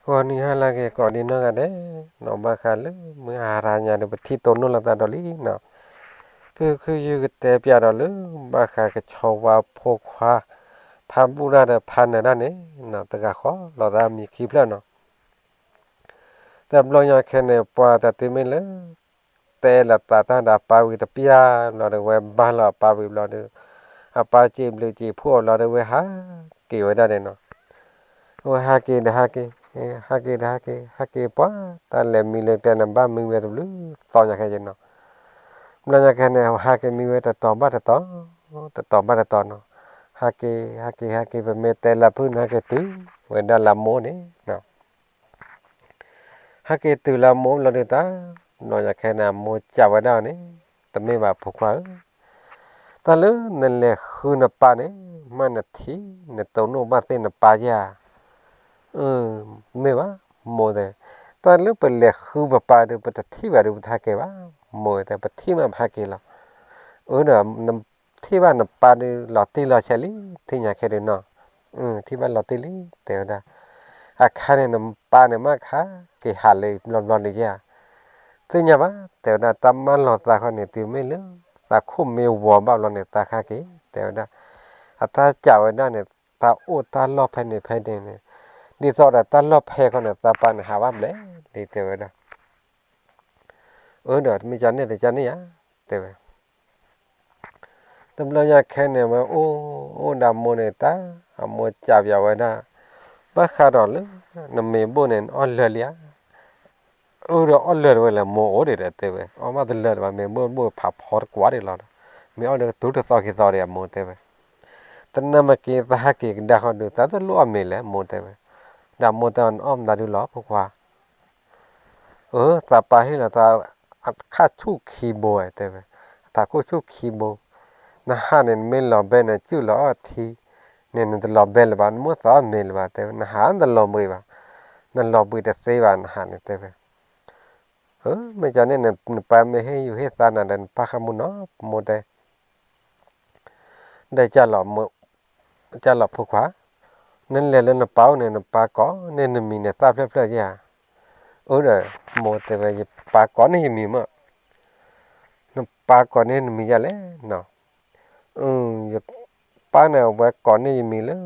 ဂီၤနံၤဟါလၢအဂ့ၤ ကိးဒံနီၢ်ဂၤဒဲးနီၤ, ဘၣ်ဃးလၢမုၢ်ဟါရၤညါဒီး ပထံၣ်တိၢ်နီၣ်လိာ်သးဒီးလံနီၤ. ဖုခုယုၢ်ကတဲပျးဒီးလၢ ဘၣ်ဃးကဆီဝါဖိခွါ ဖးဘူၣ်တၢ်ဒီးဖးနၢၤတၢ်န့ၣ်နီၤ, တဂၤဃီလီၤသးမံၤခံဖျၢၣ်နီၤ. တဘျီညါခဲန့ၣ် ပှၤတၢ်တမ့ၢ်လၢ တဲလီၤသးတၢ်ဒီးအပၢ်ဝံၤတပျၢ်ဘျီဒီး ဝဲဘါလီၤအပၢ်ဝံၤဘျီဒီး အပၢ်စံးဘျုးစံးဖှိၣ်အီၤဘျီဒီး ဝဲဟးက့ၤဝဲဒၣ်န့ၣ်နီၤ. ဝဲဟးက့ၤဒီးဟးက့ၤ, ဟးက့ၤဒီးဟးက့ၤ, ဟးက့ၤပှၤတၢ်လဲၤမံလၢတဲန့ၣ် ဘၣ်မံဝဲတဘျုးသီညါခဲက့နီၤ. ဘျီညါခဲန့ၣ် ဟးက့ၤမံဝဲတတီၤဘၣ်တတီၤ, တတီၤဘၣ်တတီၤနီၤ. ဟးက့ၤ ဟးက့ၤ ဟးက့ၤ ပမ့ၢ်တဲလၢဖုန့ၣ် ဟးက့ၤတုၤဝဲဒၣ်လၢအမိၢ်န့ၣ်နီၤ. ဟဲက့ၤတုၤလၢအမိၢ်ဘျီဒုးတၢ်, ဘျီညါခဲန့ၣ် အမိၢ်စံးဝဲဒၣ်န့ၣ်, တမ့ၢ်ဘၣ်ဖိခွါဧၢ, တၢ်လၢနလဲၤဃုနပၢ်န့ၣ် မ့ၢ်နထံၣ် နတိၢ်နီၣ်ဘၣ်သ့ၣ်နပၢ်ဧါ. မ့ၢ်ဘၣ်, မိၢ်တဲ, တၢ်လၢပလဲၤဃုပပၢ်ဒီး ပတထံၣ်ဘၣ်ဒီး ပတဟဲက့ၤဘၣ်, မိၢ်တဲ ပထံၣ်မးပဟဲက့ၤလီၤ. အၢဒီး နထံၣ်ဘၣ်နပၢ်ဒီး လီၤတံၢ်လီၤဆဲးလံ, ထံၣ်ညါခဲဒုးနီၤ. ထံၣ်ဘၣ်လီၤတံၢ်လံ တဲဝဲဒၣ်. အခါန့ၣ် နပၢ်န့ၣ် မ့ၢ်ခါက့ၤဟးလၢဘျီဘျီန့ၣ်ဧါ. သ့ၣ်ညါဘၣ် တဲဝဲဒၣ်, တၢ်မၢလီၤသးခီန့ၣ် တုၤမ့ၢ်လၢ သးခိၣ်မ့ၢ်ဝီၤဘၣ်ဘျီန့ၣ် သးခါက့ၤ တဲဝဲဒၣ်. အတၢ်စံးဝဲဒၣ်န့ၣ် တၢ်အိၣ်တၢ်လီၢ်ဖဲန့ၣ်ဖဲန့ၣ်န့ၣ်, ဒ်သိးဒီးတၢ်လီၢ်ဖဲခီန့ၣ် သးပၢ်န့ၣ်ဟးဘၣ်ဘျဲၣ်လံ တဲဝဲဒၣ်. အၢဒီး တမ့ၢ်ကန့ၣ်တကန့ၣ်ဧါ, တဲဝဲ. တဘျီညါခဲန့ၣ် ဝဲအိၣ်အိၣ်ဒီးမိၢ်န့ၣ်တၢ်, အမိၢ်စံးပျးဝဲဒၣ်, ဘၣ်ဃးဒီးလၢ နမ့ၤဘိၣ်န့ၣ် နအီၣ်လၢာ်လံဧါ. အၢဒီး အီၣ်လၢာ်တဝဲလဲၣ် မိၢ်အိၣ်ဒံးဒီး တဲဝဲ, အီၣ်မးတလၢာ်လၢၤဘၣ်, မ့ၤဘိၣ်ဘိၣ်ဖးဖီတကွၢ်ဒံးလီၤဒီး မ့ၢ်အီၣ်လၢကတူၤတသီခံသီဒံး အမိၢ်တဲဝဲ. တနၤမ့ၢ်က့ၤ သးဟးက့ၤကဒါဃီဒီး သးတလိၣ်အီၣ်မ့ၤလဲၣ် မိၢ်တဲဝဲ. ဒီးမိၢ်တဲအီၤ နအီၣ်မနုၤဒုလီၤ ဖိခွါ. အၢ သးပၢ်ဟ့ၣ်လီၤသး အခါဆူၣ်ခံဘိ တဲဝဲ, အထးခိၣ်ဆူၣ်ခံဘိ, နဟးန့ၣ် နမ့ၢ်လီၤဘဲန့ၣ် စုၣ်လီၤအီၣ်ထံန့ၣ် နတလီၤဘဲလၢၤဘၣ်, နမိၣ်သးအီၣ်မ့ၤလၢၤဘၣ် တဲဝဲ, နဟးနတလီၤဘှံးဘၣ်, နလီၤဘှံးတသ့ဘၣ် နဟးန့ၣ် တဲဝဲ. အၢ မ့ၢ်ကန့ၣ် နပၢ်မ့ၢ်ဟ့ၣ်ယူၤဟ့ၣ်သးနၤဒီး နပၢ်ဃါမူနီၤ မိၢ်တဲ ဒီး ကၢ်လီၤဖိခွါ, နလဲၤလၢနပၢ်အိၣ်န့ၣ် နပၢ်ကိးန့ၢ်နမံၤန့ၣ် သၣ်ဖျၢၣ်ဖျၢၣ်ဧါ. အၢဒီး မိၢ်တဲဝဲ ယပၢ်ကိးန့ၢ်ယမံၤမး, နပၢ်ကိးန့ၢ်နမံၤဒ်လဲၣ်နီၤ. ယပၢ်န့ၣ် အဝဲကိးန့ၢ်ယမံၤလၢ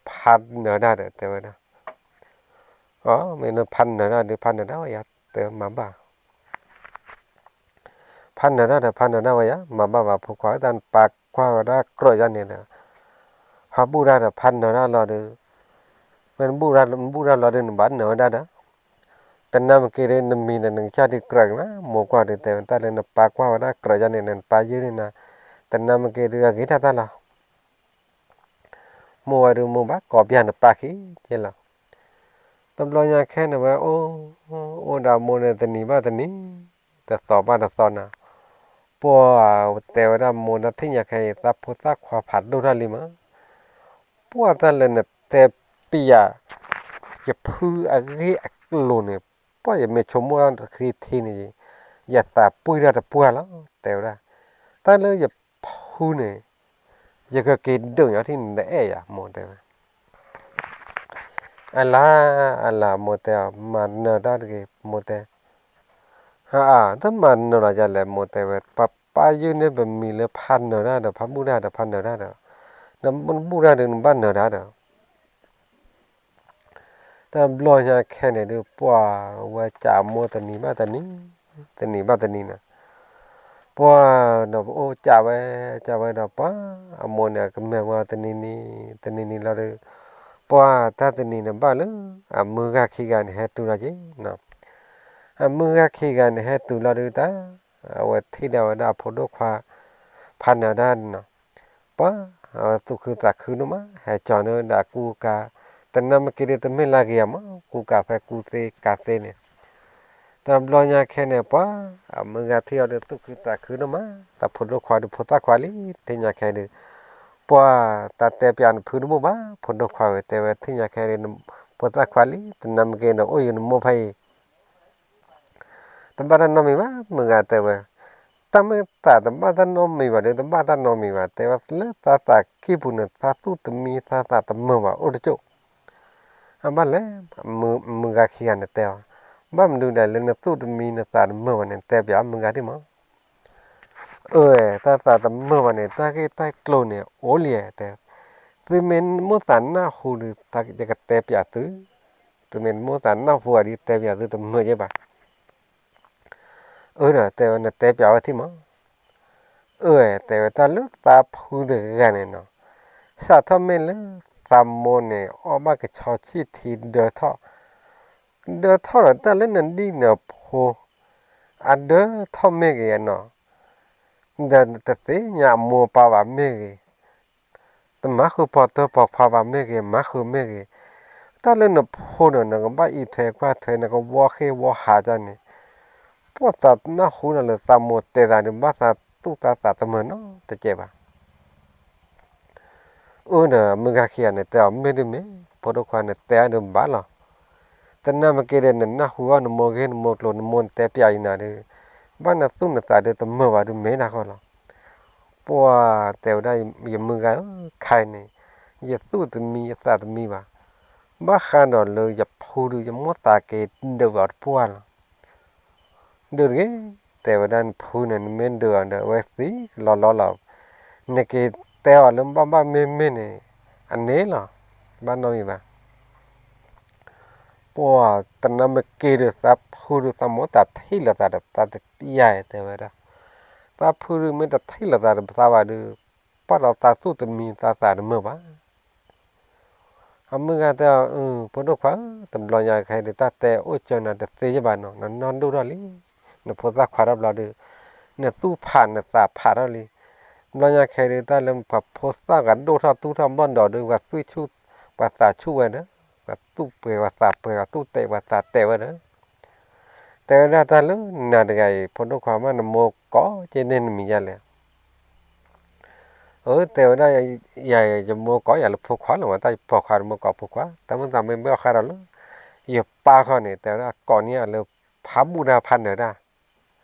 ဖးနၢၤတၢ်ဒီး တဲဝဲဒၣ်. အၢ မ့ၢ်လၢဖးနၢၤတၢ်ဒီး ဖးနၢၤတၢ်ဝဲယၤ တဲမၤဘၣ် ဖးနၢၤတၢ်ဒီး ဖးနၢၤတၢ်ဝဲယၤ မၤဘၣ်ဘၣ်ဖိခွါ, တၢ်နပၢ်ကွၢ်ဝဲဒၣ်ကြၢးယၤန့ၣ်ဒီး ဖးဘူၣ်တၢ်ဒီး ဖးနၢၤတၢ်လီၤဒီး မ့ၢ်နဘူၣ်တၢ်လီၤဒီး နဘၣ်နၢၤဝဲဒၣ်ဒီး တနၤမ့ၢ်က့ၤဒီး နမံၤဒီး နကစၢ်ဒုးကြၢးက့ၤမး, မိၢ်ကွၢ်ဒီး တဲဝဲတၢ်လၢနပၢ်ကွၢ်ဝဲဒၣ်ကြၢးယၤန့ၣ်ဒီး နပၢ်ယုၢ်န့ၣ်နၤ, တနၤမ့ၢ်က့ၤဒီး အဂ့ၤတၢ်တၢ်လီၤ မိၢ်ဝဲဒုးမိၢ်ဘၣ်ကိးပျၢ်နပၢ်ခံက့လီၤ. တဘျီညါခဲန့ၣ်ဝဲ အိၣ် အိၣ်ဒီးမိၢ်န့ၣ် တနံၤဘၣ်တနံၤ, တသီဘၣ်တသီနၤ, ပှၢ်တဲဝဲဒၣ်မိၢ် နထံၣ်ညါခဲအံၤ သးဖိသၣ်ခွါဖးဒိၣ်တၢ်လံမး, ပှၢ်တၢ်လၢနတဲပျး ယဖုအဂ့ၢ်အကျိၤန့ၣ်, ပှၢ်ယမ့ၢ်ဆိကမိၣ်တၢ်တခီထံန့ၣ် ယသးပှံၢ်တၢ်တပှၢ်လီၤ တဲဝဲဒၣ်, တၢ်လၢယဖုန့ၣ် ယကက့ၤဒုးညီထံၣ်န့ၣ် နအဲၣ်ယၤ မိၢ်တဲဝဲ. အလၤ အလၤ မိၢ်တဲအီၤ မၤနၢၤတၢ်တဂ့ၤ မိၢ်တဲ. ဟါအါ တမၤနၢၤလီၤယၤလဲၣ် မိၢ်တဲဝဲ, ပပၢ်ယုၢ်န့ၢ်ပမံၤလၢဖးနၢၤတၢ်ဒီး ဖးဘူၣ်တၢ်ဒီး ဖးနၢၤတၢ်ဒီး, နဘူၣ်တၢ်ဒီး နဘၣ်နၢၤတၢ်ဒီး တဘျီညါခဲန့ၣ်ဒုး ပှၢ်ဝဲစံးမိၢ်တနံၤဘၣ်တနံၤ, တနံၤဘၣ်တနံၤန့ၣ်, ပှၢ်ဒီးပအိၣ်စံးဝဲ, စံးဝဲဒီးပှၢ် အမိၢ်န့ၣ် ကမဲာ်ဝဲတနံၤနံၤ, တနံၤနံၤလီၤဒီး ပှၢ်တၢ်တနံၤန့ၣ်ဘၣ်လၢ အမုၢ်ဂၤခံဂၤန့ၣ် ဟဲတုၤလီၤက့ၤနီၤ, အမုၢ်ဂၤခံဂၤန့ၣ် ဟဲတုၤလီၤဒုးတၢ်, အဝဲထံၣ်ဒၣ်ဝဲဒၣ်အဖိဒိၣ်ခွါ ဖးနၢၤတၢ်နီၤ, ပှၢ် အဝဲသူၣ်ခုသးခုဒိၣ်မး ဟဲကၠီၤန့ၢ်ဒၣ်ကူကၤ, တနၤမ့ၢ်က့ၤဒီး တမ့ၢ်လၢဂ့ၤဧါမး ကူကၤဖဲကူသ့ကၤသ့န့ၣ်, တဘျီညါခဲန့ၣ် ပှၢ် အမုၢ်ဂၤထံၣ်အီၤဒီး သူၣ်ခုသးခုဒိၣ်မး, တၢ်ဖိဒိၣ်ခွါဒီး ဖိသၣ်ခွါလံ ထံၣ်ညါခဲဒုး, ပှၢ် တၢ်တဲပျးနဖုတဘူၣ်ဘၣ် ဖိဒိၣ်ခွါဧၢ တဲဝဲ ထံၣ်ညါခဲဒုး ဖိသၣ်ခွါလံ တနၤမ့ၢ်က့ၤဒီး အိၣ်ယံၤနမိၢ်ဖဲအံၤ တဘၣ်တၢ်နီတမံၤဘၣ် မုၢ်ဂၤတဲဝဲ, တၢ်မ့ၢ်သးတဘၣ်တၢ်နီတမံၤဘၣ်ဒီး တဘၣ်တၢ်နီတမံၤဘၣ် တဲဝဲလၢသးသးကံၢ်ပူၤန့ၣ် သးသူၣ်တမံသးသးတမုာ်ဘၣ် အိၣ်တကၠိၢ်, အဘၣ်လဲၣ်, မုၢ်ဂၤခံဂၤန့ၣ်တဲအီၤ, ဘၣ်မနုၤဒၣ်လၢနသူၣ်တမံနသးတမုာ်ဘၣ်န့ၣ် နတဲပၠးမုၢ်ဂၤဒံးမး. အၢ တၢ်သးတမုာ်ဘၣ်န့ၣ် တၢ်ဂ့ၢ်တၢ်ကျိၤန့ၣ် အိၣ်လံတဲ, သုမ့ၢ်မိၣ်သးနၢ်ဟူဒီး ယကတဲပၠးသု, သုမ့ၢ်မိၣ်သးနၢ်ဟူအီၤဒီး တဲပၠးသုတမုာ်ယဲဘၣ်. အၢ ဒီးတဲဝဲ နတဲပၠးဝဲထံမး. အၢ တဲဝဲ တၢ်လၢသးဖုတဂၤန့ၣ်နီၤ, စးထီၣ်မ့ၢ်လၢသးမိၢ်န့ၣ် အီၣ်ဘၣ်ကဆီဆံၣ်ထံဒၢထီၣ်, ဒၢထီၣ်ဒီးတၢ်လၢနဒံၣ်နဖိ အဒၢထီၣ်မ့ၢ်ဂ့ၤနီၤ, ဒီးတသ့ၣ်ညါအမိၢ်အပၢ်ဘၣ်မ့ၢ်ဂ့ၤ, တမၤဃုာ်ပိာ်တၢၢ်ပိာ်ခွါဘၣ်မ့ၢ်ဂ့ၤ, မၤဃုာ်မ့ၢ်ဂ့ၤ, တၢ်လၢနဖိန့ၣ် နကဘၣ်အံးထွဲကွၢ်ထွဲ နကဝီဃ့ၢ်ဝီဟးတၢ်န့ၣ်, ပှၤသးနၢ်ဟူနၤလၢသးမိၢ်တဲသးဒီး ဘၣ်သးသူၣ်သးသးတမုာ်နီတကဲးဘၣ်. အၢ ဒီးမုၢ်ဂၤခံဂၤန့ၣ် တဲအီၤမ့ၢ်ဒုးမ့ၢ်, ဖိဒိၣ်ခွါန့ၣ်တဲအီၤဒုးဘၣ်လီၤ. သနာ်က့ဒီး နနၢ်ဟူအီၤနမိၢ်ဂ့ၢ်နမိၢ်ကျိၤ နမိၢ်နတဲပၠးအံၤနၤဒီး, ဘၣ်နသူၣ်နသးဒီးတမုာ်ဘၣ်ဒုးမ့ၢ်ဒၣ်ဃီလီၤ. ပှၤတဲဝဲဒၣ် ယမုၢ်ဂၤဧၢ, ခဲအံၤန့ၣ် ယသူၣ်တမံယသးတမံဘၣ်. ဘၣ်ဃးဒီးလၢယဖုဒုး ယမိၣ်သးက့ၤဒုးအီၤတပှၢ်လီၤ. ဒုးတဂ့ၤ, တဲဝဲဒၣ်နဖုန့ၣ် နမ့ၢ်ဒုးအီၤဒီး အဝဲသံကလီလီလီၤ. နက့ၤတဲအီၤလၢဘၣ်ဘၣ်မ့ၢ်မ့ၢ်န့ၣ် အန့ၣ်လီၤ. ဘၣ်နီတမံၤဘၣ်. ပှၤသနာ်က့ဒီး သးဖုဒုး သးမိၢ်တထံၣ်လိာ်သးဒီးသးတပျၢ်တဲဝဲဒၣ်, သးဖုဒုးမ့ၢ်တထံၣ်လိာ်သးဒီးသးဘၣ်ဒုး, ပှၤဒီးသးသူၣ်တမံသးသးတမုာ်ဘၣ်. အမုၢ်ဂၤတဲအီၤ, ဖိဒိၣ်ခွါဧၢ, တဘျီညါခဲအံၤဒီး တၢ်တဲအိၣ်စၢၤနၤတသ့ယဲဘၣ်နီၤ, နနီၢ်ဒိၣ်ထီၣ်လံ, နဖိသၣ်ခွါထီၣ်ဘျီဒီး, နသူၣ်ဖးနသးဖးထီၣ်လံ. ဘျီညါခဲအံၤဒီး တၢ်လၢပှၤဖိသၣ်ဂၤဒိၣ်ထီၣ်သူၣ်ထီၣ်ဘီၣ်ဒီး ပှၤသူၣ်ဆူၣ်, ပှၤသးဆူၣ်ဝဲဒီး, ပှၤသူၣ်ပှဲၤပှၤသးပှဲၤ, ပှၤသူၣ်တဲာ်ပှၤသးတဲာ်ဝဲဒီး, တဲဝဲဒၣ်တၢ်လၢနၤတဂၤအံၤ ဖိဒိၣ်ခွါမး နမိၢ်ကိးက့န့ၢ်နမံၤယါလဲၣ်. အၢ တဲဝဲဒၣ်, ယၤ ယမိၢ်ကိးယၤလၢဖိခွါလီၤမး, တၢ်ယပိာ်ခွါတမိၢ်ကိးဖိခွါ, တၢ်မုၢ်သးမ့ၢ်ဘၣ်ဃးဒီးလၢ ယပၢ်ခီန့ၣ် တဲဝဲဒၣ်ကိးန့ၢ်အီၤလၢ ဖးဘူၣ်တၢ်ဖးနၢၤတၢ်,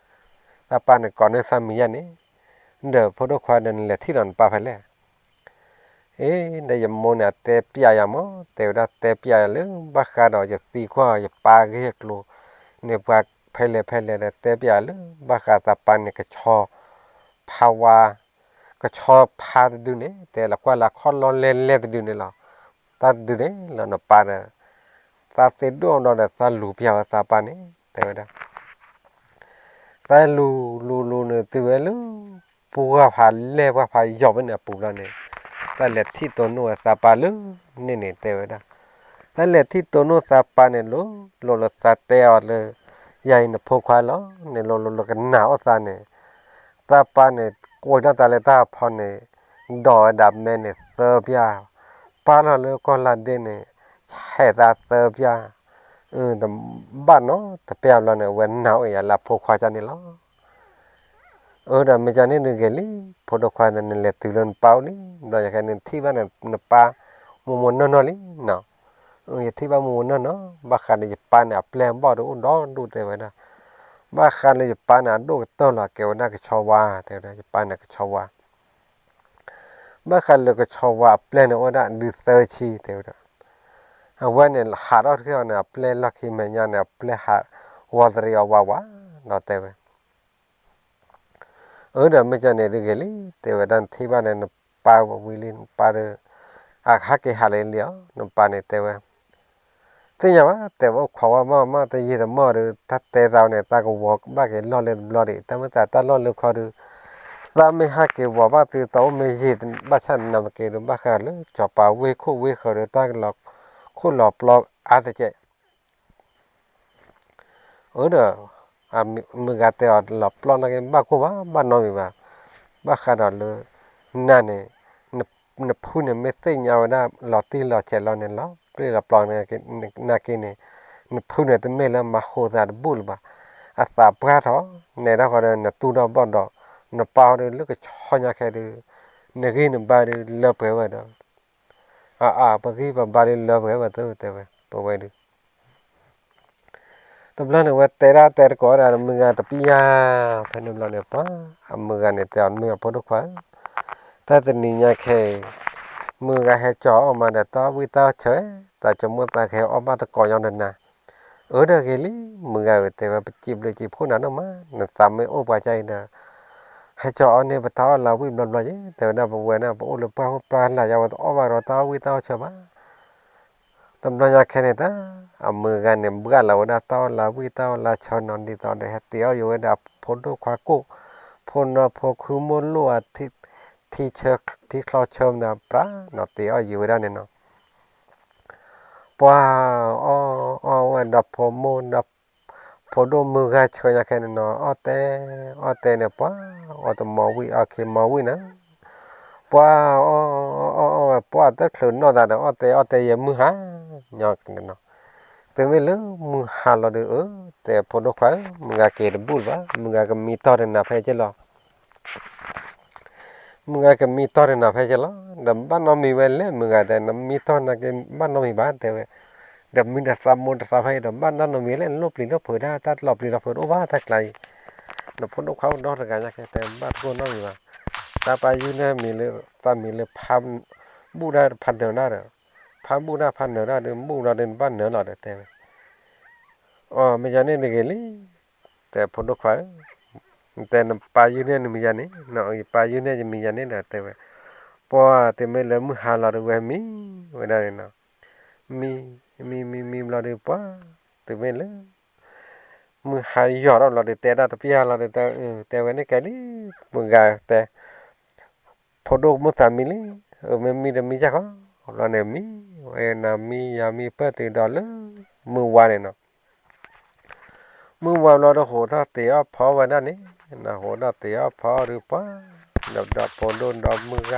တၢ်ပၢ်န့ၣ်ကိးန့ၢ်သးမံၤယါန့ၣ်, ဒီးဖိဒိၣ်ခွါဒီးနလဲၤထံၣ်ဒီးနပၢ်ဖဲလဲၣ်. အ့ ဒီးယမိၢ်န့ၣ် အတဲပျးယၤမး, တဲဝဲဒၣ်တဲပျးယၤလၢ ဘၣ်ဃးဒီးယသံကွၢ်ယပၢ်ဂ့ၢ်အကျိၤန့ၣ် ပှၤဖဲလဲၣ်ဖဲလဲၣ်ဒီး တဲပျးလၢ ဘၣ်ဃးသးပၢ်န့ၣ် ကဆီဖးဝါ, ကဆီဖးတဒုန့ၣ် တဲလီၤကွၢ်လၢအခီၣ်လီၢ်လဲၢ်လဲၢ်တဒုန့ၣ်လီၤ. တၢ်တဒုန့ၣ်လီၤနပၢ်ဒီး သးသ့ဒိၣ်ဒီး သးလူၤပျးဝဲသးပၢ်န့ၣ် တဲဝဲဒၣ် သးလူၤလူၤလူၤန့ၣ် တုၤဝဲလၢ ပှၢ်ဖးလဲၢ်ပှၢ်ဖးယီၤဖဲန့ၣ်အပူၤလီၤန့ၣ်, သးလဲၤထံၣ်တိၢ်နီၣ်ဝဲသးပၢ်လၢန့ၣ်န့ၣ် တဲဝဲဒၣ်, သးလဲၤထံၣ်တိၢ်နီၣ်သးပၢ်န့ၣ် လိၤလိၤလၢသးတဲအီၤလၢ ယၤအံၤနဖိခွါလီၤန့ၣ် လိၤလိၤလၢကနၣ်အီၣ်သးန့ၣ်, သးပၢ်န့ၣ် ကွံာ်ထီၣ်သးလၢတၢ်ဖီန့ၣ်, ဒိးဝဲဒၣ်မဲန့ၣ်သၢပျၢ်, ပာ်လီၤလၢကီၢ်လါဒ့န့ၣ် ဆဲးသးသၢပျၢ်, တဘၣ်နီတပျၢ်ဘျီန့ၣ် အဝဲနာ်အိၣ်က့ၤယၤလၢအဖိခွါကၢ်န့ၣ်လီၤ. အၢ ဒီးမ့ၢ်ကၢ်န့ၣ်ဒုးဂ့ၤလံ, ဖိဒိၣ်ခွါန့ၣ် နလဲၤတုၤလၢနပၢ်အိၣ်လံ, ဘျီယခဲန့ၣ် ထံၣ်ဘၣ်နပၢ် မိၢ်မိၢ်နီၢ်နီၢ်လံနီၤ, ယထံၣ်ဘၣ်မိၢ်မိၢ်နီၢ်နီၢ်, ဘၣ်ဃးလၢယပၢ်န့ၣ် အပျဲၢ်ဘီၣ်ဒီးအိၣ်ဒီဒူၣ်တဲဝဲဒၣ်, ဘၣ်ဃးလၢယပၢ်န့ၣ် အဒိၣ်ကတၢၢ်လီၤ ကဲဝဲဒၣ်ကဆီဝါ, တဲဝဲဒၣ် ယပၢ်န့ၣ်ကဆီဝါ ဘၣ်ဃးလၢကဆီဝါအပျဲၢ်န့ၣ် အိၣ်ဝဲဒၣ်ဒုးသၢဆံ တဲဝဲဒၣ်, အဝဲန့ၣ်ဟးထီၣ်တဃ့အီၤန့ၣ် အပျဲၢ်လီၢ်ခံမဲာ်ညါန့ၣ် အပျဲၢ်ဟးဂီၤတရံးအီၤဝးဝး ဒီးတဲဝဲ, အၢ ဒီးမ့ၢ်ကၢ်န့ၣ်ဒုးဂ့ၤလံ, တဲဝဲဒၣ်နထံၣ်ဘၣ်န့ၣ် နပၢ်ဝံၤလံ နပၢ်ဒီး အဟဲက့ၤဟးလၢလံအီၤ နပၢ်န့ၣ်တဲဝဲ သ့ၣ်ညါဘၣ် တဲဝဲအိၣ်ခိးဝဲမးမး တယံာ်တမီၢ်ဒီး တၢ်တဲသးန့ၣ် သးကဝီၤဘၣ်က့ၤလီၢ်လၢတဘျီဒံး တၢ်မ့ၢ်သးတၢ်လီၢ်လၢခီဒီး သးမ့ၢ်ဟဲက့ၤဝီၤဘၣ်သု သးအိၣ်မ့ၢ်ယံာ်ဘၣ်ဆၣ်နနၢ်မ့ၢ်က့ၤဒီး ဘၣ်ဃးလၢစီၤပၤဝ့ၢ်ခိၣ်ဝ့ၢ်ဃၢၤဒီး တၢ်လီၤခိၣ်လီၤပျီအါတက့ၢ် အၢ ဒီး မုၢ်ဂၤတဲအီၤလီၤပျီနာ်က့ ဘၣ်ကိၢ်ဘၣ် ဘၣ်နီတမံၤဘၣ်, ဘၣ်ဃးဒီးလၢ နၤန့ၣ် နဖုန့ၣ်မ့ၢ်သ့ၣ်ညါဝဲဒၣ်လီၤတံၢ်လီၤဆဲးလီၤန့ၣ် လီၤပျံၤလီၤပျီနာ်က့န့ၣ် နဖုန့ၣ်တမ့ၢ်လၢမၤဃိသးတဘူၣ်လၢၤဘၣ်, အသးပှၢ်ထီၣ် နဲဒၣ်ဃီဒီး နသူၣ်ထီၣ်ဘီၣ်ဒီး နပၢ်ဟီဒီးလၢကဆီညါခဲဒီး နဂံၢ်နဘါဒီးလၢပှဲၤဝဲဒီး အအါ ပဂံၢ်ပဘါဒ်လၢပှဲၤဝဲသု တဲဝဲ ပဝဲဒုး တဘျီန့ၣ် ဝဲတဲဒၣ်တဲတကိးဒၣ်မုၢ်ဂၤတပျၢ်, ဖဲန့ၣ်ဘျီန့ၣ် ပှၤ အမုၢ်ဂၤန့ၣ် တဲအီၤမုၢ်ဂၤဖိဒိၣ်ခွါဧၢ, တၢ်တနံၤညါခဲအံၤ မုၢ်ဂၤဟဲကၠီအီၣ်မးဒီး တၢ်ဝံၣ်တၢ်ဆၢ သးကၠိမိၣ်သးကဟဲအီၣ်ဘၣ်တကိးညီဒီးနၤ. အၢ ဒီးဂ့ၤလံ, မုၢ်ဂၤဧၢ တဲဝဲ, ပစံးဘျုးစံးဖှိၣ်နၤဒိၣ်မး, နသးမ့ၢ်အိၣ်ပှၤကါအံၤဒီး ဟဲကၠီအီၣ်န့ၢ်ပတၢ်အီၣ်လၢဝံၣ်ဘျီဘျီယဲ, တဲဝဲဒၣ်, ပဝဲဒၣ် ပအိၣ်လၢပှၢ်ဟိၣ်ပှၢ်လၢ်ယါဝဲ တအီၣ်ဘၣ်ဒီးတၢ်အီၣ်ဝံၣ်တၢ်အီၣ်ဆၢဘၣ်. တဘျီညါခဲန့ၣ် တၢ်အမုၢ်ဂၤန့ၣ် ဘှၣ်လီၤဝဲဒၣ်တၢ်အီၣ်လၢဝံၣ်တၢ်အီၣ်လၢဆၢနီၤ ဒ်သိးဒီး ဟဲတ့အီၣ်ယိာ်ဝဲဒၣ်ဖိဒိၣ်ခွါကိၣ်, ဖိနီၢ်ဖိခုမိၢ်လိၣ်အ ထံဆၢထံချီဆၢမနၤပြးနီၤ တ့အီၣ်ယိာ်ဝဲဒၣ်န့ၣ်နီၤ. ပှၤအီၣ်အီၣ်ဝဲဒီးဖိမိၢ်ဒီး ဖိဒိၣ်မုၢ်ဂၤဆှၢညါခဲန့ၣ်နီၤ အီၣ်တဲ အီၣ်တဲန့ၣ် ပှၤအီၣ်တမီၤဝံၣ် အီၣ်ခံမီၤဝံၣ်န့ၣ်, ပှၤအီၣ်အီၣ်အီၣ်ဝဲ ပှၤတချုးနီၢ်သးဒီး အီၣ်တဲအီၣ်တဲယဲၢ်မုၢ်ဟါညီန့ၣ်နီၤ. တုၤမ့ၢ်လၢမုၢ်ဟါလီၤဒီး အၢ တဲဖိဒိၣ်ခွါဧၢ, မုၢ်ဂၤက့ၤတဘူၣ်လၢၤဘၣ်, မုၢ်ဂၤကမံတီၢ်ဒီးနၤဖဲက့လီၤ မုၢ်ဂၤကမံတီၢ်ဒီးနၤဖဲက့လီၤ, ဒီးဘၣ်နီတမံၤဝဲလဲၣ် မုၢ်ဂၤတဲ နမံတီၢ်နၤက့ဘၣ်နီတမံၤဘၣ် တဲဝဲ, ဒီးမံဒီးသးမိၢ်ဒီးသးဖါအံၤဒီး ဘၣ်နီတမံၤလဲၣ် နလိၣ်ပျံၤလိၣ်ဖုးဒၣ် တၢ်လီၤပျံၤလီၤဖုးတအိၣ်ဘၣ်တၢ်ကျါအံၤ, ဒီးဖိဒိၣ်ခွါအိၣ်ဒီတဂၤညါခဲတဲ ဘၣ်တကိၢ်နီတမံၤဘၣ်, တၢ်ပၢ်ယုၢ်န့ၢ်မံၤလၢ သးမံၤလၢဖး ဘူၣ်ဒၣ်ဖးနၢၤဒၣ်ဒီး, ဖးဘူၣ်ဒၣ်ဖးနၢၤဒၣ်ဒီး ဘူၣ်လီၤဒီးနဘၣ်နၢၤလီၤဒီးတဲဝဲ အိ မ့ၢ်ယၤန့ၣ်တဂ့ၤလံ, တဲဖိဒိၣ်ခွါဧၢ, တဲနပၢ်ယုၢ်န့ၢ်နမံၤယၤန့ၣ်, နပၢ်ယုၢ်န့ၢ်ယမံၤယၤန့ၣ်ဒီးတဲဝဲ, ပှၤတုၤမ့ၢ်လၢမုၢ်ဟါလီၤဒီးဝဲမံဝဲဒၣ်န့ၣ်နီၤ, မံ မံမံမံဘျီဒီးပှၤ, တုၤမ့ၢ်လၢ မုၢ်ဟါယီၤထီၣ်ဘျီဒီး တဲဒၣ်တပျၢ်လီၤဒီး တဲဝဲန့ၣ်ကဲလံ, မုၢ်ဂၤတဲ ဖိဒိၣ်မိၢ်သးမံလံ, အမ့ၢ်မံဒီးမံယၢ်ဃီ, ဘျီန့ၣ်မံဝဲနၤမံယၤမံပၢၢ်တုၤဒီးလၢ မုၢ်ဝါန့ၣ်နီၤ, မုၢ်ဝါဘျီဒီးဟိးထီၣ်တ့ၤအီၣ်ဖီဝဲဒၣ်န့ၣ်, နဟိးထီၣ်တ့ၤအီၣ်ဖီဒီးပှၤ, ဒီးဒီးဖိဒိၣ်ဒီးမုၢ်ဂၤ, ဒီးမိၢ်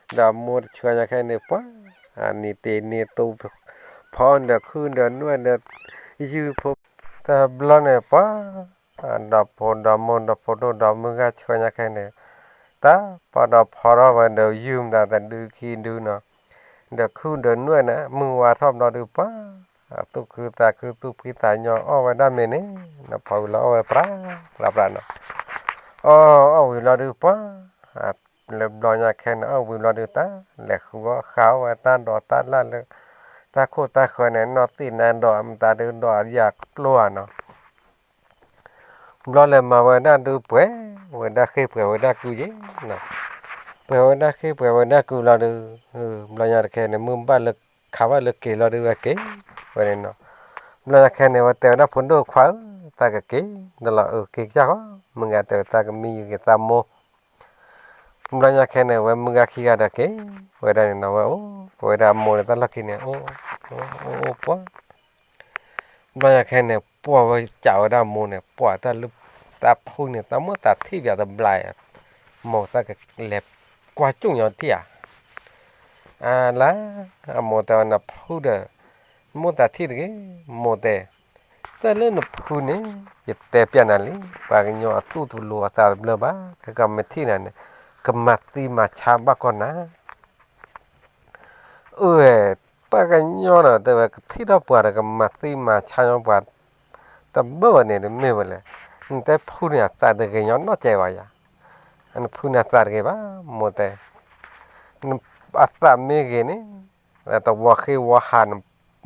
တဆှၢညါခဲန့ၣ်ပှၤ, အနံၤတ့ၤနံၤသူဖီဒီးခုဒီးနွဲၣ်ဒီး ယုၢ်ဖိ, တဘျီန့ၣ်ပှၤ ဒီးဖိဒီးမိၢ်ဒီးဖိဒိၣ်ဒီးမုၢ်ဂၤဆှၢညါခဲန့ၣ်, တၢ်ပှၤဒီးဖီထီၣ်ဝဲဒီးယုၢ်မတၤတဒုခံဒုနီၤ, ဒီးခုဒီးနွဲၣ်န့ၣ် မုၢ်ဝါထီၣ်ဘျီဒီးပှၤ, သူၣ်ခုသးခုသူၣ်ဖှံသးညီအီၣ်ဝဲဒၣ်မ့ၤန့ၣ်, နဖီဝံၤလီၤအီၣ်ဝဲပြးပြးပြးနီၤ, အီၣ်အီၣ်ဝံၤလီၤဒီးပှၤ လၢဘျီညါခဲန့ၣ် အီၣ်ဝံၤဘျီဒီးတၢ်လဲၤဃုအီၣ်ဃုအီၣ်ဝဲတၢ်ဒိးတၢ်လၢ်လၢ တၢ်ခိၣ်တၢ်ဃၢၤန့ၣ် နီၢ်သ့ၣ်နါဒိးမတၤဒုးဒိးယၤကျိဧါနီၤ, ဘျီလဲၤမၤဝဲဒၣ်ဒုးပှဲၤဝဲဒၣ်ဃ့ၢ်ပှဲၤဝဲဒၣ်ကုယဲၢ်နီၤ, ပှဲၤဝဲဒၣ်ဃ့ၢ်ပှဲၤဝဲဒၣ်ကုလီၤဒီး, ဘျီညါတခဲန့ၣ် မုၢ်ဘၣ်လၢခးဘၣ်လၢက့ၤလီၤဒုးဝဲက့ၤဝဲန့ၣ်နီၤ, ဘျီညါခဲန့ၣ် ဝဲတဲဝဲဒၣ်ဖိဒိၣ်ခွါဧၢ, တၢ်ကက့ၤဒီးလီၤအၢက့ၤကစၢ်ဃီ, မုၢ်ဂၤတဲဝဲတၢ်ကမံယုာ်က့ၤသးမိၢ် ဘျီညါခဲန့ၣ် ဝဲမုၢ်ဂၤခံဂၤဒီးက့ၤဝဲဒၣ်န့ၣ်နီၤ, ဝဲအိၣ်ပဝဲဒၣ်အမိၢ်န့ၣ်တၢ်လီၢ်ခံန့ၣ် အိၣ်အိၣ်အိၣ်ပှၢ်, ဘျီညါခဲန့ၣ် ပှၢ်ဝဲကးဝဲဒၣ်အမိၢ်န့ၣ် ပှၢ်တၢ်လၢ တၢ်ဖုန့ၣ် တၢ်မိၣ်သးထံၣ်ပၠးတဘျါ, မိၢ်တၢ်ကလဲၤကွၢ်ကၠိၣ်ညီထံၣ်ဧါ, အလါ, အမိၢ်တဲဝဲနဖုဒီး မိၢ်သးထံၣ်တဂ့ၤ, မိၢ်တဲ တၢ်လၢနဖုန့ၣ် ယတဲပၠးနၤလံ, ပှၤကညီအသူၣ်တလိၤအသးတဘျၢဘၣ်, ခဲကမ့ၢ်ထံၣ်နၤန့ၣ် ကမၤသံမၤဆါဘၣ်ကီးနၤ, အၢ ပှၤကညီဒီးတဲဝဲကထံၣ်ထီၣ်ပှၤဒီးကမၤသံမၤဆါညီပှၤ, တဘၣ်ဝဲန့ၣ်တမ့ၢ်ဝဲလဲၣ်, နတဲဖုန့ၣ်အသးတဂ့ၤညီနီတစဲးဘၣ်ယၤ, နဖုန့ၣ်အသးတဂ့ၤဘၣ်, မိၢ်တဲ အသးမ့ၢ်ဂ့ၤန့ၣ် တဝီဃ့ဝီဟးန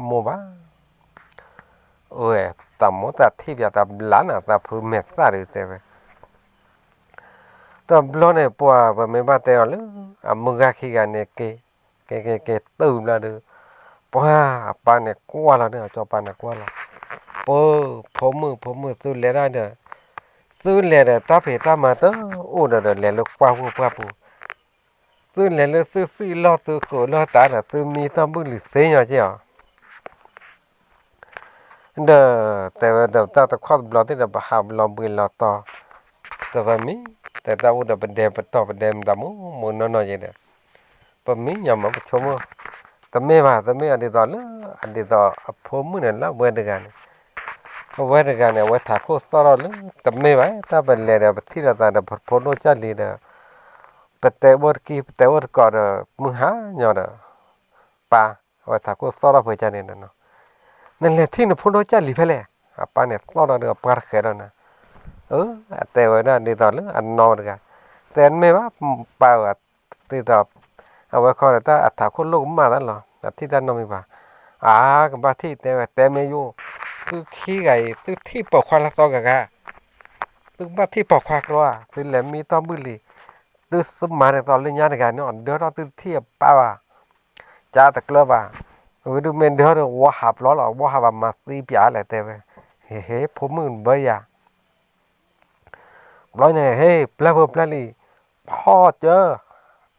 မိၢ်ဘၣ်, အၢ တၢ်မိၢ်တၢ်ထံၣ်ပၠးတဘျါန့ၣ် သးဖုမဲာ်သၣ်ဒုးတဲဝဲ တဘျီန့ၣ် ပှၤပမ့ၢ်ဘၣ်တဲအီၤလၢ အမုၢ်ဂၤခံဂၤန့ၣ်က့ၤ, က့ၤက့ၤက့ၤတုၤဘျီဒီး ပှၤအပၢ်န့ၣ်ကွၢ်လီၤဒီး အကၠီပၢ်န့ၣ်ကွၢ်လီၤ, ပၢ် ဖိမုၣ် ဖိမုၣ် သုလဲၤဒၣ်ဒီး သုလဲၤဒီးတၢ်ဖံးတၢ်မၤတအိၣ်ဒီး ဒီးလဲၤလၢပှၢ်ပူၤပှၢ်ပူၤ, သုလဲၤလၢသုသံၣ်လီၢ်သုဃုာ်လီၢ်တၢ်ဒီး သုမံတၢ်ဘုၣ်လံၤသ့ညီက့ၢ်အီၤ ဒီးတဲဝဲဒီးတၢ်တခီတဘျီသ့ၣ်ဒီး ပဟးလီၤဘှံးလီၤတီၤ, တဝဲမံ, တဲတၢ်အိၣ်ဒီးပဒဲပတီၢ်ပဒဲမတၤမူးမူးနီၢ်နီၢ်ယဲဒီး, ပမံညီမးပဆိကမိၣ်, တမ့ၢ်ဘၣ် တမ့ၢ်အဒ်သိးလၢ အဒ်သိးအဖိမုၣ်န့ၣ်လၢအဝဲတဂၤန့ၣ်, အဝဲတဂၤန့ၣ် အဝဲထးခိၣ်သီၣ်ထီၣ်လၢ တမ့ၢ်ဘၣ် တၢ်ပလဲၤဒီးပထံၣ်လိာ်သးဒီးပဖိဒိၣ်ကၢ်လံၤဒီး, ပတဲအိၣ်တကံၢ် ပတဲအိၣ်တကိးဒီး မုၢ်ဟါညီဒီး ပၢ်, အဝဲထးခိၣ်သီၣ်ထီၣ်ဖဲကၢ်န့ၣ်ဒီး, နလဲၤထံၣ်နဖိဒိၣ်ကၢ်လံၤဖဲလဲၣ်, အပၢ်န့ၣ်သီၣ်ထီၣ်ဒီး အပှၢ်တဃဲၤဒီးနၤ, အၢ အတဲဝဲဒၣ်ဒ်သိးလၢအနီၢ်တဂၤ, တဲမ့ၢ်ဘၣ် ပၢ်ဧၢ, ဒ်သိး အဝဲခီဒီးတၢ်အထးခိၣ်လိၣ်ကမၣ်သးလီၤ, အထံၣ်တၢ်နီတမံၤဘၣ်, အါ ကဘၣ်ထံၣ်တဲဝဲ တဲမ့ၢ်ယိၣ်, သုခံဂၤအံၤ သုထံၣ်ပိာ်ခွါလၢသီဂၤဂၤ, သုကဘၣ်ထံၣ်ပိာ်ခွါကျိဧါ, သုလဲၤမံတီၢ်ဘုၣ်လံ, သုသုမၤဒ်သိးလၢညါတဂၤန့ၣ် အဒၢထီၣ်သုတထံၣ်အပၢ်ဘၣ်, ကၢတကျၢၤဘၣ်, ဝံၤဒုးမ့ၢ်ဒၢထီၣ်ဒီး ဝီဟးပျီလီၤ, ဝီဟးဘၣ်မၤသံပၠးလဲၣ်တဲဝဲ, ဟ့ ဟ့ ဖိမုၣ်နဘၢယၤ ဘျီန့ၣ် ဟ့ၣ် ပျဲၢ်ဖိပျဲၢ်လံ, ဖီၣ်စၢ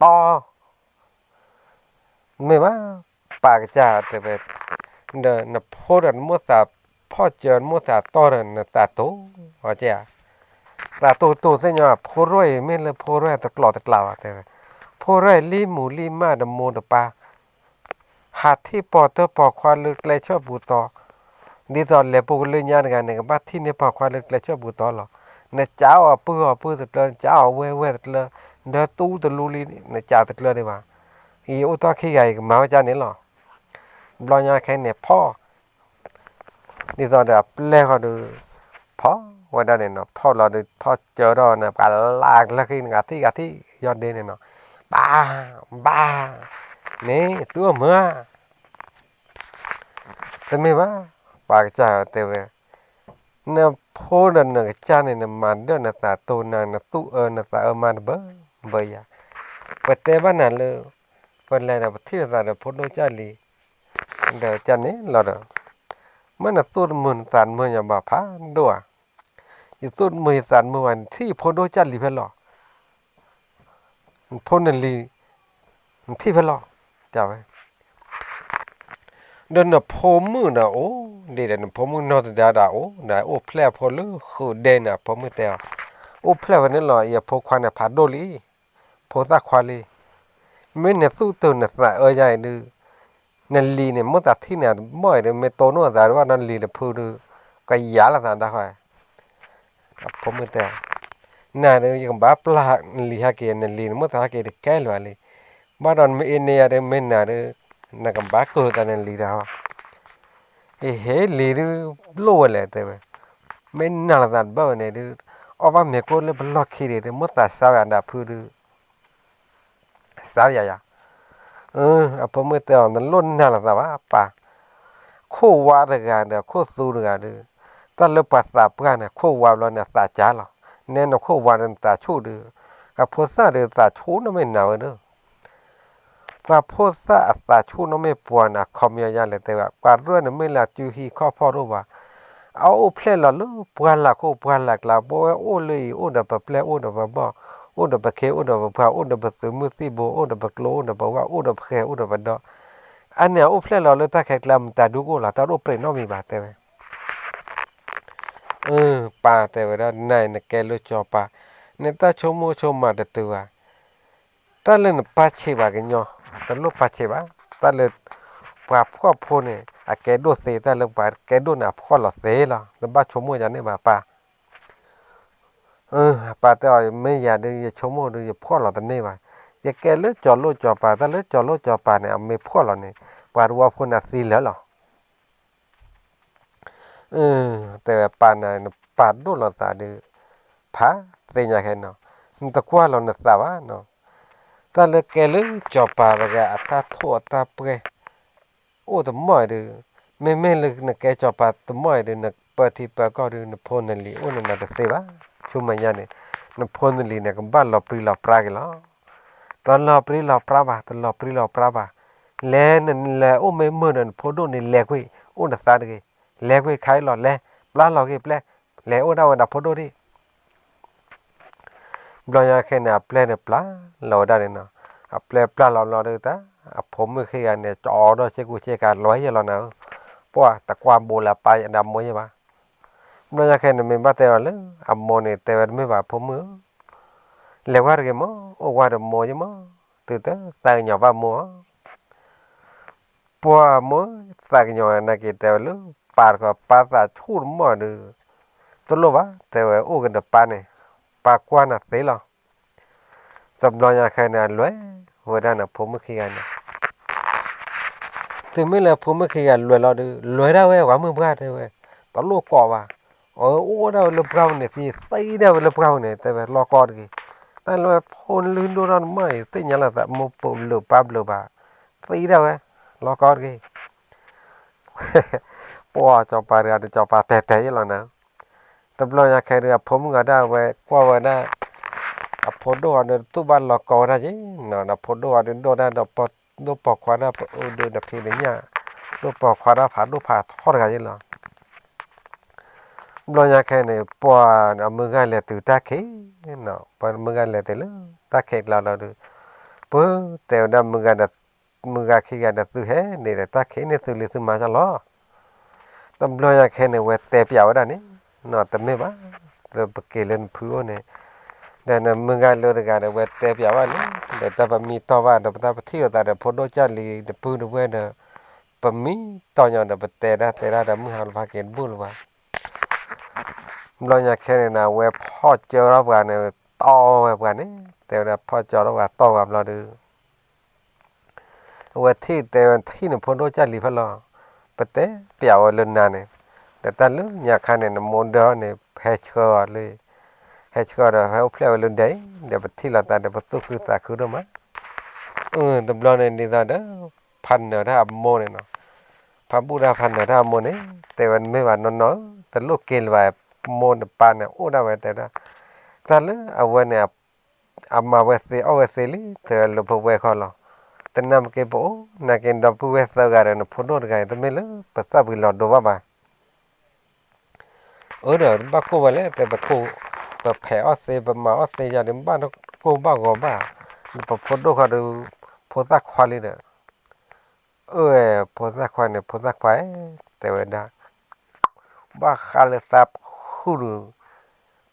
ၤ, တီၢ်, မ့ၢ်ဘၣ်, ပၢ်ကစၢ်တဲဝဲ, ဒီးနဖိဒီးနမိၢ်သးဖီၣ်စၢၤ နမိၢ်သးတီၢ်ဒီးနသးတိၤ, အကဲ, သးတိၤတိၤသ့ၣ်ညါ ဖိရဲၣ်အံၤ မ့ၢ်လၢဖိရဲၣ်တကျိၤတကျးဘၣ်တဲဝဲ, ဖိရဲၣ်လံမူၤလံမၢ်တမိၢ်တပၢ် ဟးထံၣ်ပိာ်တၢ်ပိာ်ခွါလၢကျဲဆၢၣ်ပူၤသီ, ဒ်သိးလဲၤပူၤကလၢညါတဂၤန့ၣ် ကဘၣ်ထံၣ်န့ၢ်ပိာ်ခွါလၢကျဲဆၢၣ်ပူၤသီလီၤ. နကးအီၤပုၢ်အီၤပုၢ်တကျၢၤ, နကးအီၤဝဲၢ်ဝဲၢ်တကျၢၤ, ဒီးတူတလူလံ, နကးတကျၢၤဒံးဘၣ်. ယအိၣ်တီၢ်ခံဂၤအံၤ ကမၤဝဲကၢ်န့ၣ်လီၤ. ဘျီညါခဲန့ၣ်ဖီၣ် ဒ်သိးဒီးအပျဲၢ်ဃီဒီး ဖီၣ်ဝဲဒၣ်န့ၣ်နီၤ, ဖီၣ်လီၤဒီး ဖီၣ်စၢၤထီၣ်န့ၣ် ပှၤလၢကလၢခံ နဂၤထံၣ်ဂၤထံၣ် ယီၢ်ဒ့န့ၣ်နီၤ, ဘၣ်, ဘၣ်, န့ၣ် သုအိၣ်မုာ်ဧါ, တမ့ၢ်ဘၣ်, ပၢ်ကစၢ်တဲဝဲ, နဖိဒီးနကစၢ်န့ၣ် နမၤဒၢၣ်နသးတိၤနၤ နသူၣ်အၢနသးအၢမးတဘၢဘၢယၤ, ပတဲဘၣ်နၤလၢ ပလဲၤဒီးပထံၣ်လိာ်သးဒီးဖိဒိၣ်ကၢ်လံၤ ဒီးကၢ်န့ၣ်လီၤဒီး, မ့ၢ်နသူၣ်တမုာ်နသးတမုာ်ညါဘၣ်ဖးဒိၣ်ဧါ, ယသူၣ်တမုာ်ယသးတမုာ်ဘၣ် နထံၣ်ယဖိဒိၣ်ကၢ်လံၤဖဲလီၤ နဖိနလံၤ နထံၣ်ဖဲလီၤ, တဲဝဲ, ဒီးနဖိမုၣ်ဒီးအိၣ်ဒံးဒီး နဖိမုၣ်နီၢ်သဒါဒီးအိၣ်ဒီး အိၣ်ဖျဲၣ်အဖိလၢဃုာ်ဒဲန့ၣ် အဖိမုၣ်တဲအီၤ, အိၣ်ဖျဲၣ်ဝဲန့ၣ်လီၤ ယဖိခွါန့ၣ်ဖးဒိၣ်လံ, ဖိသၣ်ခွါလံ, မ့ၢ်နသူၣ်တိၤနသးအၢယၤအံၤဒုး နလံၤန့ၣ် မိၢ်သးထံၣ်န့ၣ် တဘီၣ်အံၤဒီး မ့ၢ်တိၢ်နီၣ်သးတဘၣ်နီၤ လံၤတဖုဒီး ကယၤလီၤသးဒၣ်ဃီ အဖိမုၣ်တဲ, နၤဒီး ယကဘၣ်ပျၢ်နလံၤဟဲက့ၤ နလံၤန့ၣ် မိၢ်သးဟဲက့ၤတကဲလၢၤလံ, ဘၣ်ဒီးနမ့ၢ်အ့န့ၢ်ယၤဒီး မ့ၢ်နၤဒီး နကဘၣ်ကၢၤသးနလံၤတၢ်ဟီ, အဟ့ၣ်လံၤဒုးလိၣ်ဝဲလဲၣ်တဲဝဲ, မ့ၢ်နၤလီၤသးတဘၣ်ဝဲန့ၣ်ဒုး အီၣ်ဘၣ်မ့ၤကိၣ်လၢပလီၢ်ခံဒံးဒီး မိၢ်သးစါဝဲအဒၣ်ဖုဒုး စါယၤယၤ, အဖိမုၣ်တဲအီၤ နလိၣ်နၤလီၤသးဘၣ် ပၢ်, ခိၣ်ဝါတဂၤဒီးခိၣ်သူတဂၤဒီး, တၢ်လၢပှၤသးပှၢ်န့ၣ် ခိၣ်ဝါဘျီန့ၣ်သးကၢ်လီၤ, နဲနခိၣ်ဝါဒီးနသးဆူၣ်ဒီး, အဖိသၣ်ဒီးသးဆူၣ်နီၢ်မ့ၢ်နၤဝဲဒီး ပှၤဖိသၣ်အသးဆူၣ်နီၢ်မ့ၢ်ပှၤန့ၣ် အခီပညီယါလဲၣ်တဲဝဲ ပှၤရဲၣ်န့ၣ်မ့ၢ်လၢအစုဟံၣ်ခီၣ်ဖီၣ်တအိၣ်ဘၣ်, အအိၣ်ဖျဲၣ်လီၤလၢပှၢ်လၢ်ခိၣ်ပှၢ်လၢ်ကျါ ပဝဲအိၣ်လၢအံၤ အိၣ်ဒီးပပျဲၢ် အိၣ်ဒီးပဘီၣ် အိၣ်ဒီးပခ့ အိၣ်ဒီးပပှၢ် အိၣ်ဒီးပသုးမုၢ်သံၣ်ဘိ အိၣ်ဒီးပကျိ အိၣ်ဒီးပဝၣ် အိၣ်ဒီးပဃဲၤ အိၣ်ဒီးပဒီ, အန့ၣ်အအိၣ်ဖျဲၣ်လီၤလၢတၢ်ခဲကျါ မတၤဒုကအိၣ်လီၤ တၢ်တအိၣ်ပြံးနီတမံၤဘၣ်တဲဝဲ ပၢ်တဲဝဲဒၣ် နၤအံၤနကဲလိာ်ကၠီၤပၤ, နတၢ်ဆိကမိၣ်ဆိကမးတတုၤဘၣ်, တၢ်လၢနပၢ်ဆံးဘၣ်ကညီ, တလိၣ်ပၢ်ဆံးဘၣ်, တၢ်လၢ ပှၤဖှီၣ်ဖိန့ၣ် အကဲဒိၣ်သ့, တၢ်လၢပှၤကဲဒိၣ်န့ၣ် အဖှီၣ်လီၤသ့လီၤ, နဘၣ်ဆိကမိၣ်ယၤန့ၣ်ဘၣ်ပၢ် ပၢ်တဲအီၤ မ့ၢ်ယၤဒုး ယဆိကမိၣ်ဒုး ယဖှီၣ်လီၤတန့ၢ်ဘၣ်, ယကဲလၢကၠီၤလိာ်ကၠီၤပၤ, တၢ်လၢကၠီၤလိာ်ကၠီၤပၤန့ၣ် အမ့ၢ်ဖှီၣ်လီၤန့ၣ် ပှၤတဝီဖိန့ၣ်သံလၢာ်လီၤ. တဲဝဲပၢ်န့ၣ် နပာ်ဒိၣ်လီၤသးဒုး ဖးသ့ၣ်ညါခဲနီၤ, နတကွၢ်လီၤနသးဘၣ်နီၤ, တၢ်လၢကဲလၢကၠီၤပၤတဂၤ အတၢ်ထိၣ်အတၢ်ပှဲၤ အိၣ်တမီၢ်အံၤဒုး, မ့မ့ၢ်လၢနကဲကၠီၤပၤတမီၢ်အံၤဒုး နပၢၤထံပၢၤကီၢ်ဒုး နဖိနလံၤအိၣ်နနၤတသ့ဘၣ်, ဆူမဲာ်ညါန့ၣ် နဖိနလံၤန့ၣ် ကဘၣ်လီၤပြံလီၤပြါက့ၤလီၤ. တလီၤပြံလီၤပြါဘၣ်, တလီၤပြံလီၤပြါဘၣ်, လဲၤနလဲၤအိၣ်မ့ၢ်မုာ်ဒီး နဖိဒိၣ်န့ၣ်လဲၤကွံာ် အိၣ်နသးတဂ့ၤ, လဲၤကွံာ်ခါအံၤလီၤ, လဲၤပျၢ်လီၤက့ၤပျဲၢ်, လဲၤအိၣ်ဒၣ်ဝဲဒၣ်ဖိဒိၣ်ဒံး ဘျီညါခဲန့ၣ် အပျဲၢ်န့ၣ်ပျၢ်လီၤဝဲဒၣ်န့ၣ်နီၤ, အပျဲၢ်ပျၢ်လီၤဘျီဒုးတၢ် အဖိမုၣ်ခံဂၤန့ၣ် ကၠီဒီးဆ့ကူဆ့ကၤ လွဲယဲလီၤနၤဧၢ, ပှၢ်တကွၢ်ဘိးလၢပၢ်ယဒၣ်မိၢ်ယဲဘၣ်. ဘျီညါခဲန့ၣ်မ့ၢ်ဘၣ်တဲအီၤလၢ အမိၢ်န့ၣ်တဲဝဲတမ့ၢ်ဘၣ်ဖိမုၣ်ဧၢ, လဲၤဝဲတဂ့ၤမိၢ်, အိၣ်ဝဲဒီးမိၢ်ယဲမိၢ်, တုၤတသးကညီၤဘၣ်မိၢ်ဧၢ ပှၢ်မိၢ်သးကညီၤနာ်က့ၤတဲဝဲလၢ ပၢ်တခီ ပၢ်သးဆူၣ်တမီၢ်ဒုး, တလိၣ်ဘၣ် တဲဝဲအိၣ်က့ၤဒီးပၢ်န့ၣ်, ပၢ်ကွၢ်နၤသ့လီၤ. တဘျီညါခဲန့ၣ် အလွဲၢ်ဝဲဒၣ်န့ၣ် ဖိမုၣ်ခံဂၤန့ၣ် တုၤမ့ၢ်လၢဖိမုၣ်ခံဂၤလွဲၢ်လီၤဒုး လွဲၢ်ဒၣ်ဝဲပှၤမုၣ်ပှၢ်တဲဝဲ, တလိၣ်ကိးဘၣ်, အအိၣ်ဒၣ်ဝဲလၢပှၢ်ပူၤန့ၣ် သံသံဒၣ်ဝဲလၢပှၢ်ပူၤန့ၣ် တဲဝဲလီၤကီတဂ့ၤ, တၢ်လၢဖိလုၢ်ဒိၣ်ထီၣ်တမီၢ်အံၤ သ့ၣ်ညါလီၤသးမိၢ်ပၢၤဘျုးပၢ်ဘျုးဘၣ်, သံဒၣ်ဝဲ, လီၤကီတဂ့ၤ. ပှၤစီၤပၤတဂၤဒီး စီၤပၤတဲာ်တဲာ်ယဲလီၤနၤ, တဘျီညါခဲဒုး အဖိမုၣ်ဂၤဒၣ်ဝဲကွၢ်ဝဲဒၣ် အဖိဒိၣ်အီၤဒီး သူၣ်ဘၣ်လီၤကီဝဲဒၣ်က့ၤနီၤ, ဒီးဖိဒိၣ်အီၤဒုးဒိၣ်ဒၣ်ဒီး ဒိၣ်ပိာ်ခွါဒၣ်ပအုးဒုးဒီးဖံးဒီးညၣ်, ဒိၣ်ပိာ်ခွါဒၣ်ဖးဒိၣ်ဖးထီတဂၤယဲလီၤ. ဘျီညါခဲန့ၣ် ပှၤအမုၢ်ဂၤလဲၤတုၤတၢ်ခံးနီၤ, ပှၤမုၢ်ဂၤလဲၤတုၤလၢတၢ်ခံးကျါလီၤဒီး ပတဲဝဲဒၣ်မုၢ်ဂၤဒီး မုၢ်ဂၤခံဂၤဒီး သုဟဲန့ၣ်ဒီး တၢ်ခံးန့ၣ်သုလံၤသုမၤကလီၤ. တဘျီညါခဲန့ၣ် ဝဲတဲပျးဝဲဒၣ်န့ၣ်နီၤ, တမ့ၢ်ဘၣ်, ဒီးပက့ၤလၢနဖုအိၣ်န့ၣ်, ဒီးနမုၢ်ဂၤလၢတဂၤဒီး ဝဲတဲပျးဝဲန့ၣ်, ဒီးတၢ်ပမံတီၢ်ဘၣ်ဒီး ပတၢ်ပထံၣ်လိာ်သးဒီး ဖိဒိၣ်ကၢ်လံၤတပုၢ်တဝဲၢ်ဒီး ပမံတီၢ်ညီဒီး ပတဲဒၣ်တဲဒၣ်ဒီး မုၢ်ဟါလၢဖးက့ၤတဘူၣ်လၢၤဘၣ်. ဘျီညါခဲန့ၣ်နၤ အဝဲဖီၣ်ကၢထီၣ်ပှၤန့ၣ် တီဝဲပှၤန့ၣ်, တဲဝဲဒၣ်ဖီၣ်ကၢထီၣ်ပှၤတီပှၤဘျီဒီး အဝဲထံၣ်တဲဝဲထံၣ်န့ၣ် ဖိဒိၣ်ကၢ်လံၤဖဲလီၤ, ပတဲပျးဝဲလၢနၤန့ၣ်, ဒီးတၢ်လၢညါခါန့ၣ် နမိၢ်ဒၢန့ၣ် ဟဲဆှၢအီၤလၢ ဟဲဆှၢဒီး ဟဲအိၣ်ဖျဲၣ်ဝဲလၢဒဲအံၤ, ဒီးပထံၣ်လိာ်သးဒီး ပသူၣ်ခုသးခုဒိၣ်မး. အၢ တဘျီန့ၣ်ဒ်သိးဒီး ဖးနၢၤတၢ်အမိၢ်န့ၣ်နီၤ, ဖးဘူၣ်တၢ်ဖးနၢၤတၢ်အမိၢ်န့ၣ် တဲဝဲတမ့ၢ်ဘၣ်နီၢ်နီၢ်ဧၢ, တလိၣ်က့ၤလၢၤဘၣ်, မိၢ်နပၢ်န့ၣ်အိၣ်ဒၣ်ဝဲတဲဒၣ်, တၢ်လၢအဝဲန့ၣ် အမၤဝဲသ့အီၣ်ဝဲသ့လံ တဲဝဲလၢပဝဲခီလီၤ. တနၢ်မ့ၢ်က့ၤပအိၣ် နာ်က့ၤဒီပုၢ်ဝဲၢ်သၢဂၤဒီး နဖိဒိၣ်တဂၤအံၤ တမ့ၢ်လၢပသးပှ့ၤလီၤဒိဘၣ်ဘၣ်. အၢ ဒီးတဘၣ်ကိၢ်ဝဲလဲၣ် တဲပခိၣ်, ပဖဲးအီၣ်သ့ ပမၤအီၣ်သ့ယၤဒီး ဘၣ်ကိၢ်ဘၣ်ဂီၤဘၣ်, ပဖိဒိၣ်ခီဒီး ဖိသၣ်ခွါလံဒီး, အၢ ဖိသၣ်ခွါန့ၣ် ဖိသၣ်ခွါဧၢ, တဲဝဲဒၣ်, ဘၣ်ဃးလၢသးဖုဒီး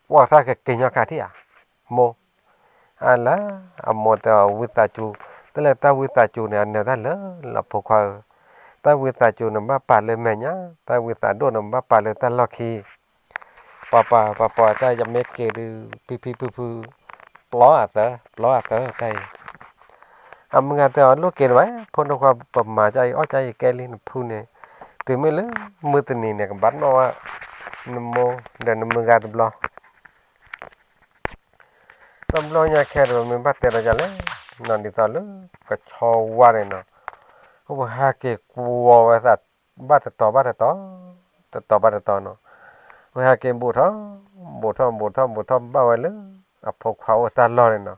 ကွၢ်တၢ်ကက့ၤညီခါထံၣ်ဧါ, မိၢ် အလါ, အမိၢ်တဲအီၤ ဝံသးစူၤ, တၢ်လၢတၢ်ဝံသးစူၤန့ၣ် အနၢၤတၢ်လၢလီၤဖိခွါဧၢ, တၢ်ဝံသးစူၤန့ၣ် ဘၣ်ပာ်လၢမဲာ်ညါ, တၢ်ဝံသးဒိၣ်န့ၣ် ဘၣ်ပာ်လၢတၢ်လီၢ်ခံ, ပှၤပှၤပှၤပှၤတၢ်ယမ့ၢ်က့ၤဒုး ဖံဖံဖုဖု, ပျီအသၢ, ပျီအသၢတၢ်အံၤ, အမုၢ်ဂၤတဲအီၤ လိၣ်က့ၤတဘၣ်, ဖိဒိၣ်ခွါ ပမၤတၢ်အံၤအီၣ်တၢ်အံၤကဲလံ နဖုန့ၣ်, တုၤမ့ၢ်လၢမုၢ်တနံၤန့ၣ် ကဘၣ်နီၣ်ဘၣ် နမိၢ်ဒီးနမုၢ်ဂၤတဘျီ တဘျီညါခဲဒီး ပမ့ၢ်ဘၣ်တဲဒီးယၤလဲၣ်, နီၢ်ဒ်သိးလၢ ကဆီဝါန့ၣ်နီၤ, ပဟဲက့ၤကွီၤဝဲသး ဘၣ်တတီၤဘၣ်တတီၤ, တတီၤဘၣ်တတီၤနီၤ, ပဟဲက့ၤဘူးထီၣ်, ဘူးထီၣ်ဘူးထီၣ်ဘူးထီၣ်ဘၣ်ဝဲလၢ အဖိခွါအိၣ်တၢ်လီၢ်န့ၣ်နီၤ,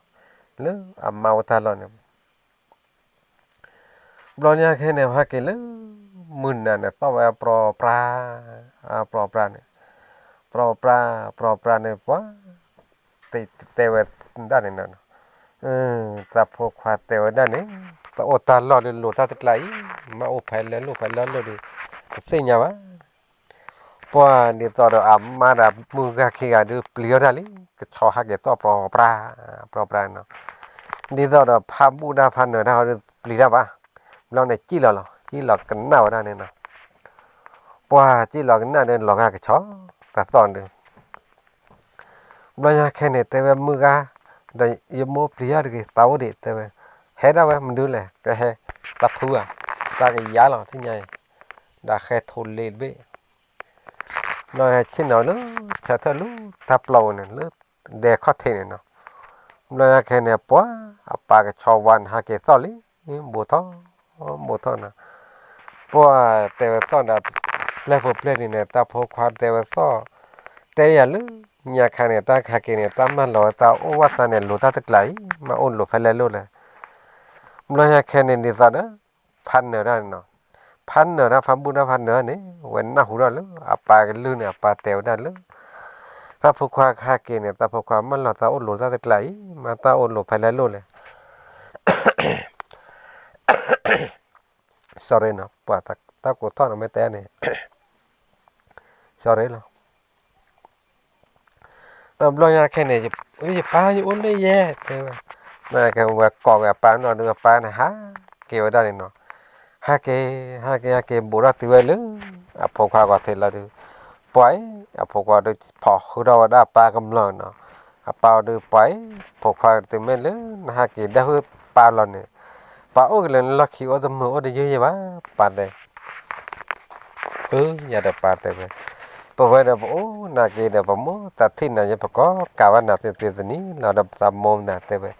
လၢအမါအိၣ်တၢ်လီၢ်န့ၣ် ဘျီညါခဲန့ၣ် ဟဲက့ၤလၢ မုၢ်နၤန့ၣ် သီၣ်ဝဲအပြီပြါ, အပြီပြါန့ၣ်, ပြီပြါ, ပြီပြါန့ၣ် ပှၤ တဲဝဲဒၣ်န့ၣ်နီၤ, တၢ်ဖိခွါတဲဝဲဒၣ်န့ၣ်, တၢ်အိၣ်တၢ်လီၢ်ဒုးလိၤတၢ်တကျါအံၤ, မ့ၢ်အိၣ်ဖဲလဲၣ်လိၣ်ဖဲလဲၣ်လိၣ်ဒီး တသ့ၣ်ညါဘၣ်. ပှၤဒ်သိးဒီးအမါဒီးမုၢ်ဂၤခံဂၤဒုးပျံၤအီၣ်တၢ်လံ, ကဆီဟဲက့ၤသီၣ်ပြီပြါ, ပြီပြါနီၤ, ဒ်သိးဒီးဖးဘူၣ်တၢ်ဖးနၢၤတၢ်ဟီဒုးပျံၤတၢ်ဘၣ်, ဘျီန့ၣ်စံၣ်လီၤလီၤ, စံၣ်လီၤကနၣ်ဝဲဒၣ်န့ၣ်နီၤ, ပှၤစံၣ်လီၤကနၣ်ဒုးလီၤဂာ်ကဆီ, တၢ်သီၣ်ဒုး ဘျီညါခဲန့ၣ် တဲဝဲမုၢ်ဂၤ, ဒီးယမိၢ်ပျံၤယၤတဂ့ၤ သးအိၣ်ဒံး တဲဝဲ, ဟဲဒၣ်ဝဲမနုၤလဲၣ် ကဟဲ, တၢ်ဖုဧါ, တၢ်ကယၤလီၤ ထံၣ်ညါအံၤ, ဒီးဟဲထိးလ့တဘ့ၣ်, ဘျီဟဲဆ့ၣ်နီၤလၢ ဆၢထၢၣ်လၢတၢ်ပျီပူၤန့ၣ် လၢဒဲခီၣ်ထံးန့ၣ်နီၤ, ဘျီညါခဲန့ၣ် ပှၤအပၢ်ကဆီဝါန့ၣ် ဟဲက့ၤသီၣ်လံ, ဘူးထီၣ်, ဘူးထီၣ်နီၤ ပှၤတဲဝဲသီၣ်ဒီး ပျဲၢ်ဖိပျဲၢ်လံၤန့ၣ် တၢ်ဖိခွါတဲဝဲသီၣ်, တဲယၤလၢ ညါခါန့ၣ် တၢ်ခါက့ၤန့ၣ် တၢ်မၤလီၤဝဲတၢ်အိၣ်ဝဲသးန့ၣ် လိၤတၢ်တကျါအံၤ မ့ၢ်အိၣ်လိၤဖဲလဲၣ်လိၣ်လဲၣ်, ဘျီညါခဲန့ၣ် ဒ်သိးဒီး ဖးနၢၤတၢ်န့ၣ်နီၤ, ဖးနၢၤတၢ် ဖးဘူၣ်တၢ်ဖးနၢၤန့ၣ် ဝဲနၢ်ဟူထီၣ်လၢ အပၢ်ကလုၢ်န့ၣ် အပၢ်တဲဝဲဒၣ်လၢ တၢ်ဖိခွါခါက့ၤန့ၣ် တၢ်ဖိခွါမၢလီၤတၢ်အိၣ်လိၤတၢ်တကျါအံၤ မ့ၢ်တၢ်အိၣ်လိၤဖဲလဲၣ်လိၣ်လဲၣ် sorry နီၤ ပှၤတၢ်ကိးထီၣ်နီၤ မ့ၢ်တဲန့ၣ် sorry လီၤ. တဘျီညါခဲန့ၣ် ယပၢ်ယအိၣ်လၢယဲ တဲဝဲ, ဝဲကိးဝဲအပၢ်နီၤ ဒုးအပၢ်န့ၣ် ဟးက့ၤဝဲဒၣ်န့ၣ်နီၤ, ဟးက့ၤ ဟးက့ၤ ဟဲက့ၤဘူးထီၣ်တုၤဝဲလၢ အဖိခွါဂီၤထံးလီၤဒုး, ပှၤအံၤ အဖိခွါဒုး ဖီၣ်ဃုထီၣ်ဝဲဒၣ်အပၢ်ကမျၢၢ်နီၤ, အပၢ်အီၤဒုး ပှၤအံၤ ဖိခွါတုၤမ့ၢ်လၢ နဟးက့ၤဒၣ်ဟုၣ်ပၢ်လီၤန့ၣ်, ပၢ်အိၣ်က့ၤလၢနလီၢ်ခံ အိၣ်တမုာ်အိၣ်တယုၢ်ယဲၢ်ဘၣ် ပၢ်တဲ အၢ ယၤဒီးပၢ်တဲဝဲ, ပဝဲဒီးပအိၣ်နာ်က့ဒီး ပမိၢ်တၢ်ထံၣ်နၤယဲၢ် ပကိးကးဘၣ်နၤသ့သ့သနံၤလီၤဒီး ပသးမိၢ်နၤတဲဝဲ,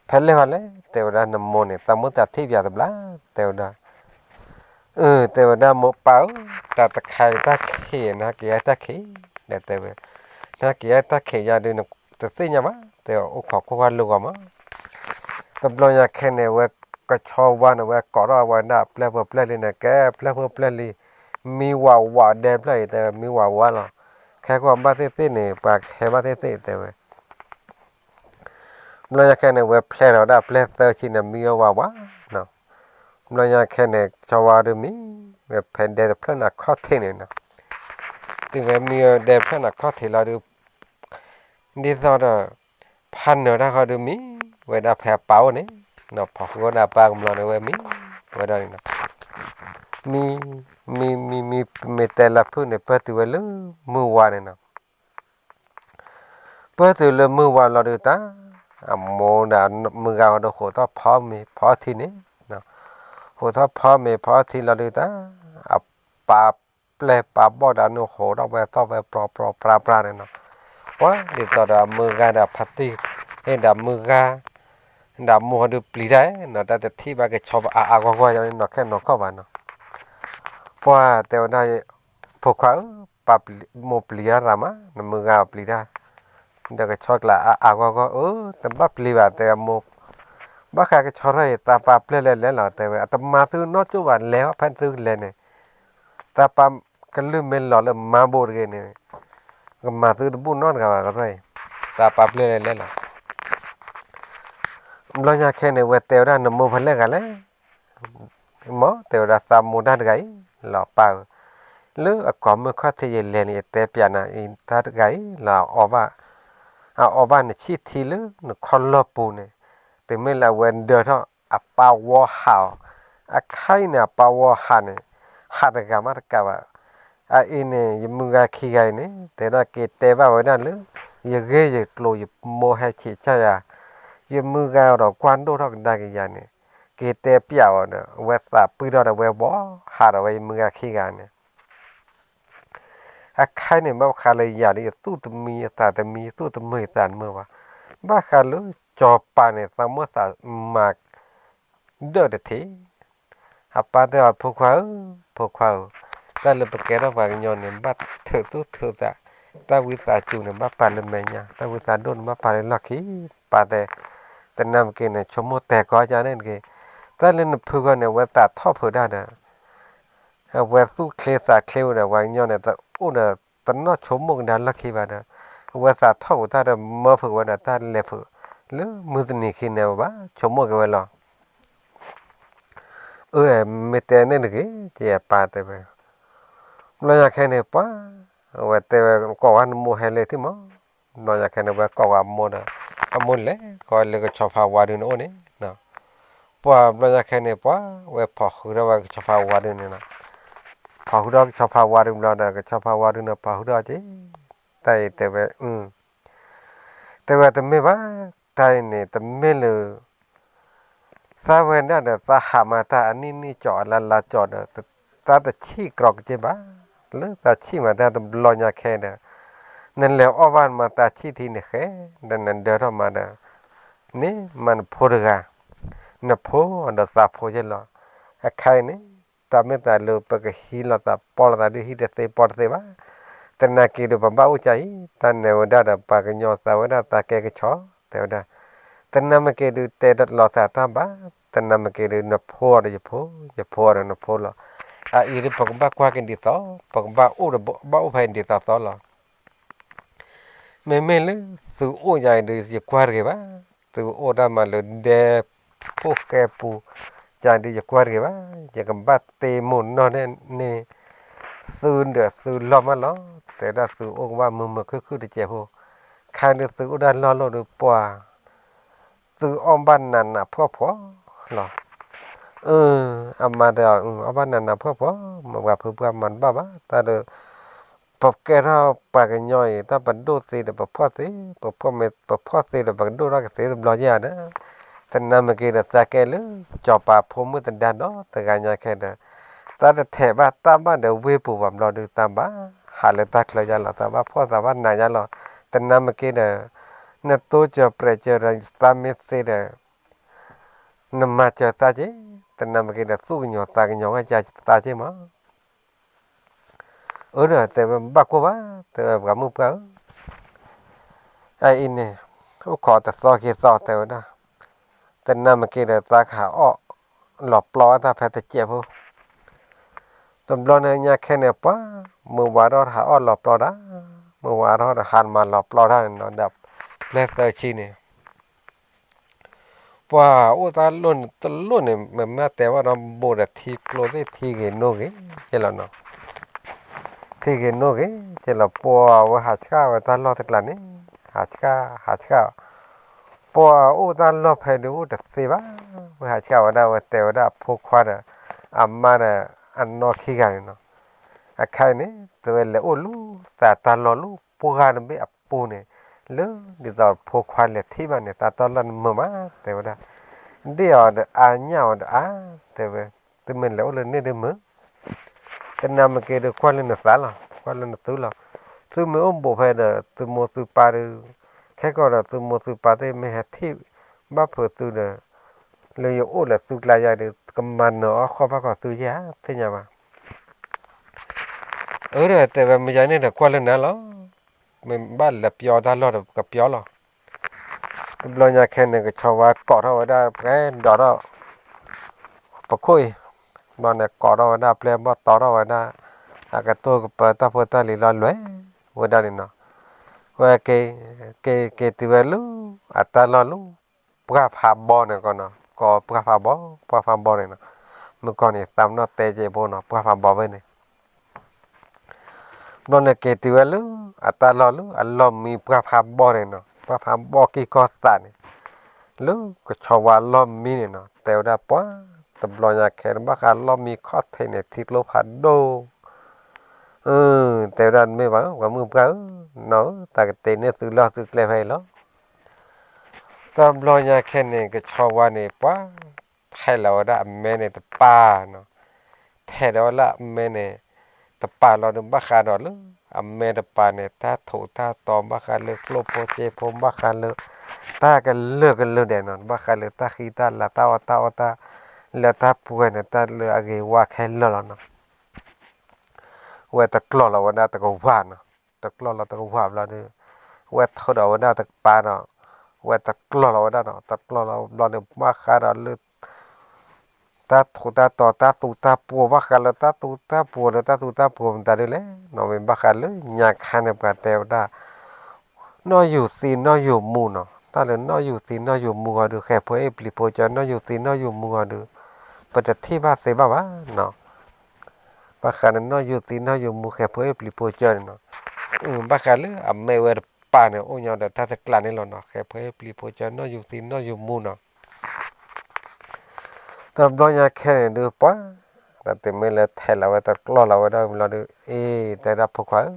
ဖဲလဲၣ်ဟီလဲၣ် တဲဝဲဒၣ် နမိၢ်န့ၣ် သးမိၢ်တၢ်ထံၣ်ပၠးတဘျီ တဲဝဲဒၣ်, အၢ တဲဝဲဒၣ်မိၢ်ပၢ်ဧၢ, တၢ်တခါအံၤတၢ်ခံး နဟဲက့ၤဟဲတၢ်ခံး ဒီးတဲဝဲ, နဟဲက့ၤဟဲတၢ်ခံးယါဒုး တသ့ၣ်ညါဘၣ် တဲအိၣ်ခိးကွၢ်ကွၢ်လိၤဂီၤမး, တဘျီညါခဲန့ၣ် ဝဲကဆီဝါန့ၣ် ဝဲကိးထီၣ်ဝဲဒၣ်ပျဲၢ်ဖိပျဲၢ်လံန့ၣ် ကဲပျဲၢ်ဖိပျဲၢ်လံ, မံဝးဝးဒဲဖျၢၣ်အံၤ တဲဝဲမံဝးဝးလီၤ, ခဲကွၢ်ဘၣ်သ့ၣ်သ့ၣ်န့ၣ် ပှၤကဟဲဘၣ်သ့ၣ်သ့ၣ် တဲဝဲ ဘျီညါခဲန့ၣ် ဝဲဖျဲးဒီးဝဲဒၣ်ပျဲၢ်သၢဆံန့ၣ် မံဝဲဝးဝးနီၤ, ဘျီညါခဲန့ၣ် ကဆီဝါဒုးမံ, ဝဲဖဲဒဲတဖျၢၣ်န့ၣ်ခီၣ်ထံးန့ၣ်နီၤ, တုၤဝဲမံဝဲဒဲတဖျၢၣ်န့ၣ်ခီၣ်ထံးလီၤဒုး, ဒ်သိးဒီး ဖးနၢၤတၢ်ဃီဒုးမံ, ဝဲဒၣ်ဖဲအပၢ်အိၣ်န့ၣ်, ဖီဃုာ်ဝဲဒၣ်အပၢ်ကမျီန့ၣ် ဝဲမံ, ဝဲဒၣ်န့ၣ်နီၤ, မံ, မံမံမံ မ့ၢ်တဲလၢဖုၣ်န့ၣ် ပၢၢ်တုၤဝဲလၢမုၢ်ဝါန့ၣ်နီၤ ပၢၢ်တုၤလၢမုၢ်ဝါလီၤဒုးတၢ်, အမိၢ်ဒီးမုၢ်ဂၤဒီးဃိးထီၣ်ဖီမ့ၤဖီထံန့ၣ်, ဃိးထီၣ်ဖီမ့ၤဖီထံလီၤဒုးတၢ်, အပၢ်ပျဲၢ်ပၢ်ဘီၣ်ဒီးနုာ်ဃိးထီၣ်ဝဲသီၣ်ဝဲပြီပြီပြါပြါန့ၣ်နီၤ, ပှၤဒ်သိးဒီးမုၢ်ဂၤဒီးဖါတံၢ်, ဒီးမုၢ်ဂၤ, ဒီးမိၢ်ဟီဒုးပျံၤတၢ်နီၤ တၢ်တထံၣ်ဘၣ်ကဆီအါအါဂီၢ်ဂီၢ်ယါန့ၣ်နီၤ ခဲနီၤခီၣ်ဘၣ်နီၤ, ပှၤတဲဝဲဒၣ် ဖိခွါဧၢ, မိၢ်ပျံၤတၢ်သးမး နမုၢ်ဂၤပျံၤတၢ်, ဒီးကဆီကျါအါအါဂီၢ်ဂီၢ် အၢ တဘၣ်ပျံၤဘၣ် တဲမိၢ်, ဘၣ်ဃးကဆီထီၣ်အံၤ သးပၢ်ပျဲၢ်လဲၤလဲၤလီၤ တဲဝဲ အတမၤသုနီၢ်ကၠိဘၣ် လဲၤဟီၣ်ဖဲသုလဲၤန့ၣ်, သးပၢ်ကလုၢ်မ့ၢ်လီၤလၢမါဘိတဂ့ၤန့ၣ်, ကမၤသုတဘူၣ်နီတဂၤဘၣ်ကရၢၢ်အံၤ, သးပၢ်ပျဲၢ်လဲၤလဲၤလီၤ ဘျီညါခဲန့ၣ် ဝဲတဲဝဲဒၣ်နမိၢ်ဖဲလဲၣ်ဂၤလဲၣ်, မ့ၢ်တဲဝဲဒၣ်သးမိၢ်တၢ်တဂၤအံၤလီၤ ပၢ်ဧၢ, လၢအကိးမုၢ်ခီၣ်ထံးယလဲၤန့ၣ် ယတဲပျးနၤအံၤတၢ်တဂၤအံၤလီၤ, အအီၣ်ဘၣ်နဆံၣ်ထံလၢနခီၣ်လီၢ်ပူၤန့ၣ်, တုၤမ့ၢ်လၢအဝဲဒၢထီၣ် အပၢ်ဝီဟးအီၤ, အခါအံၤန့ၣ် အပၢ်ဝီဟးန့ၣ်, ဟးတဂၤမးတကးဘၣ် အအံၤန့ၣ် ယမုၢ်ဂၤခံဂၤအံၤန့ၣ် တဲဒၣ်က့ၤတဲဘၣ်ဝဲဒၣ်လၢ ယဂ့ၢ်ယကျိၤ ယမိၢ်ဟဲဆံးကစၢ်ယၤ, ယမုၢ်ဂၤဒီးကွၢ်ဒိၣ်ထီၣ်ကဒါက့ၤယၤန့ၣ်, က့ၤတဲပျးအီၤဒီး အဝဲသးပှံၢ်ထီၣ်ဒီးဝဲဘီၣ်ဟးဒီးဝဲယမုၢ်ဂၤခံဂၤန့ၣ် အခါအံၤန့ၣ် ဘၣ်ဃးလၢယၤဒီး ယသူၣ်တမံယသးတမံ ယသူၣ်တမုာ်ယသးတမုာ်ဘၣ်, ဘၣ်ဃးလၢစီၤပၤန့ၣ် သးမိၢ်သးမၤ ဒၢးတထံး, အပၢ်တဲအီၤ ဖိခွါဧၢ, ဖိခွါဧၢ, တၢ်လၢပကဲထီၣ်ပှၤကညီန့ၣ် ဘၣ်ထုးသူၣ်ထုးသး, တၢ်ဝံသးစူၤန့ၣ် ဘၣ်ပာ်လၢမဲာ်ညါ, တၢ်ဝံသးဒိၣ်န့ၣ် ဘၣ်ပာ်လၢလီၢ်ခံ, ပၢ်တဲ, တနၢ်မ့ၢ်က့ၤန့ၣ် ဆိကမိၣ်တဲကီးယါန့ၣ်တဂ့ၤ, တၢ်လၢနဖုဂီၢ်န့ၣ် အဝဲသးထီၣ်ဖုးတၢ်ဒီး အဝဲသူၣ်ချ့သးချ့ဝဲဒီး ပှၤကညီန့ၣ် တအိၣ်ဒီးတနီၣ်ဆိကမိၣ်ကဒါလီၢ်ခံဘၣ်ဒီး အဝဲသးထီၣ်ဖုးတၢ်ဒီး မၢဖုးဝဲဒီးတၢ်လဲၤဖုး လၢမုၢ်တနံၤခံန့ၣ်ဘၣ် ဆိကမိၣ်က့ၤဝဲလီၤ. အၢ မ့ၢ်တဲန့ၣ်တဂ့ၤ ယပၢ်တဲဝဲ, ဘျီညါခဲန့ၣ် ပှၤ အဝဲတဲဝဲ ကိးဝဲနမိၢ်ဟဲလၢထံၣ်မး, ဘျီညါခဲန့ၣ် ဝဲကိးဝဲအမိၢ်ဒီး အမိၢ်လဲၤဃီလၢကဆီဖါဝါဒုန့ၣ်အိၣ်န့ၣ် ပှၤဘျီညါခဲန့ၣ် ပှၤဝဲဖီၣ်ဃုာ်ထီၣ်ဝဲကဆီဖါဝါဒုန့ၣ်လီၤ. ဖီၣ်ဃုာ်ထီၣ်ကဆီဖါဝါဒုဘျီဒီး ကဆီဖါဝါဒုန့ၣ် ဖီၣ်ဃုာ်ထီၣ်က့ၤ တၢ်အံၤတဲဝဲ အၢ တဲဝဲတမ့ၢ်ဘၣ်, တၢ်အံၤန့ၣ် တမ့ၢ်လၢ သးဝဲဒၣ်ဒီး သးဟးမၤတၢ်အနံၣ်နံၣ်ကၠီအလါလါကၠီဒီး သးတဆံၣ်ကြီကစ့ၢ်ဘၣ်, လၢသးဆံၣ်မၤတၢ်တဘျီညါခဲဒီး နလဲၤအီၣ်ဘၣ်မၤသးဆံၣ်ထံန့ၣ်ဃဲ, ဒီးနဒၢထီၣ်မၤဒီး န့ၢ်မၤနဖိတဂၤ, နဖိဒီးသးဖိယဲၢ်လီၤ. အခါအံၤန့ၣ် တၢ်မ့ၢ်သးလၢပကဟံးလိာ်သးပီလိာ်သးဒုး ဟံးတသ့ပီတသ့ဘၣ်. သနာ်က့ဒီးပဘၣ်အိၣ်ကၢ်အံၤ တၢ်နဲၣ်ဝဲဒၣ်ဒီး ပှၤကညီသးဝဲဒၣ်သးကဲကဆီ တဲဝဲဒၣ်, သနာ်မ့ၢ်က့ၤဒုး တဲတလီၤသးတၢ်ဘၣ်. သနာ်မ့ၢ်က့ၤဒုး နဖိအီၤဒီးယဖိ, ယဖိအီၤဒီးနဖိလီၤ. အအံၤဒုး ပကဘၣ်ကွၢ်က့ၤဒ်သိး, ပကဘၣ်အိၣ်ဒီး ဘၣ်အိၣ်ဖဲဒ်သိးသိးလီၤ. မ့မ့ၢ်လၢသုအိၣ်ယၤအံၤဒုး ယကွၢ်တဂ့ၤဘၣ်. သုအိၣ်တၢ်မၤလၢဒဲဖိဃဲပူၤ ယၤဒုးယကွၢ်တဂ့ၤဘၣ်. ယကဘၣ်တ့မိၢ်နီၢ်န့ၢ်န့ၢ်သုဒီးသုလီၢ်မးလီၤ. တဲဒၣ်သုအိၣ်ကဘၣ်မုာ်မုာ်ခုၣ်ခုၣ်တစဲးဖိ, ခါဒုးသုအိၣ်ဒၣ်လီၢ်လီၢ်ဒုးပှၤ သုအီၣ်ဘၣ်နးနးဖှီၣ်ဖှီၣ်လီၤ. အၢ အမါတဲအီၤ အီၣ်ဘၣ်နးနးဖှီၣ်ဖှီၣ် မ့ၢ်ပှၤဖုပှၢ်မၤတဘၣ်ဘၣ် တၢ်ဒီး ပကဲထီၣ်ပှၤကညီအံၤ တၢ်ပဒိၣ်သ့ဒီးပဖှီၣ်သ့, ပဖှီၣ်မ့ၢ်ပဖှီၣ်သ့ဒီး ပကဒိၣ်ထီၣ်ကသ့တဘျီယဲၢ်ဒီး သနာ်မ့ၢ်က့ၤဒီး သးကဲလၢစီၤပၤဖိမုၣ်သဒါဒီးတဂၤညါခဲဒီး သးတထဲးဘၣ်တၢ်ဘၣ်ဒီးဝ့ၢ်ပူၤဘၣ်ဘျီဒုး သးဘၣ်ဟးလၢတၢ်ချၢယါလီၤ. သးဘၣ်ဖှီၣ်သးဘၣ်နးယါလီၤ. သနာ်မ့ၢ်က့ၤဒီး နတိစၢၤပြဲးစၢၤဒီး သးမ့ၢ်သ့ဒီး နမၤစၢၤသးက့ၤ, တနၢ်မ့ၢ်က့ၤဒီးသူၣ်ကညီၤသးကညီၤဝဲကသးက့မး. အၢဒီးတဲဝဲဘၣ်ကိၢ်ဘၣ်, တဲဝဲပှၤမုၣ်ပှၢ်ဧၢ, အအံၤန့ၣ် အိၣ်ခိးတသီက့ၤသီတဲဝဲဒၣ်, တနၢ်မ့ၢ်က့ၤဒီးသးကဟးအီၣ်လီၤပျီဝဲတၢ်ဖဲတစဲးဖိ, တဘျီန့ၣ်ညါခဲန့ၣ် ပှၤ မုၢ်ဝါထီၣ်ဟးအီၣ်လီၤပျီတၢ်, မုၢ်ဝါထီၣ်ဒီးဟးမၤလီၤပျီတၢ်န့ၣ်နီၤ, ဒီးပျဲသၢဆံန့ၣ် ပှၤအိၣ်တၢ်လီၢ်န့ၣ်တလီၢ်န့ၣ် မ့ၢ်မ့ၢ်တဲဘၣ်ဒီးဘူးဒီးထံကျိသ့ၣ်ထံဂ့ၤနိဂ့ၤကဲလီၤနီၤ, ထံဂ့ၤနိဂ့ၤကဲလီၤ ပှၤဝဲဟးဆှၣ်ဝဲတၢ်လီၢ်တကျါန့ၣ်, ဟးဆှၣ် ဟးဆှၣ်, ပှၤအိၣ်တၢ်လီၢ်ဖဲဒုးအိၣ်တသ့ဘၣ်, ဝဲဟးဆှၣ်ဝဲဒၣ်ဝဲတဲဝဲဒၣ်အဖိခွါဒီး အမါဒီး အနီၢ်ခံဂၤန့ၣ်နီၤ, အခါအံၤန့ၣ် တဲဝဲလဲၤအိၣ်လၢသးတၢ်လီၢ်လၢပှၢ်တဘ့ၣ်အပူၤန့ၣ်, လၢဒ်သိးဖိခွါလဲၤထံၣ်ဘၣ်န့ၣ် တၢ်တၢ်လီၢ်န့ၣ်မုာ်မး တဲဝဲဒၣ်, ဒ့ၣ်အီၤဒီးအါညၣ်အီၤဒီးအါ, တဲဝဲ, သုမ့ၢ်လဲၤအိၣ်လၢန့ၣ်ဒုးမုာ်, တနၢ်မ့ၢ်က့ၤဒုးကွၢ်လၢနသးလီၤ, ကွၢ်လၢနသုလီၤ, သုမ့ၢ်အိၣ်ဘူးဖဲဒီး သုမိၢ်သုပၢ်ဒုး, ခဲကီၢ်ဒီးသုမိၢ်သုပၢ်သ့ၣ်မ့ၢ်ဟဲထံၣ်ဘၣ်ဖုးသုဒီး လၢယအိၣ်လၢသုကျါယၤဒီး ကမၤနၢၤအီၣ်ဃီၣ်ဘၣ်ကီးသုယဲၢ်ဧါ သ့ၣ်ညါဘၣ် အၢဒီးတဲဝဲမ့ၢ်ယၤန့ၣ်ဒီးကွၢ်လၢနၤလီၤ, မ့ၢ်ဘၣ်လဲၤပျီတၢ်လီၢ်ဒီးကပျီလီၤ, တဘျီညါခဲန့ၣ် ကဆီဝါကိးထီၣ်ဝဲဒၣ် ပှဲၤဒီးထီၣ် ပခိၣ်အံၤ, ဘျီန့ၣ်ကိးထီၣ်ဝဲဒၣ်ပျဲၢ်ဘီၣ်တီထီၣ်ဝဲဒၣ် အကတိၢ်ကပၢတၢ်ဖိတၢ်လံၤလီၤလွဲၢ်ဝဲဒၣ်န့ၣ်နီၤ, ဝဲက့ၤ က့ၤ က့ၤတုၤဝဲလၢ အတၢ်လီၢ်လၢ ပှၢ်ဖးဘီန့ၣ်ကီးနီၤ, ကိးပှၢ်ဖးဘီ ပှၢ်ဖးဘီန့ၣ်နီၤ, မုၢ်ကီၢ်န့ၣ် သးပနီၣ်တဲကဲးဖိနီၤ ပှၢ်ဖးဘီဖဲန့ၣ် ဘျီန့ၣ်က့ၤတုၤဝဲလၢ အတၢ်လီၢ်လၢအလီၢ်မံပှၢ်ဖးဘီန့ၣ်နီၤ, ပှၢ်ဖးဘီက့ၤကီၢ်သးန့ၣ်, လၢကဆီဝါလီၢ်မံန့ၣ်နီၤ တဲဝဲဒၣ်ပှၤ, တဘျီညါခဲန့ၣ် ဘၣ်ဃးလီၢ်မံခီၣ်ထံးန့ၣ် ထံကျိဖးဒိၣ်, တဲဝဲဒၣ်မ့ၢ်ဘၣ်ဧၢ ပှၤမုၣ်ပှၢ်ဧၢ, နီၢ်ဧၢ တၢ်ကတ့န့ၢ်သုလီၢ်သုကျဲဖဲအံၤလီၤ. တဘျီညါခဲန့ၣ် ကဆီဝါန့ၣ် ပှၤ ထဲးလီၤဝဲဒၣ်အမဲန့ၣ်တပၤနီၤ, ထဲးဒီးဝဲလၢအမဲန့ၣ် တပၤလီၤဒီး ဘၣ်ဃးဒီးလၢ အမဲတပၤန့ၣ် တၢ်ထူးတၢ်တီၤ ဘၣ်ဃးလၢကျိၣ်ဖိစ့ဖိ ဘၣ်ဃးလၢ တၢ်ကလုာ်ကလုာ်ဒဲးနီၤ, ဘၣ်ဃးလၢတၢ်ဃံတၢ်လၤ တၢ်အီၣ်တၢ်အီတၢ် လၢတၢ်ပှဲၤန့ၣ် တၢ်လၢအဂ့ၤဝါခဲလၢာ်လီၤနီၤ. ဝဲတကျီၢ်လီၤဝဲဒၣ်တကဝၢ်နီၤ, တကျီၢ်လီၤတကဝၢ်ဘျီဒီး ဝဲထီၣ်ဒီးဝဲဒၣ်တကပၤဒီး ဝဲတကျီၢ်လီၤဝဲဒၣ်နီၤ, တကျီၢ်လီၤဘျီဒီး ဘၣ်ဃးဒီးလၢ တၢ်ထူးတၢ်တီၤ တၢ်သူတၢ်ပှီၤ ဘၣ်ဃးလၢတၢ်သူတၢ်ပှီၤ လၢတၢ်သူတၢ်ပှီၤမတၤဒ်လဲၣ်နီၤ, မ့ၢ်ဘၣ်ဃးလၢညါခါန့ၣ် ပှၤတဲဝဲဒၣ် နီၣ်ယူၤသံနီၣ်ယူၤမူနီၤ, တၢ်လၢနီၣ်ယူၤသံနီၣ်ယူၤမူဂီၤဒီး ဃဲၤဖိဟ့ၣ်ပျံၤဖိကၠီ နီၣ်ယူၤသံနီၣ်ယူၤမူဂီၤဒီး ပတထံၣ်ဘၣ်သ့ဘၣ်ဘၣ်နီၤ. ဘၣ်ဃးလၢနီၣ်ယူၤသံနီၣ်ယူၤမူ ဃဲၤဖိဟ့ၣ်ပျံၤဖိကၠီန့ၣ်နီၤ, ဘၣ်ဃးလၢအမဲဝဲတပၤန့ၣ် အိၣ်ညီဒီးတၢ်တကျးန့ၣ်လီၤနီၤ, ဃဲၤဖိဟ့ၣ်ပျံၤဖိကၠီ နီၣ်ယူၤသံနီၣ်ယူၤမူနီၤ. တဘျီညါခဲန့ၣ်ဒုးပှၤ, တၢ်တမ့ၢ်လၢထဲးလီၤဝဲတကျီၢ်လီၤဝဲဒၣ်လီၤဒီး အ့ တဲဒၣ်ဖိခွါဧၢ,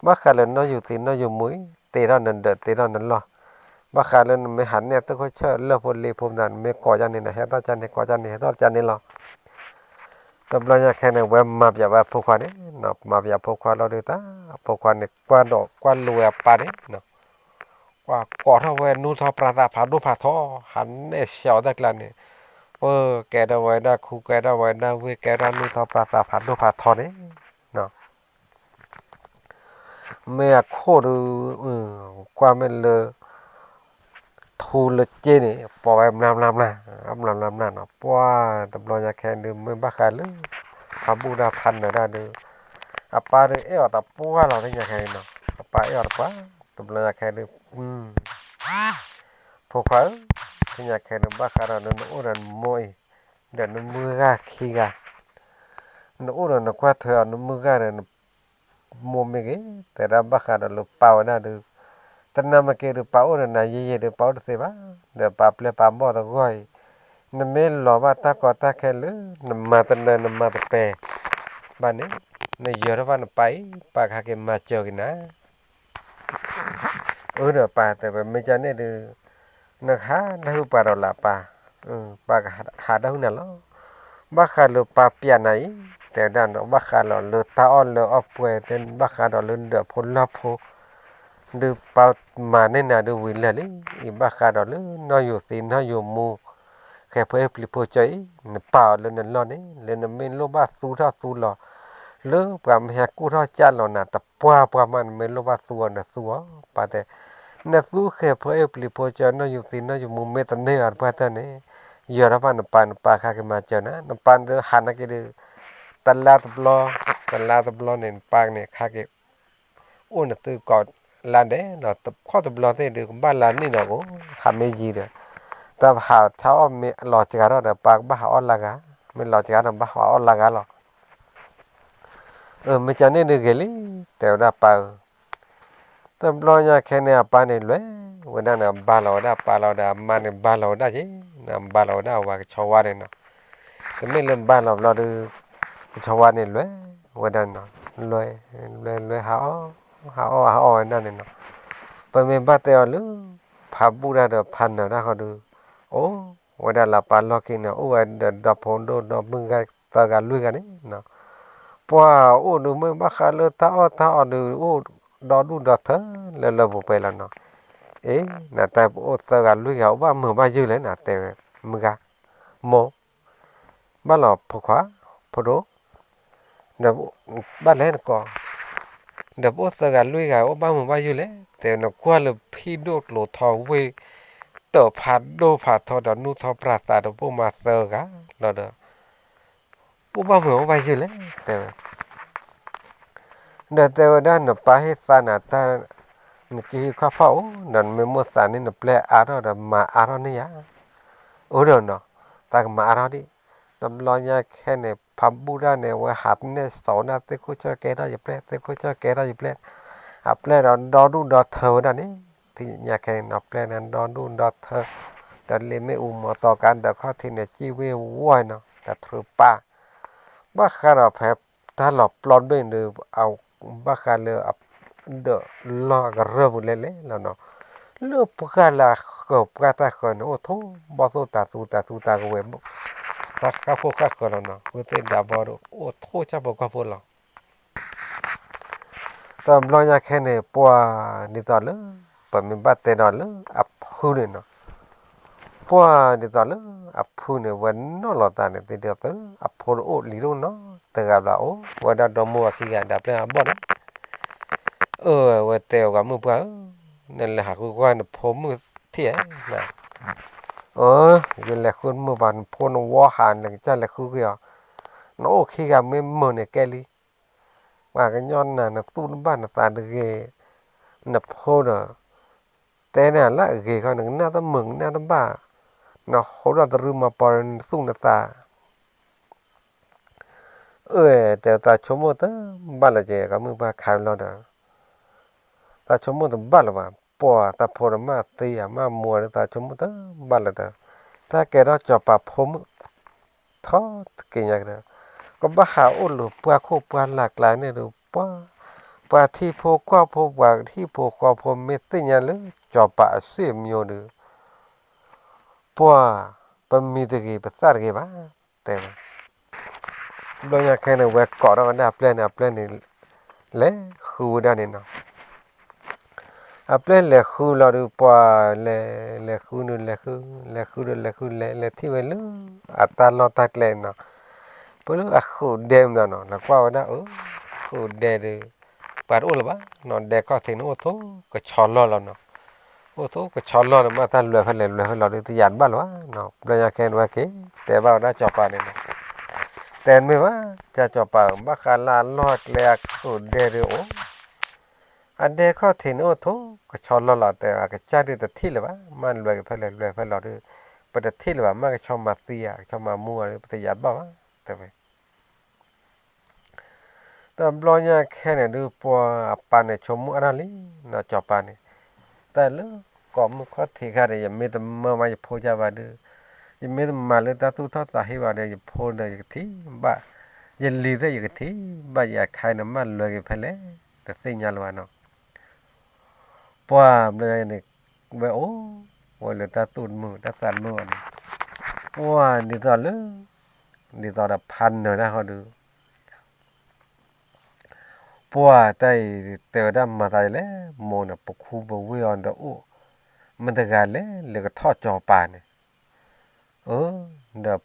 ဘၣ်ဃးလၢနီၣ်ယူၤသံနီၣ်ယူၤမူအံၤ တ့ထီၣ်နဒၢးတ့ထီၣ်နလီၢ်, ဘၣ်ဃးလၢနမ့ၢ်ဟးနဲၣ်သုးခိၣ်ဆၢၣ်လၢၢ်ဖိလ့ဖိမတၤ နမ့ၢ်ကိးယါန့ၣ်ဒီး ဟဲထီၣ်ကၠါန့ၣ် ကိးကၠါန့ၣ် ဟဲထီၣ်ကၠါန့ၣ်လီၤ. တဘျီညါခဲန့ၣ် ဝဲမၤပျးဝဲအဖိခွါန့ၣ်, မၤပျးဖိခွါလီၤဒီးတၢ်, အဖိခွါန့ၣ် ကွၢ်ဒီးကွၢ်လိဝဲအပၢ်န့ၣ် ပှၤကိးထီၣ်ဝဲနူၢ်ထီၣ်ပြၤသးဖးဒိၣ်ဖးထီ, ဟးနဲၣ်ဆှီအီၤတၢ်ကျါန့ၣ်, ပၢကဲထီၣ်ဝဲဒၣ်ခူ ကဲထီၣ်ဝဲဒၣ်ဝ့ၢ် ကဲထီၣ်နူၢ်ထီၣ်ပြၤသးဖးဒိၣ်ဖးထီန့ၣ်, မ့ၢ်အခိၣ်ဒီး ကွၢ်မ့ၢ်လၢ ထူလၢက့န့ၣ် ပိာ်ဝဲမျၢ်မျၢ်မျၢ်, မျၢ်မျၢ်မျၢ်နီၤ, ပှၤတဘျီညါခဲဒုး မ့ၢ်ဘၣ်ဃးလၢ ဖးဘူၣ်တၢ်ဖးနၢၤတၢ်ဒုး အပၢ်ဒုးအဲၣ်အီၤတပှၢ်လီၤ သ့ၣ်ညါခဲအံၤနီၤ, အပၢ်အဲၣ်အီၤတပှၢ်, တဘျီညါခဲဒုး ဖိခွါဧၢ, သ့ၣ်ညါခဲဒုး ဘၣ်ဃးဒီးလၢနအိၣ်ဒီးနမိၢ်အံၤ ဒီးနမုၢ်ဂၢ်ခံဂၤ, နအိၣ်ဒီးနကွၢ်ထွဲအီၤ နမုၢ်ဂၢ်ဒီးန မိၢ်မ့ၢ်ဂ့ၤ, တဲဒၣ်ဘၣ်ဃးဒီးလၢပၢ်ဝဲဒၣ်ဒုး, တနၢ်မ့ၢ်က့ၤဒုး ပၢ်အိၣ်ဒီးနၤယံာ်ယံာ်ဒုး ပၢ်အိၣ်တသ့ဘၣ်, ဒီးပၢ်ပျဲပၢ်ဘီၣ်တဂီၢ်အံၤ, နမ့ၢ်လီၤဘၣ်တၢ်ကီတၢ်ခဲလၢ နမၤတနၢၤနမၤတပဲာ်ဘၣ်န့ၣ်, နယၢၤထီၣ်ဘၣ်နပၢ်အံၤ ပၢ်ကဟဲက့ၤမၤစၢၤက့ၤနၤ အၢဒီးပၢ်တဲဝဲ မ့ၢ်ကန့ၣ်ဒုး နကဟးတၢ်ဟုၣ်ပှၤဒီးလၢပၢ်, ပၢ်ကဟးတၢ်ဟုၣ်နၤလီၤ. ဘၣ်ဃးလၢပၢ်ပျးနၤအံၤ တဲဝဲဒၣ်နီၤ ဘၣ်ဃးလီၤလၢတၢ်အီၣ်လၢအီၣ်ပှဲၤ တဲဘၣ်ဃးဒီးလၢဒၢးဖိလၢ်ဖိ ဒုးပၢ်မၤန့ၢ်နၤဒုးဝံၤလၢာ်လံ, အံၤဘၣ်ဃးဒီးလၢနီၣ်ယူၤသံနီၣ်ယူၤမူ, ဃဲ ဃဲၤဖိအဲၣ်ပျံၤဖိကၠီအံၤ နပာ်အီၤလၢနလီၢ်န့ၣ် လၢနမ့ၢ်လိၣ်ဘၣ်သူထီၣ်သူလီၤ လၢပှၤမ့ၢ်ဟဲကူၣ်ထီၣ်ကၢ်လီၤနၤ တပှၢ်ပှၢ်မး နမ့ၢ်လိၣ်ဘၣ်သူအီၤ နသူအီၤ ပှၤတဲ, နသူဃဲၤဖိအဲၣ်ပျံၤဖိကၠီ နီၢ်ယူၤသံနီၢ်ယူၤမူ မ့ၢ်တန့ၢ်အီၤတပှၢ်တၢၢ်န့ၣ် ယီၤထီၣ်ဘၣ်နပၢ် နပၢ်ခါက့ၤမၤစၢၤနၤ နပၢ်ဒုးဟးနာ်က့ဒုး တလါတဘျီ, တလါတဘျီန့ၣ် နပၢ်န့ၣ် ခါက့ၤ အိၣ်နသုကိးလါဒဲးနီၤ ခီၣ်တဘျီသ့ၣ်ဒုး ကဘၣ်လါနံၣ်နီၤ အိၣ် ဟးမ့ၢ်ယံၤဒီး တၢ်ဟးထါအီၣ်မ့ၢ်လီၤစှၤထီၣ်ဒီး ပၢ်ကဘၣ်ဟးအီၣ်လၢဂၤ, မ့ၢ်လီၤစှၤဒီး ဘၣ်ဟးအီၣ်လၢဂၤလီၤ. အၢ မ့ၢ်ကန့ၣ်ဒုးဂ့ၤလံ တဲဝဲဒၣ်ပၢ်ဧၢ, တဘျီညါခဲန့ၣ် အပၢ်န့ၣ်လဲၤဝဲဒၣ်န့ၣ် ဘါလီၤဝဲဒၣ်ပၢ်လီၤဒီး အမါန့ၣ်ဘါလီၤဝဲဒၣ်က့ၤ, ဘါလီၤဝဲဒၣ်အဝၤကဆီဝါန့ၣ်နီၤ, တမ့ၢ်လၢဘါလီၤဘျီဒုး ကဆီဝါန့ၣ်လဲၤဝဲဒၣ်နီၤ, လဲၤ လဲၤ လဲၤဟးအီၣ် ဟးအီၣ် ဟးအီၣ်ဝဲဒၣ်န့ၣ်နီၤ, ပမ့ၢ်ဘၣ်တဲအီၤလၢ ဖးဘူၣ်တၢ်ဒီးဖးနၢၤတၢ်ဃီဒုး အိၣ်ဝဲဒၣ်လၢပၢ်လီၢ်ခံန့ၣ် အိၣ်ဝဲဒီးဒီဖိဒိၣ်ဒီမုၣ်ဂၤသၢဂၤလွံၢ်ဂၤန့ၣ်နီၤ, ပှၤအိၣ်ဒုးမ့ၢ်ဘၣ်ဃးလၢတၢ်အီၣ်တၢ်အီဒုး အိၣ်ဒီဒူၣ်ဒီထၢလၢလၢပှဲၤပှဲၤလီၤနီၤ, အ့ နတဲပအိၣ်သၢဂၤလွံၢ်ဂၤ အိၣ်ဘၣ်မုာ်ဘၣ်ယုၢ်လဲၣ်နီၤ တဲဝဲ, မုၢ်ဂၤ မိၢ် ဘၣ်လီၤဖိခွါ ဖိဒိၣ် ဒီး ဘၣ်လဲၣ်နကိး, ဒီးပအိၣ်သၢဂၤလွံၢ်ဂၤ အိၣ်ဘၣ်မုာ်ဘၣ်ယုၢ်လဲၣ်, တဲနကွၢ်လၢဖံဒိၣ်ကျိၤထီဝ့ၢ် တၢၣ်ဖးဒိၣ်ဖးထီဒီးနူၢ်ထီပြးသးဒီး ပအိၣ်မၤသၢဂၤလီၤဒီး ပအိၣ်ဘၣ်မုာ်အိၣ်ဘၣ်ယုၢ်လဲၣ် တဲဝဲ ဒီးတဲဝဲဒၣ်နပၢ်ဟ့ၣ်သါနၤတၢ် နကဟံးခီၣ်ဖီၣ်အိၣ် ဒီးနမ့ၢ်မိၣ်သးန့ၣ် နပျဲၢ်အါထီၣ်ဒီးမၤအါထီၣ်န့ၢ်ယၤ, အိၣ်ဒီးနီၤ, သးကမၤအါထီၣ်ဒံး, တဘျီညါခဲန့ၣ် ဖးဘူၣ်တၢ်န့ၣ် အဝဲဟးနဲၣ်စိးဝဲဒၣ်သ့ၣ်ခိၣ်ဆၢကဲထီၣ်ယပျဲၢ် သ့ၣ်ခိၣ်ဆၢကဲထီၣ်ယပျဲၢ်, အပျဲၢ်ဒီးဒီဒူၣ်ဒီထၢဝဲဒၣ်န့ၣ်, တညါခဲန့ၣ်နီၤ ပျဲၢ်န့ၣ်ဒီဒူၣ်ဒီထၢ, ဒီးလ့မ့ၣ်အူမီၤသီကါဒီးခီၣ်ထံးန့ၣ် စံၣ်ဝ့ၢ်ဝီနီၤ တၢ်ထြူးပၢ် ဘၣ်ဃးဒီးဖဲတၢ်လီၤပျီတဘ့ၣ်န့ၣ်ဒီး အဘၣ်ဃးလၢ ဒီးလီၢ်ကရၢၢ်ပူၤလဲၣ်လဲၣ်လီၤနီၤ, လၢပှၢ်လၢအဃၢၤပှၢ်တၢ်ဃၢၤန့ၣ် အိၣ်ထိးဘီၣ်သိၣ်တၤသူတၤသူတၤကဝဲၤ တၢ်ဃၣ်ဖိဃၣ်ဃၢၤလီၤနီၤ, ဝ့ၢ်သ့ၣ်ဒးဘီဒီး အိၣ်ထိးဆၣ်ဖိကီၢ်ဖိလီၤ. တဘျီညါခဲန့ၣ် ပှၤဒ်သိးလၢ ပမ့ၢ်ဘၣ်တဲဒီးလၢအဖုန့ၣ်နီၤ, ပှၤဒ်သိးလၢအဖုန့ၣ် ဝဲနီၢ်လီၤသးန့ၣ် သ့ၣ်ဒ်သိး အဖိတအိၣ်လံၤဒိၣ်နီၤ တဂၤဘျီအိၣ်ဝဲဒၣ်ဒီမိၢ်ဝၤခံဂၤ ဒီးပျဲၢ်အဘီၣ်န့ၣ်, အၢ ဝဲတဲအီၤ ပှၤမုၣ်ပှၢ်ဧၢ, နလဲၤဟးဃုကွၢ်နဖိမုၣ်ထံၣ်ဧါ, အၢ ယလဲၤဃုတမုာ်ဘၣ် နဖိနဝီဟး နကစၢ်လဲၤဃုက့ၤအီၤ, နအိၣ်ခံဂၤမ့ၢ်မုာ်န့ၣ်ကဲလံ ပှၤကညီနၤ နသူၣ်တဘၣ်နသးတဂ့ၤ, နဖိဒီး တဲနၤလၢအဂ့ၤခီ နကနၣ်တမုာ်ကနၣ်တဘၣ်, နဟိးထီၣ်တရံးမၤပီၤနသူၣ်နသး, အၢ တဲသးဆိကမိၣ်တဘၣ်လၢၤက့ၤ ကမုၣ်ပှၢ်ခးလီၤဒီး သးဆိကမိၣ်တဘၣ်လၢၤဘၣ်, ပှၤတၢ်ဖိတမၢ်သံယၤမၢ်မူၤဒီး သးဆိကမိၣ်တဘၣ်လၢၤဒီး, တၢ်ကဲထီၣ်စီၤပၤဖိမုၣ် ထီၣ်တက့ညါကဒီး, ကဘၣ်ဟးအိၣ်လၢပှၢ်ခိၣ်ပှၢ်လၢ်ကျါန့ၣ်ဒီး ပှၤ ပှၤထံဖိကီၢ်ဖိ ပှၤဟံၣ်ဖိဃီဖိ မ့ၢ်သ့ၣ်ညါလၢစီၤပၤအစ့အမံၤဒီး ပှၤ ပမံၤတဂ့ၤ ပသၣ်တဂ့ၤဘၣ်, တဲဝဲ ဘျီညါခဲန့ၣ် ဝဲကိးထီၣ်ဝဲဒၣ်အပျဲၢ်န့ၣ် အပျဲၢ်န့ၣ် လဲၤဃုဝဲဒၣ်န့ၣ်နီၤ, အပျဲၢ်လဲၤဃုလီၤဒီး ပှၤလဲၤ လဲၤဃုန့ၣ် လဲၤဃု လဲၤဃုဒီး လဲၤဃု လဲၤ လဲၤထံၣ်ဝဲလၢ အတၢ်လီၢ်တၢ်ကျဲနီၤ, ပလၢအဃုာ်ဒဲမးနီၤ လဲၤကွၢ်ဝဲဒၣ် အၢ ဃုာ်ဒဲဒီး ပှၤတအိၣ်လၢၤဘၣ်နီၤ, ဒဲခီၣ်ထံးန့ၣ် အိၣ်ထိးကဆီလီၢ်လီၤနီၤ, အိၣ်ထိးကဆီလီၢ်န့ၣ် မ့ၢ်တၢ်လွဲၤဖဲလဲၣ် လွဲၤဖဲလဲၣ်ဒီး တယာ်တဘၣ်လၢၤဘၣ်နီၤ, ဘျီညါခဲန့ၣ် ဝဲက့ၤ တဲဘၣ်ဝဲဒၣ်စီၤပၤန့ၣ်နီၤ, တဲမ့ၢ်ဘၣ် ကၢ်စီၤပၤ ဘၣ်ဃးလၢအလီၢ်အကျဲအဃုာ်ဒဲဒီးအိၣ် အဒဲခီၣ်ထံးန့ၣ် အိၣ်ထိးကဆီလီၢ်လီၤ တဲ အကစၢ်ဒုးတထံၣ်လၢၤဘၣ်, မ့ၢ်လွဲၤက့ၤဖဲလဲၣ် လွဲၤဖဲလဲၣ်ဒီး ပတထံၣ်လၢၤဘၣ်, မ့ၢ်ကဆီမၤသံဧါ ကဆီမၤမူဧါဒီး ပတယာ်တဘၣ်ဘၣ် တဲဝဲ တဘျီညါခဲန့ၣ်ဒုး ပှၤအပၢ်န့ၣ် ဆိကမိၣ်အါထီၣ်လံနီၤ စီၤပၤန့ၣ်, တၢ်လၢကိးမုၢ်ခီၣ်ထံးခါဒီး ယမ့ၢ်တမၢဘၣ်ယဖိကၢ်ဘၣ်ဒီး, ယမ့ၢ်တမၤလၢတၢ်သူၣ်ထီၣ်သးဟ့ဘၣ်ဒီး ယဖိဒီးယကထံၣ်ဘၣ်, ယလံၤသ့ၣ်ယကထံၣ်ဘၣ် ယအခါန့ၣ် မ့ၢ်လွဲၤက့ၤဖဲလဲၣ် တသ့ၣ်ညါလၢၤဘၣ်နီၤ ပှၤဘျီန့ၣ် ဝဲအိၣ်ဝဲလၢတၢ်သူၣ်တမုာ် တၢ်သးတမုာ်ဘၣ်န့ၣ်, ပှၤဒ်သိးလၢ ဒ်သိးဒီးဖးနၢၤတၢ်ဃီဒီး ပှၤတၢ်အံၤ တဲဝဲဒၣ်မၤသးဒ်လဲၣ်, မိၢ်န့ၣ် ပခူပဝ့ၢ်အီၤဒီးအိၣ် မတၤတဂၤလဲၣ် လၢကထီၣ်စီၤပၤန့ၣ်, အၢ ဒီး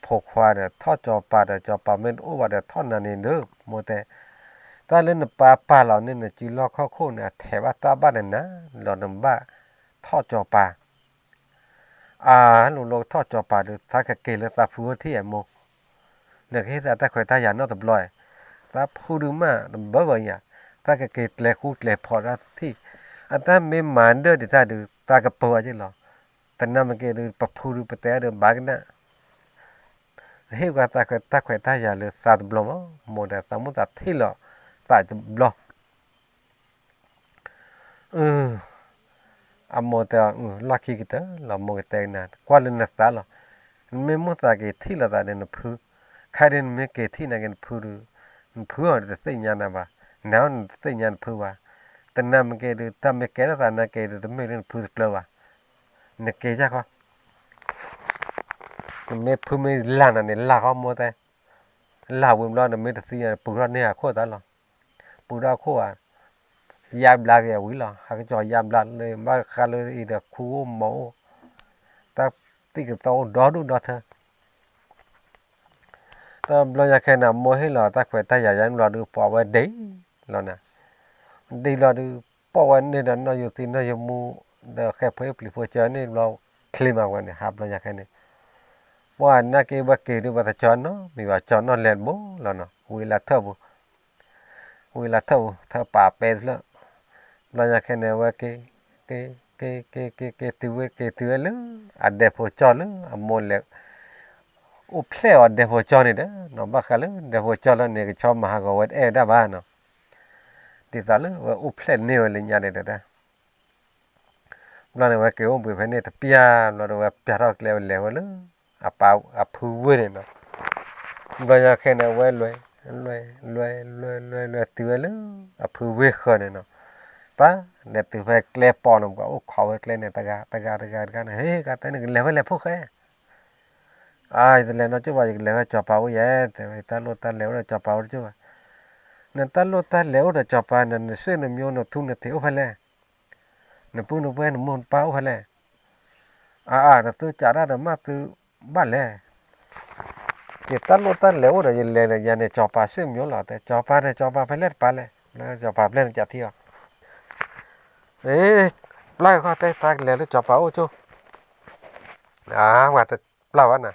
ဖိခွါဒီးထီၣ်စီၤပၤဒီး စီၤပၤမ့ၢ်တအိၣ်ဘၣ်ဒီးထီၣ်နၤန့ၣ်ဒီး မိၢ်တဲ, တၢ်လၢနပၢ်ပာ်လီၤန့ၣ် နစုလီၢ်ခီၣ်ခိၣ်န့ၣ် အထဲးဘၣ်တၢ်ဘၣ်န့ၣ်နၤ ဒီးနဘၣ်ထီၣ်စီၤပၤ အါ လိၤလိၤကထီၣ်စီၤပၤဒီး သးကက့ၤလၢသးဖုအိၣ်ထံၣ်အမိၢ်, နကဟ့ၣ်သးတၢ်ခွဲးတၢ်ယာ်နီတဘျီ, သးဖုဒုးမးတဘၢဘၢယၤ, သးကက့ၤကျဲၤဃူကျဲၤဖိးတၢ်ထံၣ်, အတၢ်မ့ၢ်မၤဒၢၣ်ဒံးတၢ်ဒုး သးကပၢၤအီၤက့လီၤ, တနၤမ့ၢ်က့ၤဒုး ပဖုဒုးပတဲအီၤဒီးဘၣ်ကနၣ်, နဟ့ၣ်ကွၢ်သးခွဲးတၢ်ခွဲးတၢ်ယာ်လၢသးတဘျီမး, မိၢ်ဒီးသးမိၢ်သးထံၣ်လီၤသးတဘျီ အမိၢ်တဲအီၤ လီၢ်ခံကတၢၢ်လီၤ မိၢ်ကတဲကနၤ ကွၢ်လၢနသးလီၤ, နမ့ၢ်မိၢ်သးက့ၤထံၣ်လိာ်သးဒီးနဖု, ခဲဒုးနမ့ၢ်က့ၤထံၣ်နာ်က့ၤနဖုဒီး, နဖုအီၤတသ့ၣ်ညါနၤဘၣ်, နၤအီၤနတသ့ၣ်ညါနဖုဘၣ်, တနၤမ့ၢ်က့ၤဒုး တၢ်မ့ၢ်ကဲထီၣ်သးနာ်က့ၤဒုး တမ့ၢ်လၢနဖုတကျၢၤဘၣ်, နက့ၤယၢ်ခီ နမ့ၢ်ဖုမ့ၢ်လၢ်နၤန့ၣ် လၢ်ခီမိၢ်တဲ, လၢ်ဝံၤဘျီ နမ့ၢ်တသံညါ ပူၤထီၣ်န့ၢ်ဟးခိၣ်သးလီၤ, ပူၤထီၣ်ခိၣ်ဧါ, ယါဘျါက့ၤအဝံၤလီၤ, ဟးကစီၤယါဘျါလၢ ဘၣ်ဃးလၢအံၤဒီးခူအိၣ်မီၤအိၣ်, တၢ်သံၣ်ကသီအိၣ်ဒီဒူၣ်ဒီထၢ တဘျီညါခဲန့ၣ် အမိၢ်ဟ့ၣ်လီၤတၢ်ခွဲးတၢ်ယာ်ယါန့ၣ်ဘျီဒုး ပှၤဝဲဒ့လီၤနၤ, ဒ့လီၤဒုး ပိာ်ဝဲန့ၣ်ဒီးနီၢ်ယိၤသံနီၢ်ယိၤမူ ဒီးဃဲဖိဟ့ၣ်ပျံၤဖိကၢန့ၣ်ဘျီ ချ့မးဝဲန့ၣ် ဟးဘျီညါခဲန့ၣ်, ပှၤနာ်က့ဝဲက့ၤဒုး ပှၤတကၠီနီတမံၤဘၣ် ကၠီနီၣ်လဲၤတဘိလီၤနီၤ ဝံၤလၢထၢၣ်ပူၤ ဝံၤလၢထၢၣ်ပူၤ ထၢၣ်ပာ်ပဲတဖျၢၣ်, ဘျီညါခဲန့ၣ် အဝဲက့ၤ က့ၤ က့ၤ က့ၤ က့ၤ က့ၤတုၤဝဲ က့ၤတုၤဝဲလၢ အဒဲဖိကၠီလၢအမိၢ်လဲၤ အိၣ်ဖျဲၣ်အီၤဒဲဖိကၠီန့ၣ်ဒီး နီၢ်ဘၣ်ဃးလၢဒဲဖိကၠီလၢန့ၣ် ကဆီမၤဟးဂီၤဝဲတအဲၣ်ဝဲဒၣ်ဘၣ်နီၤ, ဒ်သိးလၢဝဲအိၣ်ဖျဲၣ်န့ၢ်ဝဲလၢညါန့ၣ်ဒီး ဘျီန့ၣ် ဝဲက့ၤအိၣ်ဘှံးဖဲန့ၣ်တပျၢ်ဘျီဒီး ဝဲပျၢ်ထီၣ်ကျဲဝဲလဲၤဝဲလၢ အပၢ်အဖုဝ့ၢ်န့ၣ်နီၤ, ဘျီညါခဲန့ၣ် အဝဲလဲၤ လဲၤ လဲၤ လဲၤ လဲၤ လဲၤတုၤဝဲလၢ အဖုဝ့ၢ်ဃၢၤန့ၣ်နီၤ, ပၢ်လဲၤတုၤဖဲကျဲပီၤန့ၣ် ပှၤအိၣ်ခိးဝဲကျဲန့ၣ် တဂၤ တဂၤ တဂၤ တဂၤန့ၣ် ဟ့ၣ် ကတဲန့ၣ် ကလဲၤဝဲလဲၤဖိၣ်ဃဲ အါ ယတလဲၤနီတကၠိၢ်ဘၣ် ယကလဲၤဝဲစီၤပၤအိၣ်ယဲ တဲဝဲ ယတၢ်လိၣ်တၢ်လဲၤအိၣ်ဒီး စီၤပၤအိၣ်တကၠိၢ်ဘၣ်, နတၢ်လိၣ်တၢ်လဲၤအိၣ်ဒီးစီၤပၤန့ၣ် နဆွေနမျိုး နထူနထံးအိၣ်ဖဲလဲၣ်, နပုၢ်နဝဲၢ်နမိၢ်နပၢ်အိၣ်ဖဲလဲၣ်, အါအါ နသုကးတၢ်ဒီးမးသုဘၣ်လဲၣ်, ယတၢ်လိၣ်တၢ်လဲၤအိၣ်ဒီးယလဲၤဒီးယၤန့ၣ် စီၤပၤဆွေမျိုးလီၤ တဲ စီၤပၤန့ၣ် စီၤပၤဖဲလဲၣ်တပၤလဲၣ်, စီၤပၤဖဲလဲၣ်နကးထံအီၤ ပျၢ်ဃီတဲ တၢ်ကလဲၤလၢစီၤပၤအိၣ်ကၠိ, အါ ပှၤတပျၢ်ဘၣ်နၤ,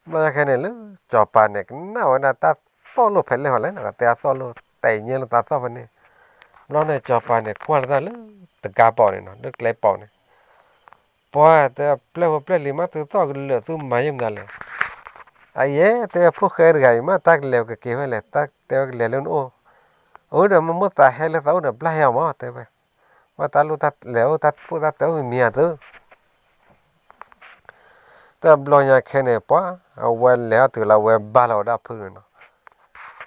ဘျီညါခဲန့ၣ်လၢ စီၤပၤန့ၣ် ကနၣ်ဝဲဒၣ်တၢ်သီၣ်လိာ်ဖဲလဲၣ်ဟီလဲၣ်နီၤ တဲအသီၣ်လိာ် တဲညဲလၢတၢ်သီၣ်ဖဲန့ၣ်, ဘျီန့ၣ် စီၤပၤန့ၣ် ကွၢ်လၢတၢ်လၢတကါပီၤန့ၣ်နီၤ လၢကျဲပီၤန့ၣ်, ပှၤတဲ ပျဲၢ်ဖိပျဲၢ်လံၤမး သုသီၣ်ကလၢာ်သုမၤယဲၢ်မနုၤလဲၣ်, အယဲ တဲ ဖိၣ်ဃဲတဂၤအံၤမး တၢ်ကလဲၤကက့ၤဖဲလဲၣ် တၢ်တဲဝဲကလဲၤလၢနအိၣ်, အၢ ဒီးမ့ၢ်မိၢ်သးဟဲလၢသးအိၣ်ဒီးဘျၣ်ဟဲအီၤမး တဲဝဲ ဝဲတၢ်လိၣ်တၢ်လဲၤအိၣ် တၢ်ဖိၣ်တၢ်တဲအိၣ်မံၤမံၤဧါသု, တဘျီညါခဲန့ၣ် ပှၤ အဝဲလဲၤထီၣ်တုၤလီၤ ဝဲဘါလီၤဝဲဒၣ်ဖုန့ၣ်နီၤ,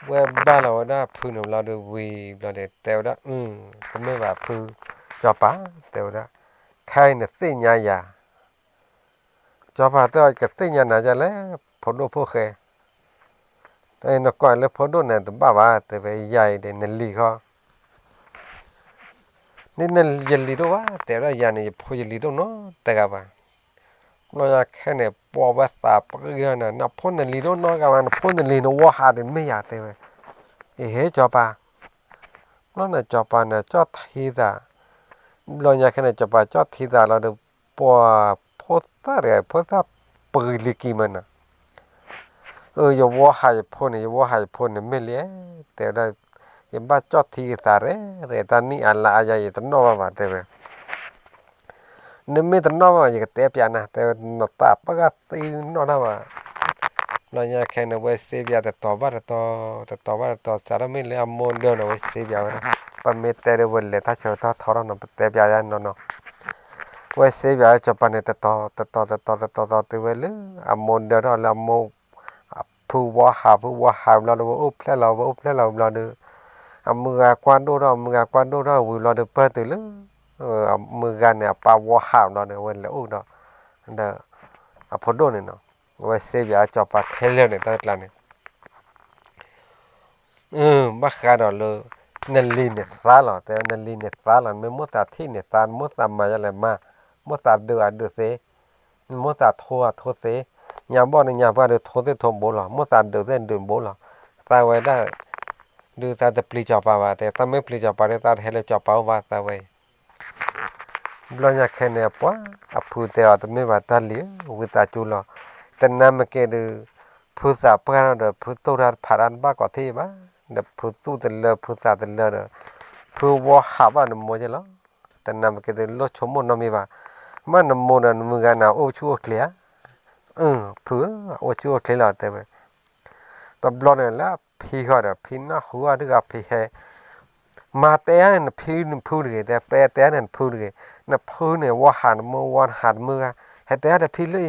ဝဲဘါလီၤဝဲဒၣ်ဖုန့ၣ်ဘျီဒီး ဝံၤဘျီန့ၣ် တဲဝဲဒၣ် အၢ တမ့ၢ်ဘၣ်ဖု စီၤပၤ တဲဝဲဒၣ် ခဲအံၤနသ့ၣ်ညါယၤ စီၤပၤတဲအီၤ ကသ့ၣ်ညါနၤဒ်လဲၣ် ဖိဒိၣ်ဖိၣ်ဃဲ, နကွၢ်လၢဖိဒိၣ်န့ၣ်တဘၣ်ဘၣ် တဲဝဲ ယၤအံၤဒီးနလံၤဃီ န့ၣ်နယလံၤဒိၣ်ဘၣ် တဲဝဲဒၣ် ယၤန့ၣ် ယဖိယလံၤဒိၣ်နီတဂၤဘၣ်, ဘျီညါခဲန့ၣ် ပှၤဝဲသးပှၢ်ဂံၢ်ထီၣ်န့ၣ် နဖိနလံၤဒိၣ်နီတဂၤဘၣ် နဖိနလံၤနဝီဟးဒီးမ့ၢ်ယၤ တဲဝဲ, အဟ့ စီၤပၤ ဘျီန့ၣ် စီၤပၤန့ၣ် ကၠီၣ်ထံသး, ဘျီညါခဲန့ၣ် စီၤပၤကၠီၣ်ထံသးလီၤဒီး ပှၤဖိသၣ်တဂၤ ဖိသၣ်ပှဲၤလံၤကံၤမးနီၤ, အၢ ယဝီဟးယဖိန့ၣ် ယဝီဟးယဖိန့ၣ် မ့ၢ်လံ, တဲဝဲဒၣ် ယဘၣ်ကၠီၣ်ထံသးရဲၣ်ရဲၣ် တၢ်နံၣ်အါလါအါယၤ ယတနီၣ်ဘၣ်ဘၣ် တဲဝဲ နမ့ၢ်တနီၣ်ဘၣ် ယကတဲပျးနၤ တဲဝဲ နသးပှၢ်ဂံၢ်သ့နီၣ်တၢ်ဘၣ်, ဘျီညါခဲန့ၣ် ဝဲစ့ပျးတတီၤဘၣ်တတီၤ တတီၤဘၣ်တတီၤ စးထီၣ်မ့ၢ်လၢအမိၢ်ဒၢနီၤ ဝဲစ့ပျးဝဲဒၣ်, ပမ့ၢ်တဲဒီးဝဲလဲၤတၢ်ဆၢကတီၢ်ထီထီၣ်နီၤ ပတဲပျးယါနီၤနီၤ, ဝဲစ့ပျးဝဲစီၤပၤန့ၣ် တတီၤ တတီၤ တတီၤ တတီၤ တတီၤတုၤဝဲလၢ အမိၢ်ဒၢထီၣ်လၢအမိၢ် ဖုဝီဟး ဖုဝီဟးဘျီဒီး ဝဲအိၣ်ဖျဲၣ်လီၤ ဝဲအိၣ်ဖျဲၣ်လီၤဘျီဒီး အမုၢ်ဂၤကွၢ်ဒိၣ်ထီၣ် အမုၢ်ဂၤကွၢ်ဒိၣ်ထီၣ်ဝံၤဘျီဒီး ပၢၢ်တုၤလၢ အမုၢ်ဂၤန့ၣ် အပၢ်ဝီဟးဘျီန့ၣ် အဝဲလဲၤအိၣ်ဒီး ဒီး အဖိဒိၣ်န့ၣ်နီၤ, အဝဲစ့ပျးစီၤပၤခဲလၢာ်န့ၣ် တၢ်တကျါန့ၣ် ဘၣ်ဃးဒီးလၢ နလံၤန့ၣ်သါလီၤ တဲဝဲ နလံၤန့ၣ်သါလီၤ နမ့ၢ်မိၣ်သးထံၣ်န့ၣ်သါ နမိၣ်သးမၤယါလဲၣ်မၤ, မိၣ်သးဒုးအဒုးသ့, မိၣ်သးထိအထိသ့, ညါဘီၣ်န့ၣ်ညါပှၢ်ဒီးထိသ့ၣ်ထိဘိလီၤ, မိၣ်သးဒုးသ့ၣ်ဒုးဘိလီၤ, သးဝဲဒၣ် ဒုးသးတပျံၤစီၤပၤဘၣ်တဲ, သးမ့ၢ်ပျံၤစီၤပၤဒီး သးတဟဲလၢစီၤပၤအိၣ်ဘၣ်သးဝဲအံၤ. ဘျီညါခဲန့ၣ် ပှၤအဖုတဲအီၤ တမ့ၢ်ဘၣ်တၢ်လံၤဧၢ, ဝံသးစူၤလီၤ, တနၤမ့ၢ်က့ၤဒီး ဖုသးပှၢ်ထီၣ်ဒီး ဖုတိၢ်တၢ်ဖးတၢ်တဘၣ်ကိးထံၣ်ဘၣ်, ဒီးဖုသူၣ်တလၢ ဖုသးတလၢဒီး ဖုဝီဟးဘၣ်နမိၢ်က့လီၤ. တနၤမ့ၢ်က့ၤဒီး လိၣ်ဆိကမိၣ်နီတမံၤဘၣ်, မ့ၢ်နမိၢ်ဒီးနမုၢ်ဂၤန့ၣ် အိၣ်ဆူၣ်အိၣ်ချ့ဧါ. အၢ ဖုဧၢ အိၣ်ဆူၣ်အိၣ်ချ့လီၤ တဲဝဲ. တဘျီန့ၣ်လၢအဖံဃီဒီး ဖံနၢ်ဟူအီၤဒုးဂၤဖံဟဲ မၤတဲဧါန့ၣ် နဖံနဖုတဂ့ၤ, တဲ ပဲတဲဧါန့ၣ် နဖုတဂ့ၤ, နဖုန့ၣ် ဝီဟးတမုၢ် ဝီဟးတမုၢ်ဂၤ, ဟဲတဲဧါဒီးဖံလၢ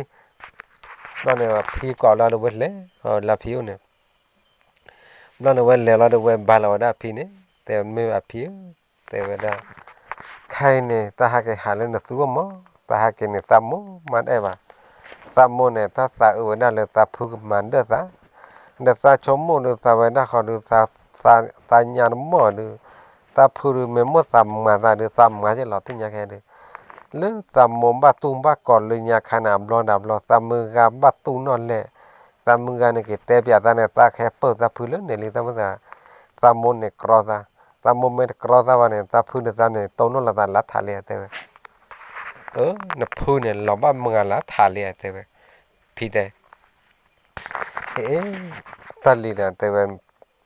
အံၤ. ဘျီန့ၣ် ဖံကိးလီၤဒီးဝဲလဲၤ လၢဖံအိၣ်န့ၣ်, ဘျီန့ၣ်ဝဲလဲၤလီၤဒီးဝဲဘါလီၤဝဲဒၣ်ဖံန့ၣ်, တဲမ့ၢ်အဖံဧၢ, တဲဝဲဒၣ် ခဲအံၤန့ၣ် တၢ်ဟးက့ၤဟးလၢနသူအအိၣ်မး, တၢ်ဟးက့ၤန့ၣ် သးမိၢ်မၤတအဲၣ်ဘၣ်, သးမိၢ်န့ၣ် တၢ်သးအုးဝဲဒၣ်လၢသးဖုကမၤဒၢၣ်သး, ဒီးသးဆိကမိၣ်ဒီးသးဝဲဒၣ်ဃီဒီး သးညါတမီၢ်ဒီး သးဖုဒီးမ့ၢ်မိၣ်သးမၤသးဒီး သးမၤက့ၤလီၤ သ့ၣ်ညါခဲဒီး လၢသးမိၢ်ဘၣ်တူၢ်ဘၣ်ကီၤလၢညါခါန့ၣ် အဘျီဒၣ်ဘျီ သးမုၢ်ဂၤဘၣ်တူၢ်နီၣ်လဲၣ်, သးမုၢ်ဂၤန့ၣ်က့ၤတဲပၠးသးန့ၣ် သးကဟဲပၢၢ်သးဖုလၢန့ၣ်လံ သးမုၢ်သး, သးမိၢ်န့ၣ်ကြီသး, သးမိၢ်မ့ၢ်တကြီသးဘၣ်န့ၣ် သးဖုန့ၣ်သးန့ၣ် တိၢ်နီၣ်လီၤသးလၢထးလံ တဲဝဲ. အၢ နဖုန့ၣ် လီၤဘၣ်မုၢ်ဂၤလၢထးလံ တဲဝဲ. ဖံတဲ အ့ တၢ်လံၤဒီး တဲဝဲ,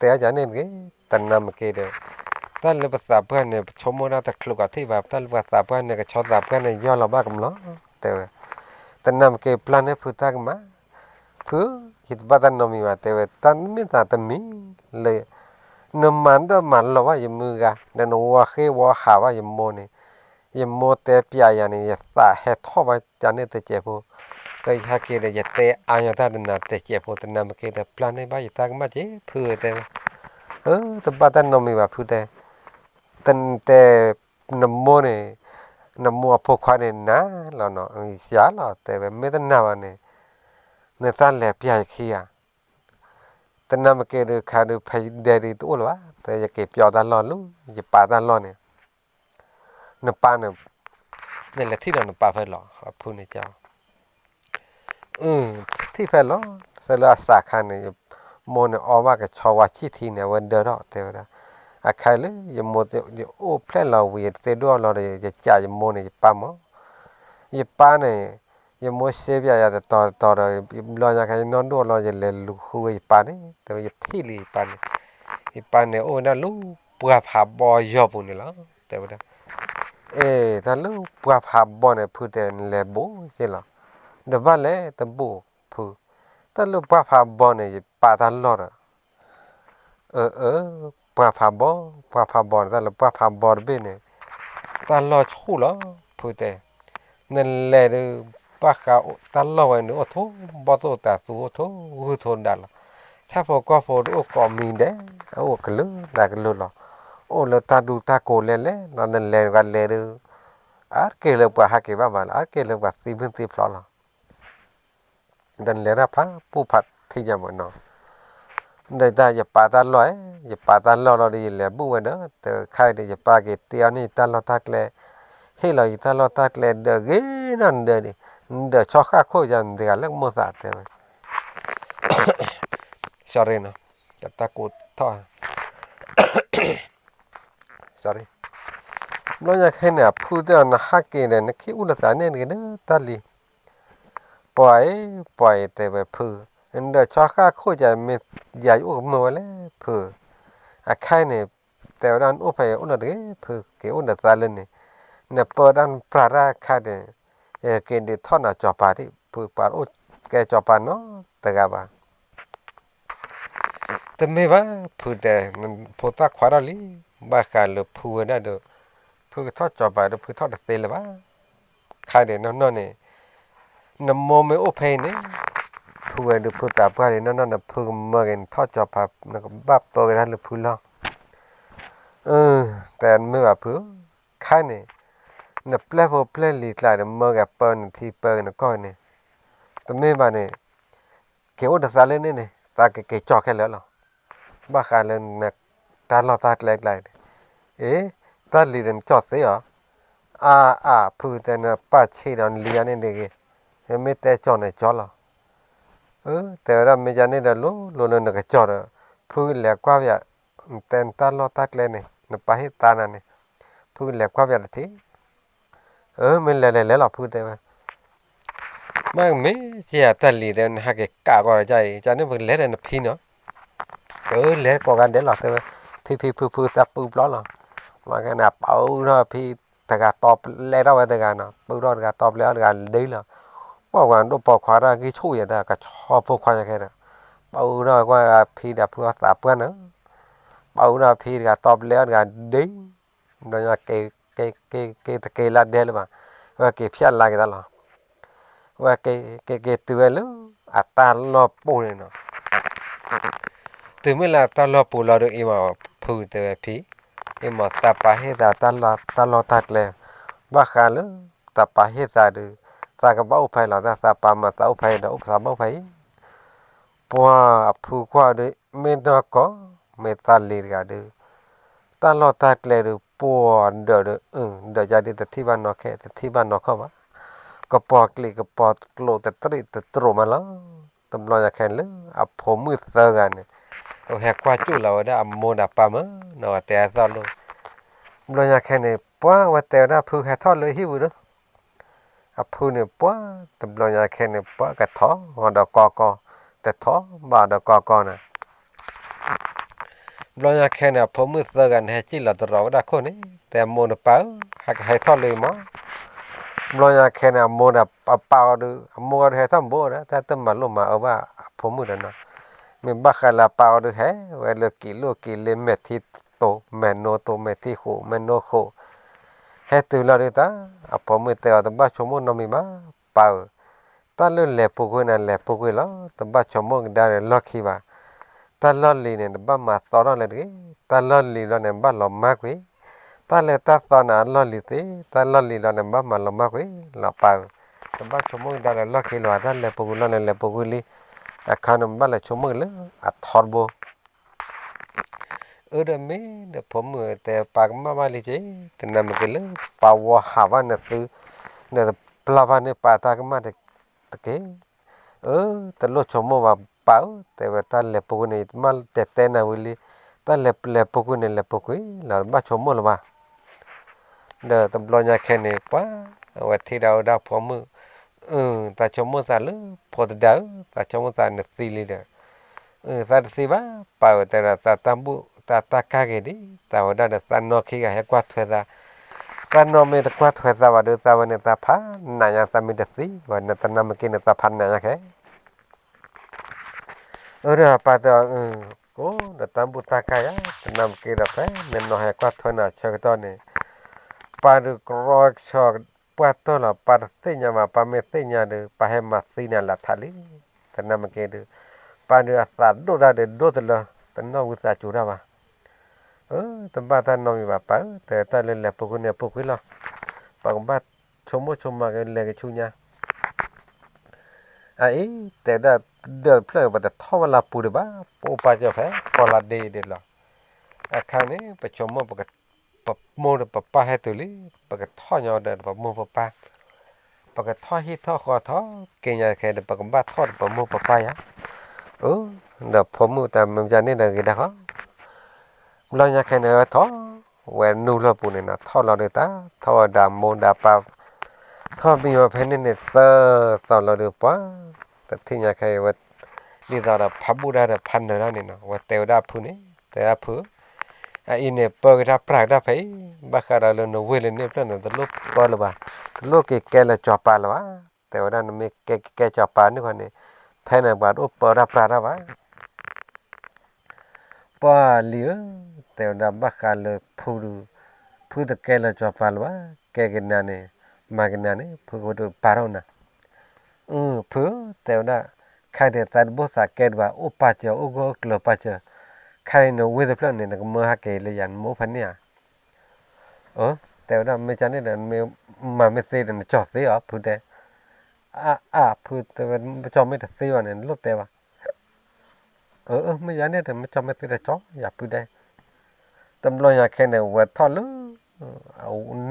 တဲအါယၤန့ၣ်တဂ့ၤ, တနၤမ့ၢ်က့ၤဒီး တၢ်လၢပသးပှၢ်န့ၣ် ပဆိကမိၣ်တၢ်တချုးကီးထံၣ်ဘၣ်, တၢ်လၢပသးပှၢ်န့ၣ် ကဆီသးပှၢ်န့ၣ် ယီၢ်လီၤဘၣ်ကမျီၤ တဲဝဲ. တနၤမ့ၢ်က့ၤပျၢ်န့ၢ်ဖုတၢ်ကမၣ်, ဖုဧၢ, ယတဘၣ်တၢ်နီတမံၤဘၣ် တဲဝဲ, တၢ်မ့ၢ်သးတမံၤလၢ နမၤဒၢၣ်မၤလီၤဘၣ်ယမုၢ်ဂၤ, ဒီးနဝီဃ့ဝီဟးဘၣ်ယမိၢ်န့ၣ်, ယမိၢ်တဲပၠးယၤန့ၣ် ယသးဟဲထီၣ်ဘၣ်ကန့ၢ်တစဲးဖိ, ဒီးယဟဲက့ၤဒီး ယတဲအါညီတၢ်တနၤတစဲးဖိ, တနၤမ့ၢ်က့ၤဒီး ပျၢ်န့ၢ်ဘၣ်ယတၢ်ကမၣ်က့ၤ ဖုဧၢ တဲဝဲ. အၢ တဘၣ်တၢ်နီတမံၤဘၣ် ဖုတဲ, တတဲ နမိၢ်န့ၣ်, နမိၢ်အဖိခွါန့ၣ် နၤလီၤနီၤ, ယၤလီၤ တဲဝဲ, မ့ၢ်တနၤဘၣ်န့ၣ် နသးလဲၤပၠးယခံဂၤ, တနၤမ့ၢ်က့ၤဒီး ခါဒီး ဖဲဒဲဒီးတအိၣ်လၢၤဘၣ်, တဲ ယက့ၤပၠီတၢ်လီၢ်လၢ ယပာ်တၢ်လီၢ်န့ၣ်, နပၢ်န့ၣ်, နလဲၤထံၣ်ဒီးနပၢ်ဖဲလီၤ, အဖုန့ၣ်က အၢ ထံၣ်ဖဲလီၤ, စၢလၢအစးခါန့ၣ် ယမိၢ်န့ၣ်အီဘၣ်ကဆီဝါဆံၣ်ထံန့ၣ် အဝဲဒၢထီၣ် တဲဝဲဒၣ်, အခါလၢယမိၢ် ယအိၣ်ဖျဲၣ်လီၤဝံၤ ယတသ့ဒိၣ်အလီၢ်ဒီး ယကးယမိၢ်န့ၣ် ယပၢ်မး, ယပၢ်န့ၣ်, ယမိၢ်စ့ပၠးယၤတတီၤတတီၤဒီး ဘျီညါခါ ယနီၢ်ဒိၣ်အလီၢ် ယလဲၤလူၤဃုဝဲယပၢ်န့ၣ် တဲဝဲ ယထံၣ်လံယပၢ်န့ၣ်, ယပၢ်န့ၣ် အိၣ်ဝဲဒၣ်လၢပှၢ်ဖးဘီယီၤပူၤန့ၣ်လီၤ တဲဝဲဒၣ်. အ့ တၢ်လၢပှၢ်ဖးဘီန့ၣ် ဖုတဲ နလဲၤဘူးယ့ၢ်လီၤ, ဒီးဘၣ်လဲၤတဘူးဖု, တၢ်လၢပှၢ်ဖးဘီန့ၣ် ယပာ်တၢ်လီၢ်ဒီး, အၢ အၢ ပှၢ်ဖးဘီ, ပှၢ်ဖးဘီန့ၣ် တၢ်လၢပှၢ်ဖးဘီတဘ့ၣ်န့ၣ် တၢ်လီၢ်ဆူၣ်လီၤ ဖုတဲ, နလဲၤဒီး ဘၣ်ဃးတၢ်လီၢ်ဝဲန့ၣ် အိၣ်ထိးဘီၣ်သိၣ်တၤသူ အိၣ်ထိးဂုၢ်ထိးဒၣ်လီၤ, ဆၣ်ဖိကီၢ်ဖိတအိၣ်ကိးမံၤဒဲး, အအိၣ်ကလုာ်ဒၣ်ကလုာ်လီၤ, အိၣ်လၢတၢ်ဒူတၢ်ကိးလဲၣ်လဲၣ်လီၤ, နလဲၤတဂၤလဲၤဒီး အါတက့ၢ်လၢပှၤဟးက့ၤဘၣ်ဘၣ်လီၤ, အါတက့ၢ်လၢပှၤသံမုၢ်သံဖျိးလီၤ ဒီးနလဲၤတၢ်ဖးပူၣ်ဖးထံညါမးနီၤ, ဒီးတၢ်ယပာ်တၢ်လီၢ်ဧၢ, ယပာ်တၢ်လီၢ်လီၤဒီး ယလဲၤဘူးဝဲဒီး တခါအံၤဒီး ယပၢ်က့ၤတ့အီၤန့ၢ်ယတၢ်လီၢ်တၢ်ကျဲ, ဟ့ၣ်လီၤယတၢ်လီၢ်တၢ်ကျဲဒီး ဂ့ၤနီၢ်နဒၢးန့ၣ်, နဒၢးဆီဃၣ်ခိၣ်ယၤနတဂၤလၢကမိၣ်သးတဲဝဲ sorry နီၤ, တၢ်ကိးထီၣ် sorry, ဘျီညါခဲန့ၣ် အဖုတဲအီၤ နဟးက့ၤဒီး နက့ၤအိၣ်ဒီးသးန့ၣ်တဂ့ၤဒီး တၢ်လံၤ, ပှၤအံၤ ပှၤအံၤ တဲဝဲဖု, နဒၢးဆီဃၣ်ခိၣ်ယၤ မ့ၢ်ယၤယအိၣ်ကမၢၢ်ဝဲလဲၣ်ဖု, အခါအံၤန့ၣ် တဲဝဲဒၣ် နအိၣ်ဖဲအံၤအိၣ်လီၤတဂ့ၤဖု, က့ၤအိၣ်ဒီးသးလၢန့ၣ်, နပၢတၢ်နပြးတၢ်အခါန့ၣ် ယက့ၤဒုးထီၣ်နၤစီၤပၤဒံး, ဖုပှၤအိၣ်ကဲစီၤပၤနီတဂၤဘၣ် တမ့ၢ်ဘၣ် ဖုတဲ, ဖိသၣ်ခွါထီၣ်လံ, ဘၣ်ဃးလၢဖုဝဲဒၣ်ဒီး ဖုကထီၣ်စီၤပၤဒီး ဖုထီၣ်တသ့လၢၤဘၣ်. ခါဒံးနီၢ်နီၢ်န့ၣ် နမိၢ်မ့ၢ်အိၣ်ဖဲအံၤန့ၣ် ဖုဝဲဒီးဖုသးပှၢ်ဒံးနီၢ်နီၢ်န့ၣ် ဖုကမၢက့ၤနထီၣ်စီၤပၤ နကဘၣ်ပၢက့ၤတၢ်လၢဖုလီၢ်. တဲတမ့ၢ်ဘၣ်ဖု, ခါန့ၣ် နပျဲၢ်ဖိပျဲၢ်လံၤကျါဒီး မၢက့ၤပၢနထံပၢက့ၤနကီၢ်န့ၣ်, တမ့ၢ်ဘၣ်န့ၣ် က့ၤအိၣ်ဒီးသးလၢန့ၣ်န့ၣ် သးကက့ၤကၠီၣ်ခဲလၢာ်လီၤ. ဘၣ်ဃးလၢနတၢ်လီၢ်တၢ်ကျဲကျါန့ၣ်, အ့ တၢ်လံၤဒီးနကၠီၣ်သ့အီၤ, အါအါ ဖုတဲနပၢ်ဆံးဒီးနလံၤအန့ၣ်တဂ့ၤ, မ့ၢ်တဲကၠီၣ်န့ၣ်ကၠီၣ်လီၤ. တဲဝဲဒၣ် မ့ၢ်ဒ်န့ၣ်ဒီး လိၤလိၤလၢနကကၠီၣ်ဒီး ဖုလဲၤကွၢ်ပယၤ, နတဲနတၢ်လီၢ်တၢ်ကျဲန့ၣ် နပာ်ဟ့ၣ်သါနၤန့ၣ်, ဖုလဲၤကွၢ်ပယၤတထံၣ်. အၢ မ့ၢ်လဲၤလဲၤလဲၤလီၤ ဖုတဲဝဲ မ့ၢ်ကမ့ၢ်က့ၤယတၢ်လံၤတဲ နဟဲက့ၤကးကီးဒီး ကန့ၣ်ပကလဲၤဒီးနဖံနီၤ, အၢ လဲၤကိးဂၤဒဲးလီၤ တဲဝဲ, ဖံဖံဖုဖုသးပုၢ်ဘျီလီၤ. ဘျီန့ၣ် ပာ်အူထီၣ်ဖံတဂၤ တီပလဲထီၣ်ဝဲတဂၤနီၤ, ပုၢ်ထီၣ်တဂၤ တီပလဲထီၣ်တဂၤဒ်လီၤ. ပှၤဝဲဒိၣ်ပိာ်ခွါတၢ်ဂံၢ်ဆူၣ်ယဲဒၣ် ကဆီဖိခွါယခဲဒီး, ပာ်အူထီၣ်ကွၢ်ဖံဒီးဖုအီၣ်သးပှၢ်နီၤ, ပာ်အူထီၣ်ဖံတဂၤ တီပလဲအီၣ်တဂၤဒ် ဘျီညါ က့ၤတက့ၤလၢဒဲလၢၤဘၣ်, ဝဲက့ၤဖျဲၣ်လါက့ၤတၢ်လီၤ. ဝဲက့ၤက့ၤက့ၤတုၤဝဲလၢ အတၢ်လီၢ်ပူၤန့ၣ်နီၤ, တုၤမ့ၢ်လၢအတၢ်လီၢ်ပူၤလီၤဒီး အံၤမးဖုတဲဝဲဖံ, အံၤမးသးပာ်ဟ့ၣ်သးတၢ်လီၢ်တၢ်ကျဲ, ဘၣ်ဃးလၢ သးပာ်ဟ့ၣ်သးဒီး သးကဘၣ်အိၣ်ဖဲအံၤလီၤ, တၢ်သးပာ်မၤသးအိၣ်ဖဲအံၤဒီး အိၣ်သးဘၣ်အိၣ်ဖဲအံၤ ပှၤအဖုကွၢ်ဒီး မ့ၢ်နီၢ်ကီၢ် မ့ၢ်သးလံၤတဂၤဒီး တၢ်လီၢ်တၢ်ကျဲဒီး ပှၤဒၢးဒီး အၢ ဒၢးယါဒီး တထံၣ်ဘၣ်နီၢ်ခဲ တထံၣ်ဘၣ်နီၢ်ခီၣ်ဘၣ်, ကပီၤကျံးကပီၤကျိး တတရံးတတြိးမးလီၤ. တဘျီညါခဲန့ၣ်လၢအဖိမုၣ်သၢဂၤန့ၣ် ဟဲကွၢ်ကၠူၣ်လီၤဝဲဒၣ်အမိၢ်ဒီးပၢ်မးနီၤ, ဝဲတဲအသီၣ်လိၣ်. တဘျီညါခဲန့ၣ် ပှၤဝဲတဲဝဲဒၣ် ဖုဟဲထီၣ်လၢဟံၣ်ပူၤဒီး အဖုန့ၣ် ပှၤ တဘျီညါခဲန့ၣ် ပှၤကထီၣ်ဒီးကီကီ, တထီၣ်ဘၣ်ဒီးကီကီန့ၣ်, ဘျီညါခဲန့ၣ် အဖိမုၣ်သၢဂၤန့ၣ် ဟဲစံၣ်လီၤတရီၤဝဲဒၣ်ခိၣ်န့ၣ် တဲအမိၢ်ဒီးပၢ်ဧၢ, ဟဲကဟဲထီၣ်လၢအံၤမး. ဘျီညါခဲန့ၣ် အမိၢ်ဒီးအပၢ်အီၤဒီး အမိၢ်အီၤဒီးဟဲထီၣ်ဘိဒီး တၢ်တမၤလိၣ်မၤအၢဘၣ်အဖိမုၣ်ဒီးနီၤ, မ့ၢ်ဘၣ်ဃးလၢအပၢ်အီၤဒီးဟဲဝဲလၢကံးလိၣ်ကံးလ့ မဲာ်ထံတိၤ မဲာ်နိတိၤ မဲာ်ထံဃိး မဲာ်နိဃိး ဟဲတုၤလီၤဒုးတၢ် အဖိမုၣ်တဲအီၤ တဘၣ်ဆိကမိၣ်နီတမံၤဘၣ် ပၢ်ဧၢ, တၢ်လၢလဲၤပူၤကွံာ်န့ၣ် လဲၤပူၤကွံာ်လီၤ, တဘၣ်ဆိကမိၣ်ကဒါဒီးလီၢ်ခံဘၣ်. တၢ်လီၢ်လံၤန့ၣ် တဘၣ်မၤသီထီၣ်လၢၤတဂ့ၤ, တၢ်လီၢ်လံၤလီၤန့ၣ် ဘၣ်လီၤမၢ်ကွံာ်, တၢ်လဲၤတၢ်သီန့ၣ် အလီၢ်လံၤသ့, တၢ်လီၢ်လံၤလီၤန့ၣ် ဘၣ်မၤလီၤမၢ်ကွံာ်လီၤ ပၢ်ဧၢ, တဘၣ်ဆိကမိၣ်ကဒါလၢလီၢ်ခံလၢၤဘၣ်, တၢ်လဲၤပူၤကွံာ်လီၤန့ၣ် လဲၤပူၤကွံာ်လံ, အခါန့ၣ်မ့ၢ်ဘၣ်လဲၤဆိကမိၣ်က့ၤလၢအထီတဘိ အၢ ဒီးမ့ၢ်ဒီးဖိမုၣ်တဲ ပၢ်ကမၣ်ဘၣ်လံက့ၤ, တနၢ်မ့ၢ်က့ၤလၢ ပၢ်ဝီဟးဘၣ်နသု, နတပျၢ်ဘၣ်န့ၢ်ပၢ်တၢ်ကမၣ်တက့ၢ်. အၢ တလိၣ်ဆိကမိၣ်ဘၣ်ပၢ်ဧၢ, တဲဝဲတၢ်လဲၤပူၤကွံာ်န့ၣ် ယမ့ၢ်တဲတဲနၤဝံၤလံ, တၢ်လဲၤလဲၤပူၤကွံာ်န့ၣ် လဲၤပူၤကွံာ်လီၤ တဘၣ်ဆိကမိၣ်လၢၤဘၣ်. ဒီးတဘျီညါခဲန့ၣ် ပှၤအဝဲထံၣ်ဒၣ်ဝဲဒၣ်ဖိမုၣ်, အၢ သးဆိကမိၣ်သးလၢ ဖိတဒါဧၢ, သးဆိကမိၣ်သးနသံလံဒီး သးတသံဘၣ် ပၢ်ဧၢ, တဲဒၣ်သးတၢ်ဘူၣ်သးတၢ်ကၢ်ဂ့ၤဒံး, သးဝဲဒၣ်ဒီးသးနီၢ်ခံဂၤဟဲကွၢ်ထွဲသး, သးနီၢ်မ့ၢ်တကွၢ်ထွဲသးဘၣ်ဒီး သးဝဲန့ၣ်သးဖးနးညါ သးမ့ၢ်တသံဘၣ်န့ၣ် တနၢ်မ့ၢ်က့ၤန့ၣ် သးဖးနးညါခဲ အၢ ဒီးပၢ်တဲအီၤ ကိးဒီးတၢ်ဘူၣ်တၢ်ကၢ်ယၤ တနၢ်မ့ၢ်က့ၤဒီး ဖဲနနီၢ်ဟဲကွၢ်ထွဲနၤဆၢကတီၢ်န့ၣ်, ပၢ်ဒုးကြီဆီပှၢ်တၢၢ်လီၤ, ပၢ်တသ့ၣ်ညါဘၣ်, ပၢ်မ့ၢ်သ့ၣ်ညါဒီး ပၢ်ဟဲမၤသံနၤလၢထးလံ. တနၢ်မ့ၢ်က့ၤဒီး ပၢ်ဒုးအသးဒိၣ်တၢ်ဒီး ဒိၣ်တလၢ, တနီၣ်ဝံသးစူၤတၢ်ဘၣ်. အၢ တဘၣ်တၢ်နီတမံၤဘၣ် ပၢ်ဧၢ, တဲတၢ်လၢလဲၤပူၤကွံာ်န့ၣ် ပူၤကွံာ်လီၤ, ပကဘၣ်ဆိကမိၣ်ဆိကမးက့ၤ လဲၤကဆူညါ အအံၤ တဲဝဲဒၣ် ဒၢးတဖျၢၣ် ပတထီၣ်ဝဲလၢပူၤဒံးဘၣ်, ပအိၣ်ပာ်စၢၤဖဲ ကီၢ်လါဒ့ဒံးလီၤ. အခါန့ၣ် ပဆိကမိၣ် ပမိၢ်ဒီးပပၢ်ဟဲတုၤလံ, ပကထီၣ်ညီဒီးပမိၢ်ပပၢ်, ပကထီၣ်ဟံၣ်ထီၣ်ဃီထီၣ်က့ၤညါခဲဒီး ပကဘၣ်ထီၣ်ဒီးပမိၢ်ပပၢ်ယၤ. အၢ ဒီးဖိမုၣ်တၢ်မ့ၢ်ဒ်န့ၣ်ဒီးဂ့ၤဒၣ်ဃီ ဘျီညါခဲန့ၣ် ထီၣ်ဝဲနူလီၢ်ပူၤန့ၣ်နီၤ, ထီၣ်လီၤဒီးတၢ် ထီၣ်ဝဲဒီးမိၢ်ဒီးပၢ်, ထီၣ်မံဝဲဖဲန့ၣ်န့ၣ် သၢသီလီၤဒီးပှၤ တထံၣ်ညါခဲအံၤဝဲ ဒ်သိးဒီးဖးဘူၣ်တၢ်ဒီးဖးနၢၤတၢ်န့ၣ်နီၤ, ဝဲတဲဝဲဒၣ်ဖုန့ၣ် တဲဒၣ်ဖု အအံၤန့ၣ် ပၢက့ၤတၢ်ပြၢ်က့ၤတၢ်ဖဲအံၤ, ဘၣ်ဃးဒီးလၢနဝ့ၢ်လၢန့ၣ်ဖျၢၣ်န့ၣ် တလိၣ်ပၢလၢၤဘၣ်, တလိၣ်က့ၤကဲလၢၤစီၤပၤလၢၤဘၣ်, တဲဝဲဒၣ်နမ့ၢ်ကဲကဲစီၤပၤန့ၣ်ခီန့ၣ် ဖဲန့ၣ်ပှၤတအိၣ်ပၢတၢ်ပြၢ်တၢ်ဘၣ် ပှၤလံၤဧၢ, တဲဝဲဒၣ်ဘၣ်ဃးလၢဖုဒုး, ဖုတကဲလၢၤစီၤပၤလၢၤဘၣ်, ကဲက့ၤနၤန့ၣ်, မၤက့ၤနၤန့ၣ် ဖုကဝဲဒုးပာ်ထီၣ်နၤ. အၢ ဖုဧၢ, တဲဝဲဒၣ်, ခဲအံၤန့ၣ် သးတဘိၣ်သးကဲဒံးဘၣ်, အိၣ်ပာ်စၢၤ အိၣ်ဂၢၢ်အိၣ်ကျၢၤပာ်စၢၤ, ခဲအံၤနဝ့ၢ်တဖျၢၣ်န့ၣ် နကမၢဟဲက့ၤလၢယၤ နမ့ၢ်အိၣ်ဖဲန့ၣ်ဧါ. အၢ တဲဝဲဒၣ် မ့ၢ်ကန့ၣ်ဒီး မၤမ့ၢ်သ့ဒီး နကၠီၣ်သ့အီၤ ဖုတဲ. အါအါ ဖုတဲဝဲ ကၠီၣ်မ့ၢ်တသ့ဘၣ်န့ၣ် နလိၣ်တဲဘၣ်. အၢ မ့ၢ်ယၤန့ၣ်ဒီး မ့ၢ်ကၠီၣ်မ့ၢ်သ့ဒီးကၠီၣ်ယၤ ဖုတဲ. တဘျီညါခဲန့ၣ် ဝဲထီၣ်လၢ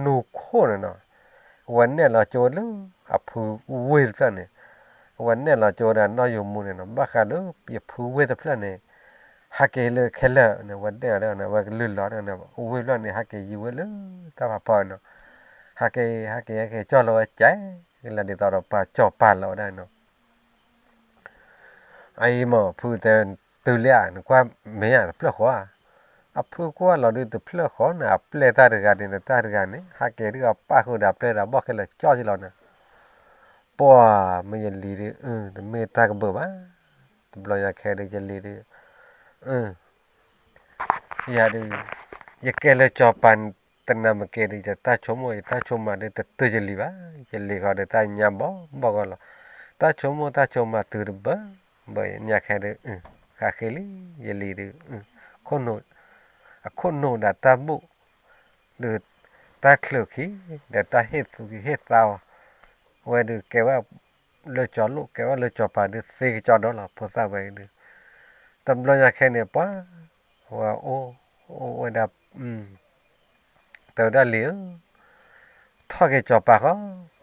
နူခိၣ်န့ၣ်နီၤ, ဝဲနဲၣ်လီၤကၠိလၢအဖုဝ့ၢ်တဖျၢၣ်န့ၣ်, ဝဲနဲၣ်လီၤကၠိဒီးနီၢ်ယိၤမူန့ၣ်နီၤ, ဘၣ်ဃးလၢယဖုဝ့ၢ်တဖျၢၣ်န့ၣ် ဟးက့ၤလၢခဲလၢာ်န့ၣ် ဝဲနဲၣ်ဒီးန့ၣ် ဝဲကလုၢ်လီၤဒီးန့ၣ် ဝ့ၢ်ဖျၢၣ်န့ၣ် ဟးက့ၤယံၤဝဲလၢတၢ်ဖးဖီနီၤ, ဟးက့ၤ ဟးက့ၤ ဟဲက့ၤကၠီၣ်လီၤဝဲကဲလၢဒ်သိးဒီးပှၤကၠီၤပၤလီၤဝဲဒၣ်နီၤ အအံၤမ့ၢ်ဖုတဲတုၤလံဧါ နကွၢ်မ့ၢ်ဧါတဖျၢၣ်ဃီဧါ, အဖုကွၢ်လီၤဒုးတဖျၢၣ်ဃီန့ၣ် အပျဲၢ်တၢ်တဂၤန့ၣ် တၢ်တဂၤန့ၣ် ဟးက့ၤဒုးအပၢ်ဃုာ်ဒီးအပျဲၢ်ဒီးဘီၣ်ခဲလၢာ်ကၠီၣ်က့ၤလီၤန့ၣ်, ပှၤမ့ၢ်ယလံၤဒုး တမ့ၢ်တၢ်ကဘၢၣ်ဘၣ်, တဘျီညါခဲဒုးယလံၤဒုး ယၤဒုး ယကဲလၢကၠီၤပၤတနၤမ့ၢ်က့ၤဒုး ယတၢ်ဆိကမိၣ်ယတၢ်ဆိကမးဒုးတတုၤယလံၤဘၣ်, ယလံၤဃီဒုးတၢ်ညါဘီဘီၣ်ဂီၢ်လီၤ, တၢ်ဆိကမိၣ်တၢ်ဆိကမးတုၤတဘၢ, ဘၢညါခဲဒုး ဃးဃ့လံ ယလံၤဒုး အခိၣ်နူာ်ဒၣ်တၢ်ဘူၣ် ဒုး တၢ်ချုးခံ ဒီးတၢ်ဟ့ၣ်သူက့ၤဟ့ၣ်သါအီၤ, ဝဲဒုးကဲဝဲလၢကၠီၤလိၣ် ကဲဝဲလၢကၠီၤပၤဒုးသ့ကကၠီဒီလီၤ ဖိသၣ်ဝဲဒုး, တဘျီညါခဲန့ၣ် ပှၤ ဝဲအိၣ် အိၣ်ဝဲဒၣ် တဲဝဲဒၣ်လံၤဧၢ, ထီၣ်က့ၤကၠီၤပၤဃီ,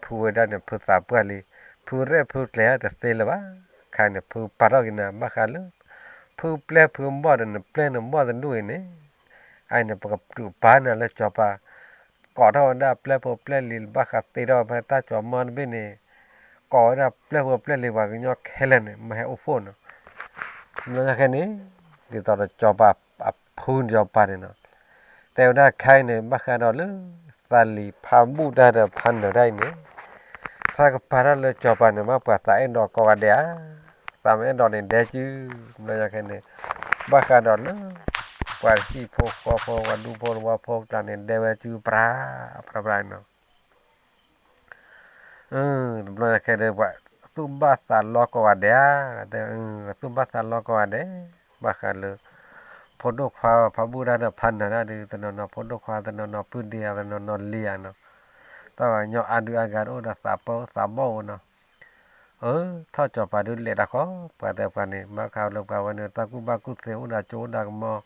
ဖုဝဲဒၣ်န့ၣ် ဖုသးပှၢ်လံ, ဖုရဲၣ်ဖုကျဲၤတသ့လၢၤဘၣ်, ခါန့ၣ် ဖုပာ်ထီၣ်က့ၤနၤ ဘၣ်ဃးလၢ ဖုပျဲၢ်ဖုဘီၣ်ဒီးနပျဲၢ်နဘီၣ်တဒူၣ်အံၤန့ၣ်, အအံၤန့ၣ် ပကပာ်နၤလၢကၠီၤပၤ, ကိးထီၣ်ဝဲဒၣ်ပျဲၢ်ဖိပျဲၢ်လံၤ ဘၣ်ဃးသ့ထီၣ်ဖဲတၢ်ကၠီၤမီတဘ့ၣ်န့ၣ်, ကိးဝဲဒၣ်ပျဲၢ်ဖိပျဲၢ်လံၤပှၤကညီခဲလၢာ်န့ၣ် မ့ၢ်ဟဲအိၣ်ဖှိၣ်နီၤ, ဘျီညါခဲန့ၣ် ဒ်သိးဒီးကၠီၤပၤအဖုကၠီၤပၤန့ၣ်နီၤ, တဲဝဲဒၣ်ခဲအံၤန့ၣ် ဘၣ်ဃးဒီးလၢ သးလံၤဖးဘူၣ်တၢ်ဒီးဖးနၢၤတၢ်အံၤန့ၣ်, သးကပာ်ထီၣ်လၢကၠီၤပၤန့ၣ် ဘၣ်ပှၤသးအဲၣ်ဒိးကိးဂၤဒဲးဧါ, သးမ့ၢ်အဲၣ်ဒိးန့ၣ်ဒဲကၠူ, ဘျီညါခဲန့ၣ် ဘၣ်ဃးဒီးလၢ ပှၤဟံၣ်ဖိဃီဖိ ပှၤဒူဖိသဝီဖိကျါန့ၣ် ဒဲဝဲကၠူပြး ပြးပြးနီၤ တဘျီညါခဲဒီး ပှၤသူၣ်ဘၣ်သးလီကိးဂၤဒဲးဧါ, တဲ သူၣ်ဘၣ်သးလီကိးဂၤဒဲး, ဘၣ်ဃးလၢ ဖိဒိၣ်ခွါဖးဘူၣ်တၢ်ဒီးဖးနၢၤတၢ်ဒုး တနီၤနီၤဖိဒိၣ်ခွါ တနီၤနီၤပုၢ်ဒ့ဧါ တနီၤနီၤလံၤဧါနီၤ, တၢ်ပှၤကညီအါဒုးအါဂၤအိၣ်ဒီးသးပၢသးဘီၣ်ဝဲနီၤ, အၢ ထီၣ်ကၠီၤပၤဒုးလဲၤတၢ်ဃီ, ပှၤတဲပှၤန့ၣ် ဘၣ်ဃးလၢပှၤဝဲန့ၣ် တၢ်ကူၣ်ဘၣ်ကူၣ်သ့အိၣ်ဒီးကၠိအိၣ်ဒီးကမီၤ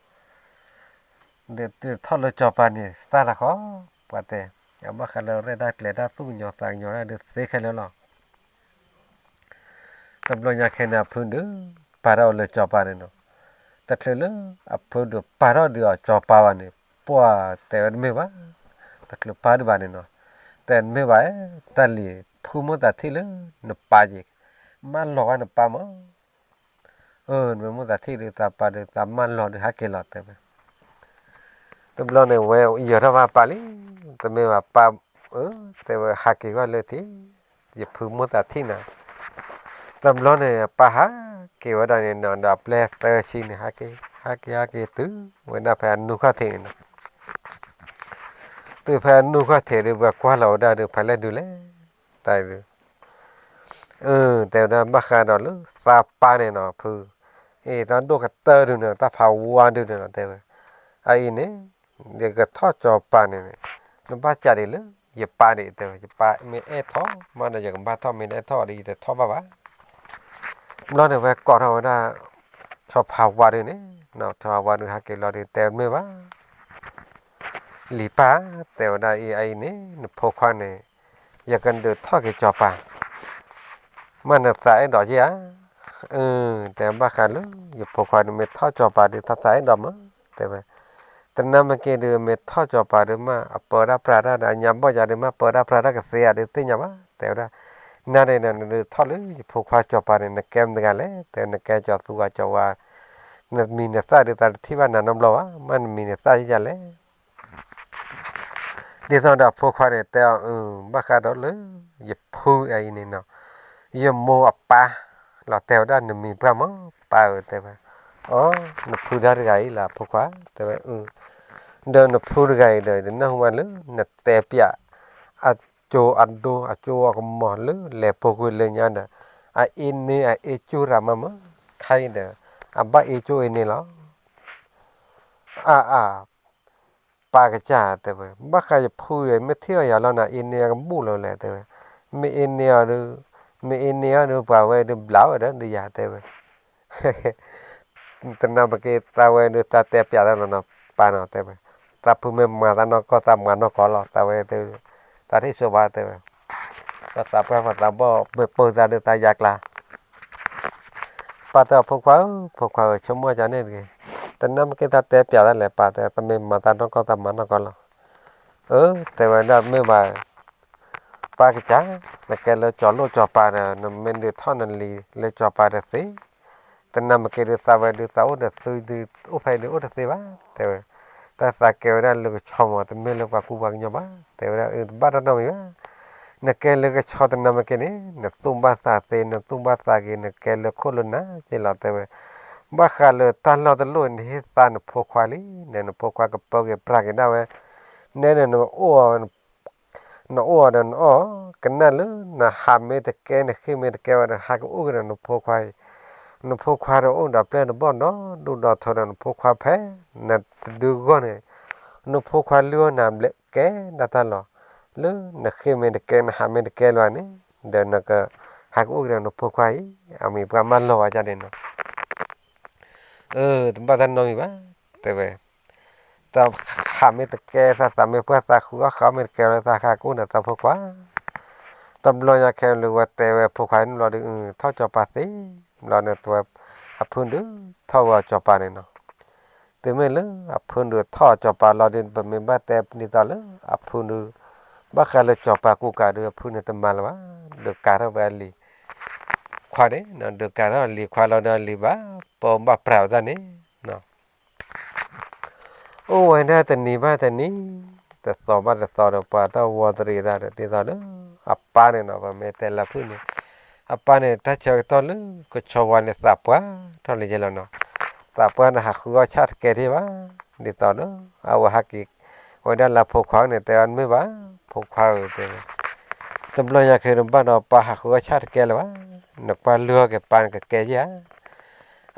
ဒီးထီၣ်လၢကၠီၤပၤန့ၣ် သၣ်တၢ်ဃီ, ပှၤတဲ, အဘၣ်ဃးလၢရဲၣ်တၢ်ကျဲၤတၢ်သူၣ်ကညီၤသးကညီၤတၢ်ဒုးသ့ခဲလၢာ်လီၤ. တဘျီညါခဲန့ၣ် အဖုဒုးပာ်ထီၣ်လၢကၠီၤပၤန့ၣ်နီၤ, တချုးလၢအဖုဒုးပာ်ထီၣ်ဒုးအီၤကၠီၤပၤဘၣ်န့ၣ် ပှၤတဲဝဲတမ့ၢ်ဘၣ်, တချုးပာ်ဒုးဘၣ်န့ၣ်နီၤ, တဲတမ့ၢ်ဘၣ်, တၢ်လံၤဖုမိၢ်သးထံၣ်လၢနပၢ်က့ၤ, မၢလီၤဝဲနပၢ်မး အၢ နမ့ၢ်မိၢ်သးထံၣ်ဒုး သးပၢ်ဒုး သးမၢလီၤဒုးဟဲက့ၤလီၤတဲဝဲ, တဘျီန့ၣ် ဝဲယၢၤထီၣ်ဘၣ်ပၢ်လံ, တမ့ၢ်ဘၣ်ပၢ်, အၢ တဲဝဲဟးက့ၤကွၢ်လၢထံ, ယဖုမိၢ်သးထံၣ်နၤ, တဘျီန့ၣ် ပၢ်ဟးက့ၤဝဲဒၣ်န့ၣ်နီၤ ဒီးအပျဲၢ်သၢဆံန့ၣ် ဟးက့ၤ ဟးက့ၤ ဟးက့ၤဟဲက့ၤတုၤဝဲဒၣ်ဖဲအနူၢ်ခီၣ်ထံးန့ၣ်နီၤ, တုၤဖဲအနူၢ်ခီၣ်ထံးဒုး ပှၤကွၢ်လီၤဝဲဒၣ်ဒုး ဖဲလဲၣ်ဒုးလဲၣ်, တၢ်ဒုး အၢ တဲဝဲဒၣ်ဘၣ်ဃးဒီးလၢသးပၢ်န့ၣ်နီၤ ဖု, အ့ တၢ်ဒိၣ်ကတၢၢ်ဒုးန့ၣ် တၢ်ဖးဝါဒုးန့ၣ်နီၤ တဲဝဲ, အအံၤန့ၣ် ယကထီၣ်ကၠီၤပၤန့ၣ် နဘၣ်ကးဒံးလၢ ယပၢ်ဒံး တဲဝဲ, ယပၢ်မ့ၢ်အဲၣ်ထီၣ်မးဒီး ယကဘၣ်ထီၣ် မ့ၢ်တအဲၣ်ထီၣ်ဒီး ယတထီၣ်ဘၣ်ဘၣ်. ဘျီန့ၣ် ဝဲကိးထီၣ်ဝဲဒၣ် ဆီဖးဝါဒုးန့ၣ်, ဆီဖးဝါဒုးဟဲက့ၤလီၤဒုး တဲမ့ၢ်ဘၣ် လံၤပၢ်, တဲဝဲဒၣ်အံၤ အအံၤန့ၣ် နဖိခွါန့ၣ် ယကဒုးထီၣ်က့ၤကၠီၤပၤ, မ့ၢ်နသးအဲၣ်ဒိးယဲဧါ, အၢ တဲဘၣ်ဃးလၢ ယဖိခွါဒုးမ့ၢ်ထီၣ်ကၠီၤပၤဒုး သးသးအဲၣ်ဒိးမး, တဲဝဲ, တနၤမ့ၢ်က့ၤဒုး မ့ၢ်ထီၣ်ကၠီၤပၤဒုးမး အပၢဒၣ်ပြးတၢ်ဒီး အညါဘီၣ်ယၤဒုးမး ပၢဒၣ်ပြးတၢ်ကသ့ဧါဒုးသ့ၣ်ညါဘၣ်, တဲဝဲဒၣ်, နၤန့ၣ်ဒီး နဒုးထီၣ်လၢယဖိခွါကၠီၤပၤန့ၣ် နကဲမတၤတဂၤလဲၣ်, တဲ နကဲကၠီၤသူဧါကၠီၤဝါ နမံၤနသၣ်ဒုး သးတထံၣ်ဘၣ်နၤနီတဘျီဘၣ်, မ့ၢ်နမံၤနသၣ်ယဲယၤလဲၣ် ဒ်သိးဒီးအဖိခွါန့ၣ်တဲအီၤ, ဘၣ်ဃးဒီးလၢ ယဖုအံၤန့ၣ်နီၤ, ယမိၢ်အပၢ်လီၤ တဲဝဲဒၣ်နမံၤပှၢ်မး ပၢ်ဧၢ တဲဝဲ, အိ နဖုဒၣ်တဂၤအံၤလၢအဖိခွါ တဲဝဲ, ဒီးနဖုတဂၤအံၤဒီး နနၢ်ဟူမးလၢ နတဲပၠး အကၠိအဒိ အကၠိအကမီၤလၢ လဲၤပူၤကွံာ်လၢညါဒီး အအ့န့ၢ်အအ့ကၠိရၤမးမး, ခဲအံၤဒီး အဘၣ်အ့ကၠိအ့န့ၢ်လီၤ အါအါ ပၢ်ကစၢ်တဲဝဲ, ဘၣ်ဃးယဖုအံၤ မ့ၢ်ထံၣ်အီၤယၤလီၤနၤ အ့န့ၢ်အကဘူၣ်လီၤလဲၣ် တဲဝဲ, မ့ၢ်အ့န့ၢ်အီၤဒီး မ့ၢ်အ့န့ၢ်အီၤဒီး ပှၤဝဲဒုးဘျးဝဲဒီး ဒုးယၤတဲဝဲ, တနၤပက့ၤ သးဝဲဒုး သးတဲပၠးတၢ်လီၤနီၤ ပၢ်နီၤ တဲဝဲ, သးဖုမ့ၢ်မၤသးနီၢ်ကီၢ် သးမၤနီၢ်ကီၢ်လီၤ သးဝဲ, သးထံၣ်ဆိဘၣ် တဲဝဲ ပသးပှၢ်ပသးဘီၣ် မ့ၢ်ပိာ်သးဒီးသးယၤကျါ ပၢ်တဲအီၤ ဖိခွါဧၢ, ဖိခွါဧၢ, ဆိကမိၣ်ကန့ၣ်တဂ့ၤ, တနၢ်မ့ၢ်က့ၤတၢ်တဲပၠးတၢ်လဲၣ်, ပၢ်တဲ တမ့ၢ်မၤတၢ်နီၢ်ကီၢ် တၢ်မၤနီၢ်ကီၢ်လီၤ. အၢ တဲဝဲဒၣ် မ့ၢ်ဘၣ် ပၢ်ကစၢ်, နကဲလၢကၠီၤလိၣ်ကၠီၤပၤဒီး နမ့ၢ်ဒုးထီၣ်နလံၤလၢကၠီၤပၤတသ့, တနၢ်မ့ၢ်က့ၤဒုးသးဝဲဒုးသးအိၣ်ဒီးသုဒုးအိၣ်ဖဲဒုးအိၣ်တသ့ဘၣ်, တဲဝဲ, တၢ်သးကဲဝဲဒၣ်လၢကဆီမး တမ့ၢ်လၢပှၤကူပှၤကညီဘၣ်, တဲဝဲဒၣ် အၢ တဘၣ်တၢ်နီတမံၤဘၣ် နကဲလၢကဆီတနၢ်မ့ၢ်က့ၤန့ၣ် နသူၣ်ဘၣ်သးသ့ နသူၣ်ဘၣ်သးက့ၤ နကဲလၢခိၣ်လၢနၤက့ၤလီၤ တဲဝဲ, ဘၣ်ဃးလၢတၢ်လီၢ်တလီၢ် နဟ့ၣ်သါနဖိခွါလံ, နဖိခွါကပၢက့ၤပြးက့ၤဒၣ်ဝဲ, နဲန့ၣ် နအိၣ်အီၤဒီးနအီၣ်, ကနၣ်လၢနဟးမ့ၢ်တကဲ နဃ့မ့ၢ်တကဲဝဲဒီး ဟးကအိၣ်က့ၤဒီးနဖိခွါအံၤ, နဖိခွါဒီးအိၣ်ဒီးပျဲၢ်တဘီၣ်ဒီး ဒူၣ်ဒီးထၢဒီးနဖိခွါဖဲ နတဒုဂီၢ်န့ၣ်, နဖိခွါလုၢ်အီၣ်နၤဘျဲးကဲဒၣ်တၢ်လီၤ, လၢနဃ့မ့ၢ်တကဲ နဟးမ့ၢ်တကဲလၢၤန့ၣ်, ဒီးနကဟးကအိၣ်က့ၤဒီးနဖိခွါအံၤ, အမံၤပှၤမၢလီၤဝဲဒၣ်န့ၣ်နီၤ အၢ တဘၣ်တၢ်နီတမံၤဘၣ်, တဲဝဲ, တၢ်ဟးမ့ၢ်တကဲ သးသးမ့ၢ်ပှၢ် သးဃုအီၣ်ဃုအီမ့ၢ်တကဲလၢ သးဟးကအိၣ်ဒီးသးဖိခွါ, တဘျီညါခဲလၢာ်ဝဲတဲဝဲဖိခွါန့ၣ်ဘျီဒီး ထီၣ်ကၠီၤပၤသ့, ဘျီန့ၣ်တဲဝဲ, အဖုဒုးထီၣ်ဝဲအီၤကၠီၤပၤန့ၣ်နီၤ, တုၤမ့ၢ်လၢအဖုဒုးထီၣ်အီၤကၠီၤပၤလီၤဒီး ပမ့ၢ်ဘၣ်တဲဒ်သိးလၢ အဖုဒုး, ဘၣ်ဃးလၢကၠီၤပၤကူကၤဒီး အဖုန့ၣ်တမၤလၢၤဘၣ်, ဒုးကၤထီၣ်ဝဲအလံၤခွါန့ၣ်, ဒုးကၤထီၣ်အလံၤခွါလီၤဒီး အလံၤဘၣ်ပၢဘၣ်ပြးအသးန့ၣ် အိၣ်ဝဲဒၣ်တနံၤဘၣ်တနံၤ, တသီဘၣ်တသီဒီး ပှၤတၢ်ဝီတရံးသးဒီး ဒ်သိးလၢအပၢ်န့ၣ်နီၤ, ပမ့ၢ်တဲလၢဖုၣ်န့ၣ်, အပၢ်န့ၣ် တၢ်ဆၢကတီၢ်လၢကဆီဝါန့ၣ် သးပှၢ်ထီၣ်လၢယဲလီၤနီၤ, သးပှၢ်န့ၣ် ဟးဃုအီၣ်ဆၣ်တကဲထံၣ်ဘၣ်, ဒ်သိးလၢ အဝဲဟးက့ၤဝဲဒၣ်လၢဖိခွါန့ၣ် တဲဝဲမ့ၢ်ဘၣ်, ဖိခွါဧၢ တဲဝဲ, တဘျီညါခဲန့ၣ်ဘၣ်ဒီး ပၢ်ဟးဃုအီၣ်ဆၣ်တကဲလၢၤဘၣ်, နကွၢ်လုၢ်အီၣ်က့ၤပၢ်န့ၣ် ကကဲယဲဧါ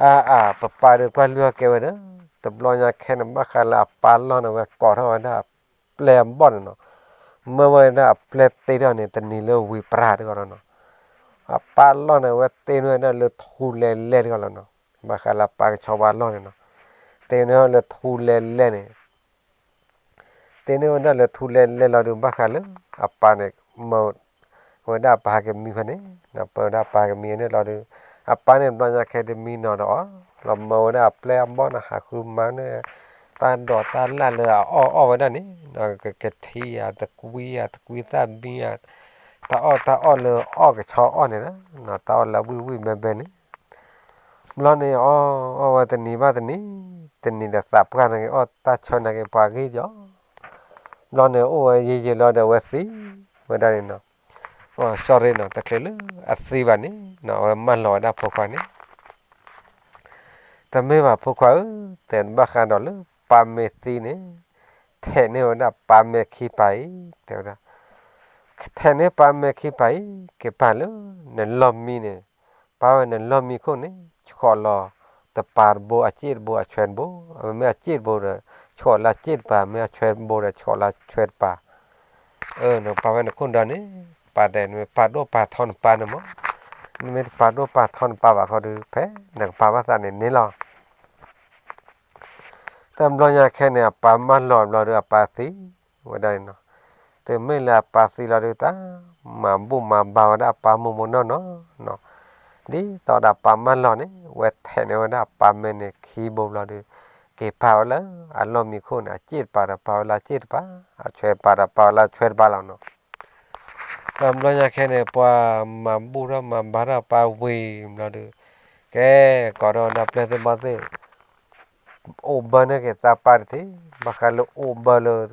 အါအါ ပပၢ်ဒီးကွၢ်လုၢ်အီၣ်ကဲဝဲဒီး, တဘျီညါခဲန့ၣ်ဘၣ်ဃးလၢအပၢ်လီၢ်န့ၣ် ဝဲကိးထီၣ်ဝဲဒၣ်အပျဲၢ်အဘီၣ်န့ၣ်နီၤ, မၢဝဲဒၣ်အပျဲၢ်တ့ထီၣ်န့ၣ် တနံၤလၢဝံၤပြးတဂီၢ်လီၤနီၤ, အပၢ်လီၢ်န့ၣ် ဝဲတ့န့ၢ်ဝဲဒၣ်လၢထူလဲၤလဲၢ်တဂီၢ်လီၤနီၤ, ဘၣ်ဃးလၢအပၢ်ကဆီဝါလီၢ်န့ၣ်နီၤ, တ့န့ၢ်လၢထူလဲၤလဲၢ်န့ၣ် တ့န့ၢ်ဝဲဒၣ်လၢထူလဲၤလဲၢ်လီၤဒီး ဘၣ်ဃးလၢအပၢ်န့ၣ် မၢဝဲဒၣ်အပၢ်ဟးကမံဖဲန့ၣ်, ပၢဝဲဒၣ်အပၢ်ဟးကမံန့ၣ်လီၤဒီး အပၢ်န့ၣ်တဘျီညါခဲတမံနီၤဒီးအီၤ, လီၤမၢဝဲဒၣ်အပျဲၢ်အဘီၣ်န့ၣ် ဟးဃုမၤန့ၢ် တၢ်ဒိးတၢ်လၣ်လၢအအီၣ်အီၣ်ဝဲဒၣ်န့ၣ်, ကကထံဧါ တကွံဧါ တကွံသၣ်ဘံဧါ, တၢ်အီၣ်တၢ်အီၣ်လၢအီၣ်ကဆီအီၣ်န့ၣ်လီၤ, တၢ်အီၣ်လၢအဝံၣ်ဝံၣ်ဘဲဘဲန့ၣ် ဘျီန့ၣ်အီၣ်အီၣ်ဝဲတနံၤဘၣ်တနံၤ, တနံၤဒီးသးပှၢ်န့ၣ်က့ၤအီၣ်တၢ်ဆၢန့ၣ်က့ၤပှၤဂ့ၢ်ယီၤ, ဘျီန့ၣ်အိၣ်ဝဲယံာ်ယံာ်လီၤဒီးအဝဲသံဝဲဒၣ်န့ၣ်နီၤ, အီ sorry နီၤ တချုးလၢအသံဘၣ်န့ၣ်နီၤ အဝဲမၢလီၤဝဲဒၣ်ဖိခွါန့ၣ် တမ့ၢ်ဘၣ်ဖိခွါဧၢ, တဲဘၣ်ဃးဒီးလၢပၢ်မ့ၢ်သံန့ၣ် ထဲးန့ၢ်ဝဲဒၣ်ပၢ်မဲာ်ခံပၤအံၤ, တဲဝဲဒၣ်, ထဲးန့ၢ်ပၢ်မဲာ်ခံပၤအံၤ က့ၤပာ်လၢနလီၢ်မံန့ၣ်, ပာ်ဝဲနလီၢ်မံခိၣ်န့ၣ် ဆှီးလီၤတပၤတဘိ အစ့ၣ်တဘိ အဆွဲတဘိ, မ့ၢ်အစ့ၣ်တဘိဒီး ဆှီးလၢအစ့ၣ်တပၤ, မ့ၢ်အဆွဲတဘိဒီး ဆှီးလၢအဆွဲတပၤ အၢ နကပာ်ဝဲနခိၣ်ဒီးန့ၣ်, ပာ်တဲနမ့ၢ်ပာ်ဒိၣ်ပာ်ထီနပၢ်န့ၣ်မး, နမ့ၢ်တပာ်ဒိၣ်ပာ်ထီနပၢ်ဘၣ်ခီဒီး ဖဲနကပာ်ဘၣ်သးန့ၣ်န့ၣ်လီၤ. တဘျီညါခဲန့ၣ် အပၢ်မၢလီၤဘျီဒီးအပၢ်သံဝဲဒၣ်န့ၣ်နီၤ, တုၤမ့ၢ်လၢအပၢ်သံလီၤဒီး တၢ်မၤဘူၣ်မၤဘါဝဲဒၣ်အပၢ်မိၢ်မိၢ်နီၢ်နီၢ်နီၤ, ဒ်သိးဒီးအပၢ်မၢလီၤန့ၣ် ဝဲထဲးန့ၢ်ဝဲဒၣ်အပၢ်မဲာ်န့ၣ်ခံဘိဘျီဒီး က့ၤပာ်ဝဲလၢအလီၢ်မံခိၣ်န့ၣ် အစ့ၣ်တပၤဒီးပာ်ဝဲလၢအစ့ၣ်တပၤ, အဆွဲတပၤဒီးပာ်ဝဲလၢအဆွဲတပၤလီၤနီၤ. တဘျီညါခဲန့ၣ် ပှၤမၤဘူၣ်ထီၣ်မၤဘါထီၣ်အပၢ်ဝံၤဘျီဒီး ကဲ ကိးထီၣ်ဝဲဒၣ်ပျဲၢ်သ့ၣ်ဘီၣ်သ့ၣ် အိၣ်ဘၢန့ၢ်က့ၤသးပၢ်တထံၣ်, ဘၣ်ဃးလၢအိၣ်ဘၢလၢ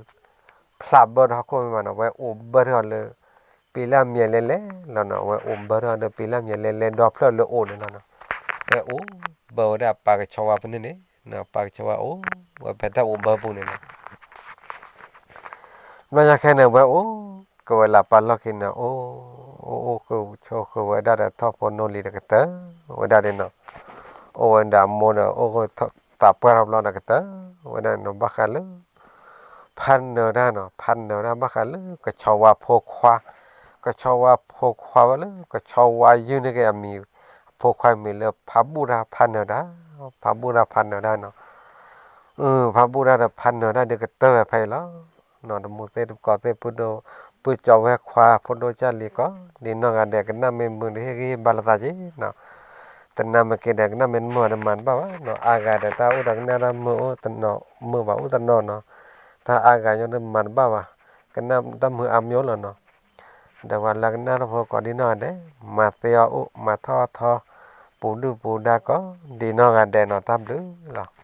ဖျးဘၢထီၣ်ဟီၣ်ခိၣ်မ့ၢ်ဘၣ်နီၤ, ဝဲအိၣ်ဘၢထီၣ်လၢ ပံၤလၢအမဲာ်လဲၢ်လဲၢ်လီၤနီၤ, ဝဲအိၣ်ဘၢထီၣ်ဒီးပံၤလၢအမဲာ်လဲၢ်လဲၢ်ဒီဖျၢၣ်လၢအိၣ်န့ၣ်လီၤနီၤ, ဝဲအိၣ်ဘၢဝဲဒၣ်အပၢ်ကဆီဝါဖဲန့ၣ်န့ၣ်, ပၢ်ကဆီဝါအိၣ်ဝဲဖဲတၢ်အိၣ်ဘၢပူၤန့ၣ်လီၤ. ဘျီညါခဲန့ၣ် ဝဲအိၣ်က့ၤဝဲလၢအပၢ်လီၢ်ခံန့ၣ် အိၣ် အိၣ်အိၣ်ဃုာ်ဆိးဃုာ်ဝဲဒၣ်ဒီးထီၣ်ဖိနီၢ်လံၤဒီးကတၢၢ်ဝဲဒၣ်န့ၣ်နီၤ, အိၣ်ဝဲဒၣ်အမိၢ်ဒီးအိၣ်ဃုာ်သးပှၢ်ထီၣ်ဘျီဒီးကတၢၢ်ဝဲဒၣ်န့ၣ်နီၤ, ဘၣ်ဃးလၢ ဖးနၢၤတၢ်နီၤ, ဖးနၢၤတၢ်ဘၣ်ဃးလၢကဆီဝါဖိခွါ, ကဆီဝါဖိခွါဝဲလၢ ကဆီဝါယုၢ်န့ၢ်က့ၤအမံၤ, အဖိခွါမံၤလၢဖးဘူၣ်တၢ် ဖးနၢၤတၢ်, ဖးဘူၣ်တၢ်ဖးနၢၤတၢ်နီၤ, ဖးဘူၣ်တၢ်ဒီးဖးနၢၤတၢ်ဒုးကတၢၢ်ဝဲဖဲအံၤလီၤ. တမူသ့ၣ်တကိးသ့ၣ် ဖုဒိၣ်, ဖ ပုၢ်ကၠီဝဲခွါဖိဒိၣ်ကၢ်လံၤကိး ဒ်နီၢ်ဂၤဒဲး ကနၣ်မ့ၢ်မုာ်ဒီးဟ့ၣ်ဂံၢ်ဟ့ၣ်ဘါလိာ်သးက့ၤနီၤ, တနၢ်မ့ၢ်က့ၤဒီး ကနၣ်မ့ၢ်တမုာ်ဒီးမၤတဘၣ်ဘၣ်နီၤ, အါဂၤဒီးတၢ်အိၣ်ဒီးကနၣ်တၢ်မုာ်အိၣ်တနီၤ မုာ်ဘၣ်အိၣ်တနီၤနီၤ, တၢ်အါဂၤညီဒီးမၤတဘၣ်ဘၣ်, ကနၣ်တၢ်မုာ်အါမံၤအိၣ်လီၤနီၤ, ဒီးပှၤလၢကနၣ်တၢ်ဖိကိးဒ်နီၢ်ဂၤဒဲး မၤသ့အီၣ်အိၣ် မၤထီၣ်အီၣ်ထီ ပူၤဒုၣ်ပူၤဒါကိး ဒ်နီၢ်ဂၤဒဲးနီၤ တၢ်ဘျုးလီၤ.